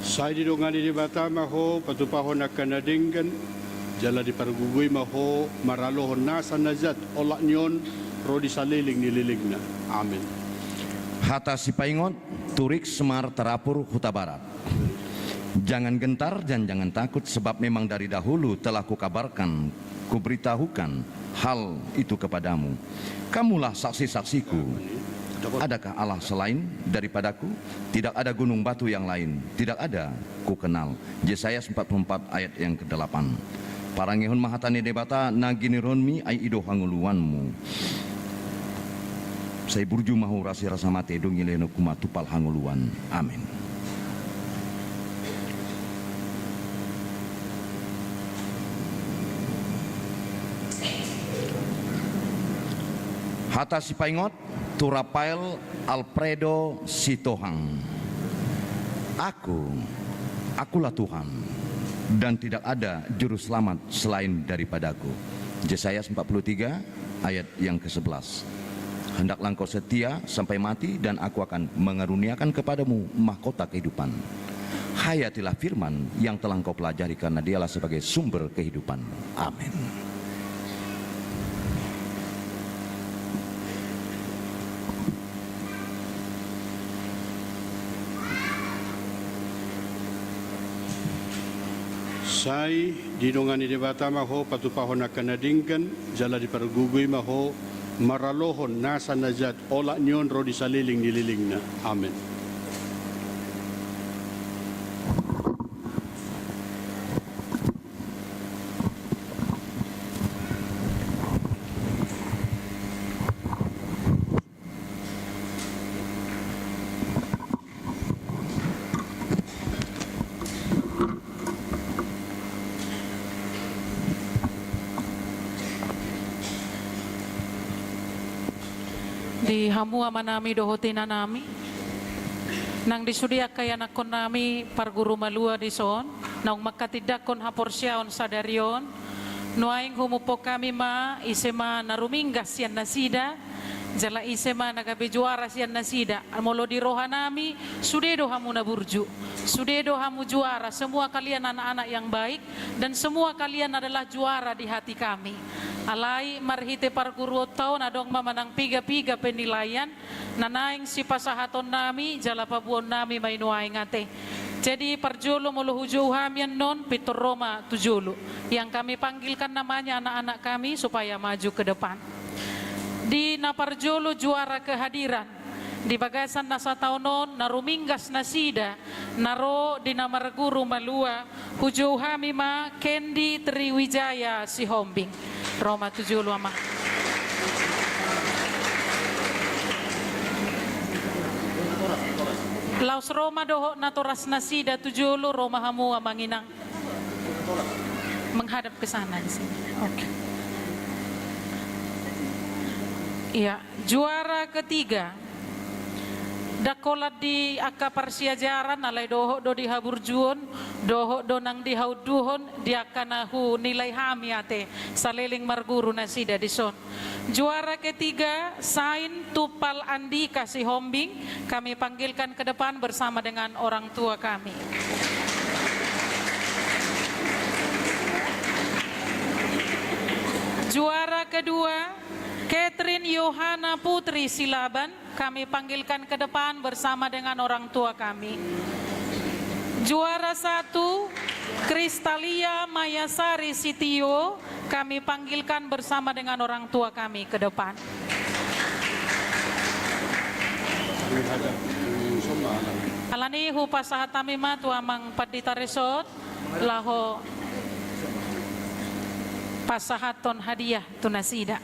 Sai didongani Debata ma ho patupahon angka na denggan, jala dipargogoi ma ho maralohon nasa na jat, olat ni on ro di saleleng ni lelengna. Amin. Hata sipaingot tu Riksmar Tarapur, Hutabarat. Jangan gentar dan jangan takut, sebab memang dari dahulu telah Kukabarkan, Kuberitahukan hal itu kepadamu. Kamulah saksi-saksiku. Adakah Allah selain daripada-Ku? Tidak ada gunung batu yang lain. Tidak ada Kukenal. Yesaya empat puluh empat ayat yang kedelapan. Parangehon ma hata ni Debata na ginirhonmi, ai i do hangoluanmu. Sai burju ma huhut rasa mate, dung ilehonku ma tumpal hangoluan. Amin. Hata sipaingot tu Rafael Alfredo Sitohang. Aku, Akulah Tuhan, dan tidak ada juru selamat selain daripada-Ku. Yesaya empat puluh tiga ayat yang kesebelas. Hendaklah engkau setia sampai mati, dan Aku akan mengaruniakan kepadamu mahkota kehidupan. Hayatilah firman yang telah engkau pelajari, karena Dialah sebagai sumber kehidupan. Amin. Sai didongani Debata ma ho patupahon angka na denggan, jala dipargogoi ma ho maralohon nasa na jat, olat ni on ro di saleleng ni lelengna. Amin. Di hamu amanami dohot inanami, nang di sude angka ianakkonnami parguru malua dison, naung manghatindanghon haporseaon sadari on, nuaeng humupok hami ma ise ma na ruminggas sian nasida, jala ise ma na gabe juara sian nasida. Molo di rohanami, sude do hamu na burju, sude do hamu juara, semua kalian anak-anak yang baik, dan semua kalian adalah juara di hati kami. Alai marhite parguruonta on adong ma manang piga-piga penilaian na naeng sipasahatonnami jala paboaonnami ma i nuaeng ate. Jadi parjolo molo hujou hami annon pintor ro ma tu jolo, yang kami panggilkan namanya anak-anak kami supaya maju ke depan. Di na parjolo juara kehadiran di bagasan na sataon on na ruminggas nasida na ro di na marguru malua, hujou hami ma Kendi Triwijaya Sihombing. Ro ma tu jolo, Amang. Laos ro ma dohot natoras nasida tu jolo, ro ma hamu, Amang Inang. Menghadap ke sana di sini. Oke. Iya, juara ketiga. Ndang holan di angka parsiajaran, alai dohot do di haburjuon, dohot do nang di haunduhon, di angka na hunilai hami ate, saleleng marguru nasida dison. Juara ketiga, Sain Tumpal Andika Sihombing, kami panggilkan ke depan bersama dengan orang tua kami. Juara kedua, Catherine Yohana Putri Silaban, kami panggilkan ke depan bersama dengan orang tua kami. Juara satu, Kristalia Mayasari Sitio, kami panggilkan bersama dengan orang tua kami ke depan. Alani hupasahat hami ma tu Amang Pandita Resort, laho pasahathon hadiah tu nasida.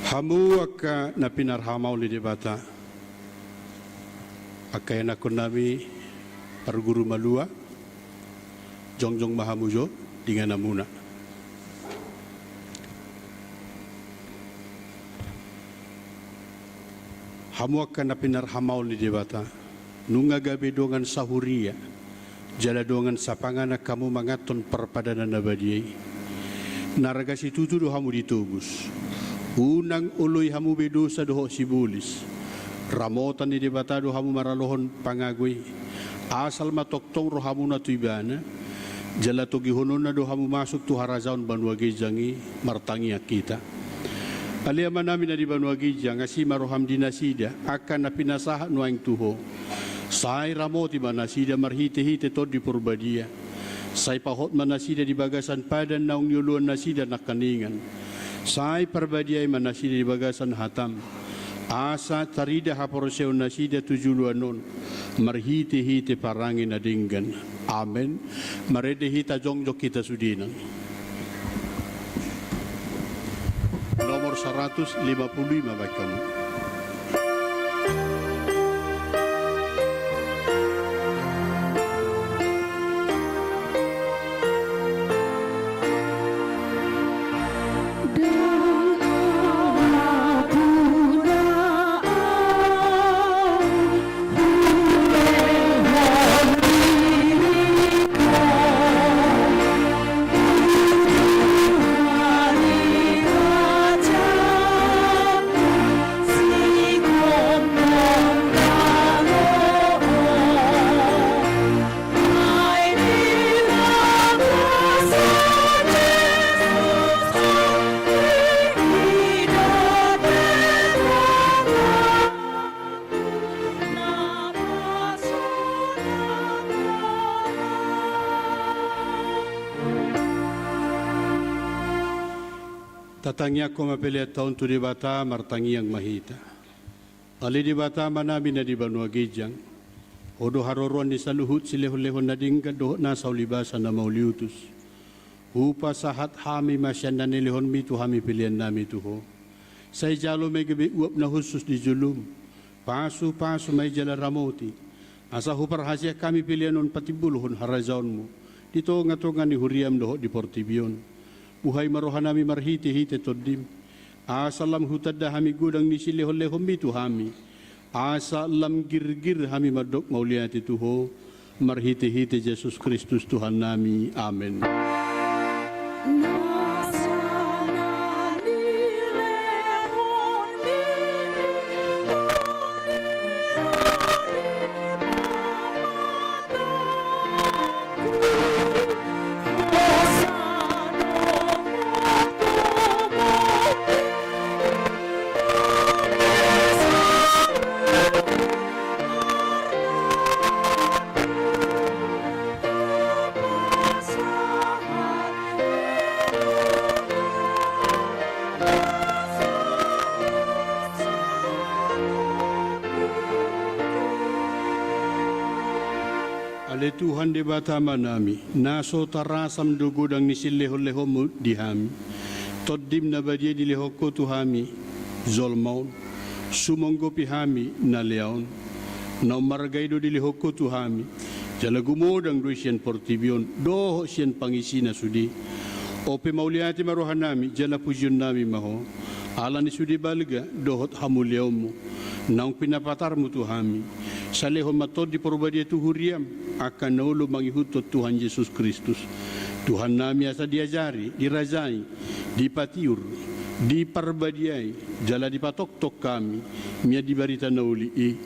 Hamu angka na pinarhamaol ni Debata, angka ianakhon nami parguru malua, jongjong ma hamu jo di ingananmuna. Hamu angka na pinarhamaol ni Debata, nunga gabe dongan sahuria jala dongan sapanganan hamu manganhon parpadanan na badia i. Marga situtu do hamu ditobus. Unang oloi hamu be dosa dohot sibolis. Ramotan ni Debata do hamu maralohon pangago i. Asal ma tongtong rohamuna tu Ibana, jala togihononna do hamu masuk tu harajaon banua ginjang i. Martangiang hita. Ale Amanami na di banua ginjang, asi ma roham di nasida angka na pinasahat nuaeng tu Ho. Sai ramoti ma nasida marhitehite Tondi Parbadia. Sai pahot ma nasida di bagasan padan naung nioloan nasida nangkaningan. Sai parbadiai ma nasida di bagasan hatam, asa tarida haporseaon nasida tu joloan on marhitehite parange na denggan. Amen. Marende hita, jongjong hita sudena. Nomor saratus lima pulu lima, baen hamu. Tatangiangkon ma peleanta on tu Debata, martangiang ma hita. Ale Debata Amanami na di banua ginjang, Ho do haroroan ni saluhut silehonlehon na denggan dohot nasa ulibasa na mauliutus. Hupasahat hami ma sian na nilehonmi tu hami peleannami tu Ho. Sai jalo ma i gabe uap na hushus di jolom. Pasupasu ma i jala ramoti, asa huparhaseang hami pelean on patimbulhon harajaonmu di tongatonga ni huriam dohot di portibi on. Buhai ma rohanami marhitehite Tondim, asa lam hutanda hami godang ni silehonlehonmi tu hami, asa lam girgir hami mandok mauliate tu Ho, marhitehite Jesus Kristus Tuhannami. Amen. Ale Tuhan Debata Amanami, na so tarasam do godang ni silehonlehonmu di hami. Tondim na badia dilehon Ho tu hami jolma on, sumonggopi hami na lea on. Naung marga i do dilehon Ho tu hami, jala gumodang do i sian portibi on dohot sian pangisina sude. On pe mauliate ma rohanami jala pujionnami ma Ho, ala ni sude balga dohot hamuliaonmu naung pinapatarmu tu hami. Salehon ma Tondi Parbadia tu huriam angka na olo mangihuthon Tuhan Jesus Kristus Tuhannami, asa diajari, dirajai, dipatiur, diparbadiai, jala dipatongtong hami mian di barita na uli i.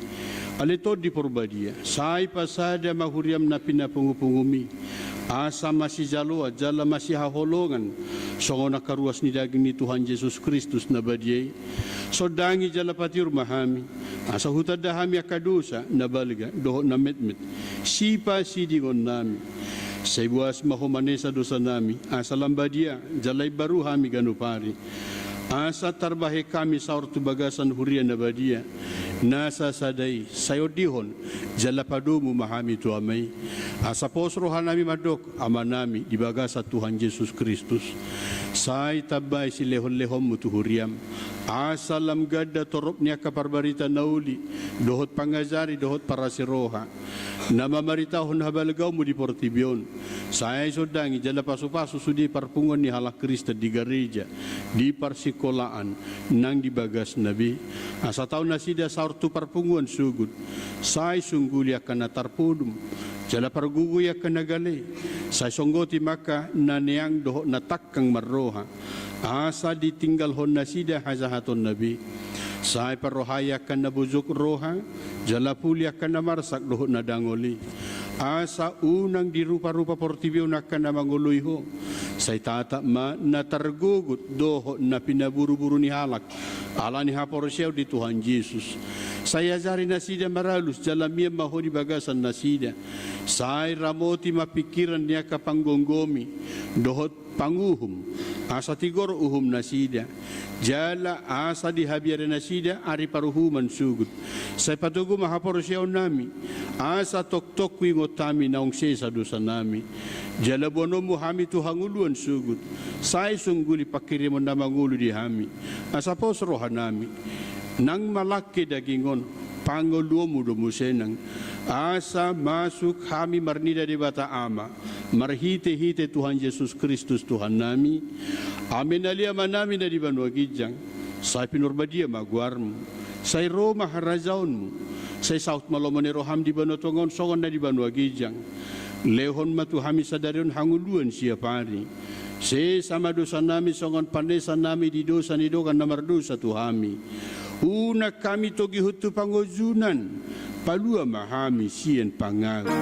Ale Tondi Parbadia, sai pasada ma huriam na pinapungupungumi, asa masijaloan jala masihaholongan songon angka ruas ni daging ni Tuhan Jesus Kristus na badia i. Sondangi jala patiur ma hami, asa hutanda hami angka dosa na balga dohot na metmet Sipasidingon nami. Sai boas ma Ho manesa dosa nami, asa lam badia, jala imbaru hami ganup ari. Asa tarbahen hami saor tu bagasan huria na badia, na sasada i, sai ondihon, jala padomu ma hami tu Ama i. Asa pos roha nami mandok, Ama nami, di bagasan Tuhan Jesus Kristus. Sai tambai silehon-lehonmu tu huriam. Asa lam ganda torop ni angka parbarita na uli, dohot pangajari, dohot parasi roha. Na mamaritahon habalgaonmu di portibi on. Sai sondangi jala pasu-pasu sude parpunguan ni halak Kristen di gareja, di parsikolaan, nang di bagasna be. Asa tau nasida saor tu parpunguan sogot. Sai sungguli angka na tarpodom. Jala pargogoi angka na gale. Sai songgoti ma angka na neang dohot na tangkang marroha. Asa ditinggalhon nasida hajahatonna be. Sai parrohai angka na bojok roha, jala puli angka na marsak dohot na dangol i. Asa unang dirupa-rupa portibi on angka na mangoloi Ho. Sai tatap ma na targogot dohot na pinaburu-buru ni halak, ala ni haporseaon di Tuhan Jesus. Sai ajari nasida maralus jala mian ma Ho di bagasan nasida. Sai ramoti ma pingkiran ni angka panggomgomi, dohot panguhum, asa tigor uhum nasida, jala asa dihabiari nasida ari paruhuman sogot. Sai patogu ma haporseaon nami, asa tongtong huingot hami naung sesa dosa nami. Jala boanonmu hami tu hangoluan sogot, sai sungguli panghirimon na mangolu di hami, asa pos roha nami. Nang malangke daging on, pangoluonmu do muse nang, asa masuk hami marnida Debata Ama, marhite-hite Tuhan Jesus Kristus Tuhan nami. Amen. Ale Ama nami na di banua ginjang, sai pinarbadia ma goarmu, sai ro ma harajaonmu, sai saut ma lomo ni roham di banua tonga on songon na di banua ginjang. Lehon ma tu hami sadari on hangoluan siapari. Sesa ma dosa nami songon panesa nami di dosa ni dongan na mardosa tu hami. Unang hami togihon tu pangunjunan, palua ma hami sian pangago.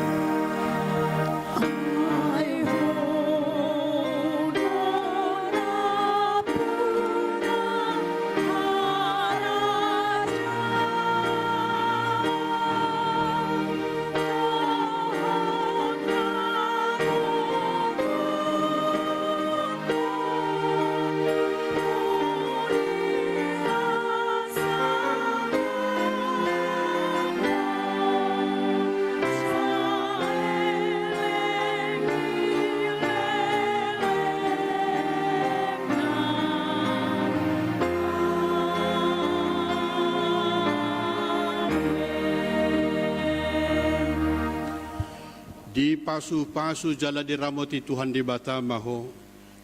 Dipasu-pasu jala diramoti Tuhan Debata ma ho.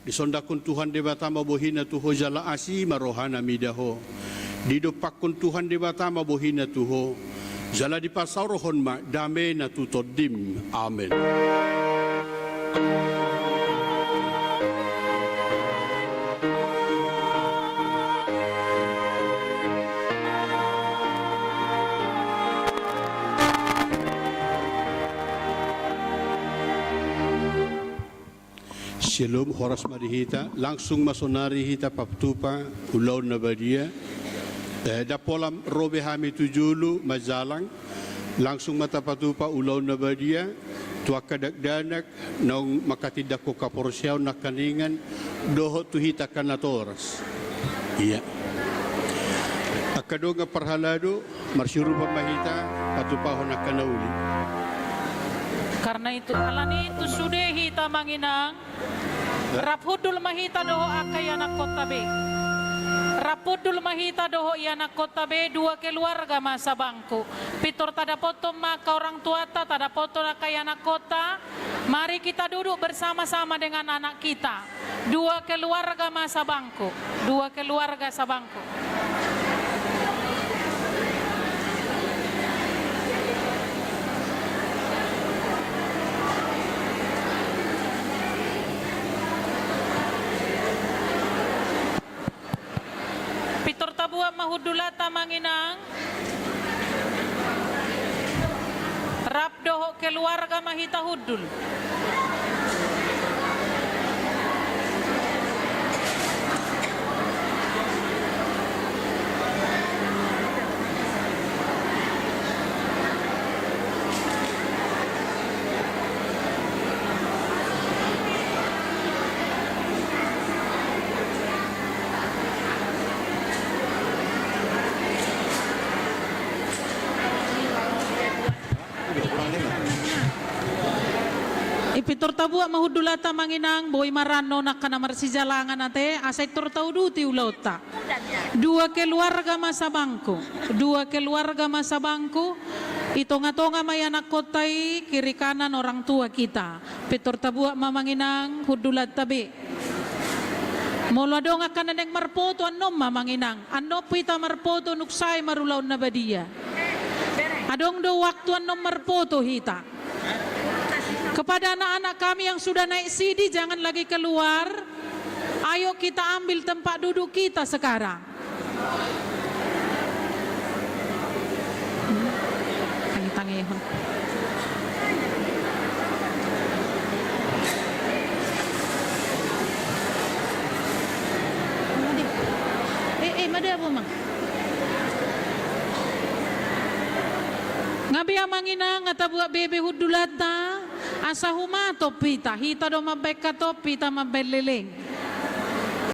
Disondangkon Tuhan Debata ma bohina tu ho jala asi ma rohana mida ho. Didompakkon Tuhan Debata ma bohina tu ho, jala dipasaorhon ma damena tu tondim. Amen. Syalom, horas ma di hita, langsung ma sonari hita patupa ulaon na badia. Eh, ndang pola ro be hami tu jolo manjalang, langsung ma tapatupa ulaon na badia tu angka dakdanak naung manghatindanghon haporseaon nangkiningan dohot tu hita angka natoras. Ia. Angka dongan parhalado, marsiurupan ma hita patupahon angka na uli. Karna itu, alani itu sude hita manginang, rap hundul ma hita dohot angka ianakkonta be. Rap hundul ma hita dohot ianakkonta be, dua keluarga ma sabangku. Pintor tadapothon ma angka orang tuanta, tadapothon angka ianakkonta. Mari kita duduk bersama-sama dengan anak kita. Dua keluarga ma sabangku, dua keluarga sabangku. Pintor tabuat ma hundulanta manginang. Rap dohot keluarga ma hita hundul. Pintor tabuat ma hundulanta amang inang, boi ma ra annon angka na marsijalangan ate, asa pintor tauduti ulaonta. Dua keluarga masa bangku, dua keluarga masa bangku, di tonga-tonga ma ianakkonta i, kiri kanan orang tua kita. Pintor tabuat ma amang inang, hundulanta be. Molo adong angka na naeng marfoto annon ma amang inang, annon pe hita marfoto nunga sae marulaon na badia. Adong do waktu annon marfoto hita. Kepada anak-anak kami yang sudah naik sidi, jangan lagi keluar. Ayo kita ambil tempat duduk kita sekarang. Tangi-tangihon. Eh, eh, mada bo mang. Nga be amang inang, nga tabuat be be hundulanta, asa humatop hita, hita do mambaen hatop, hita mambaen leleng.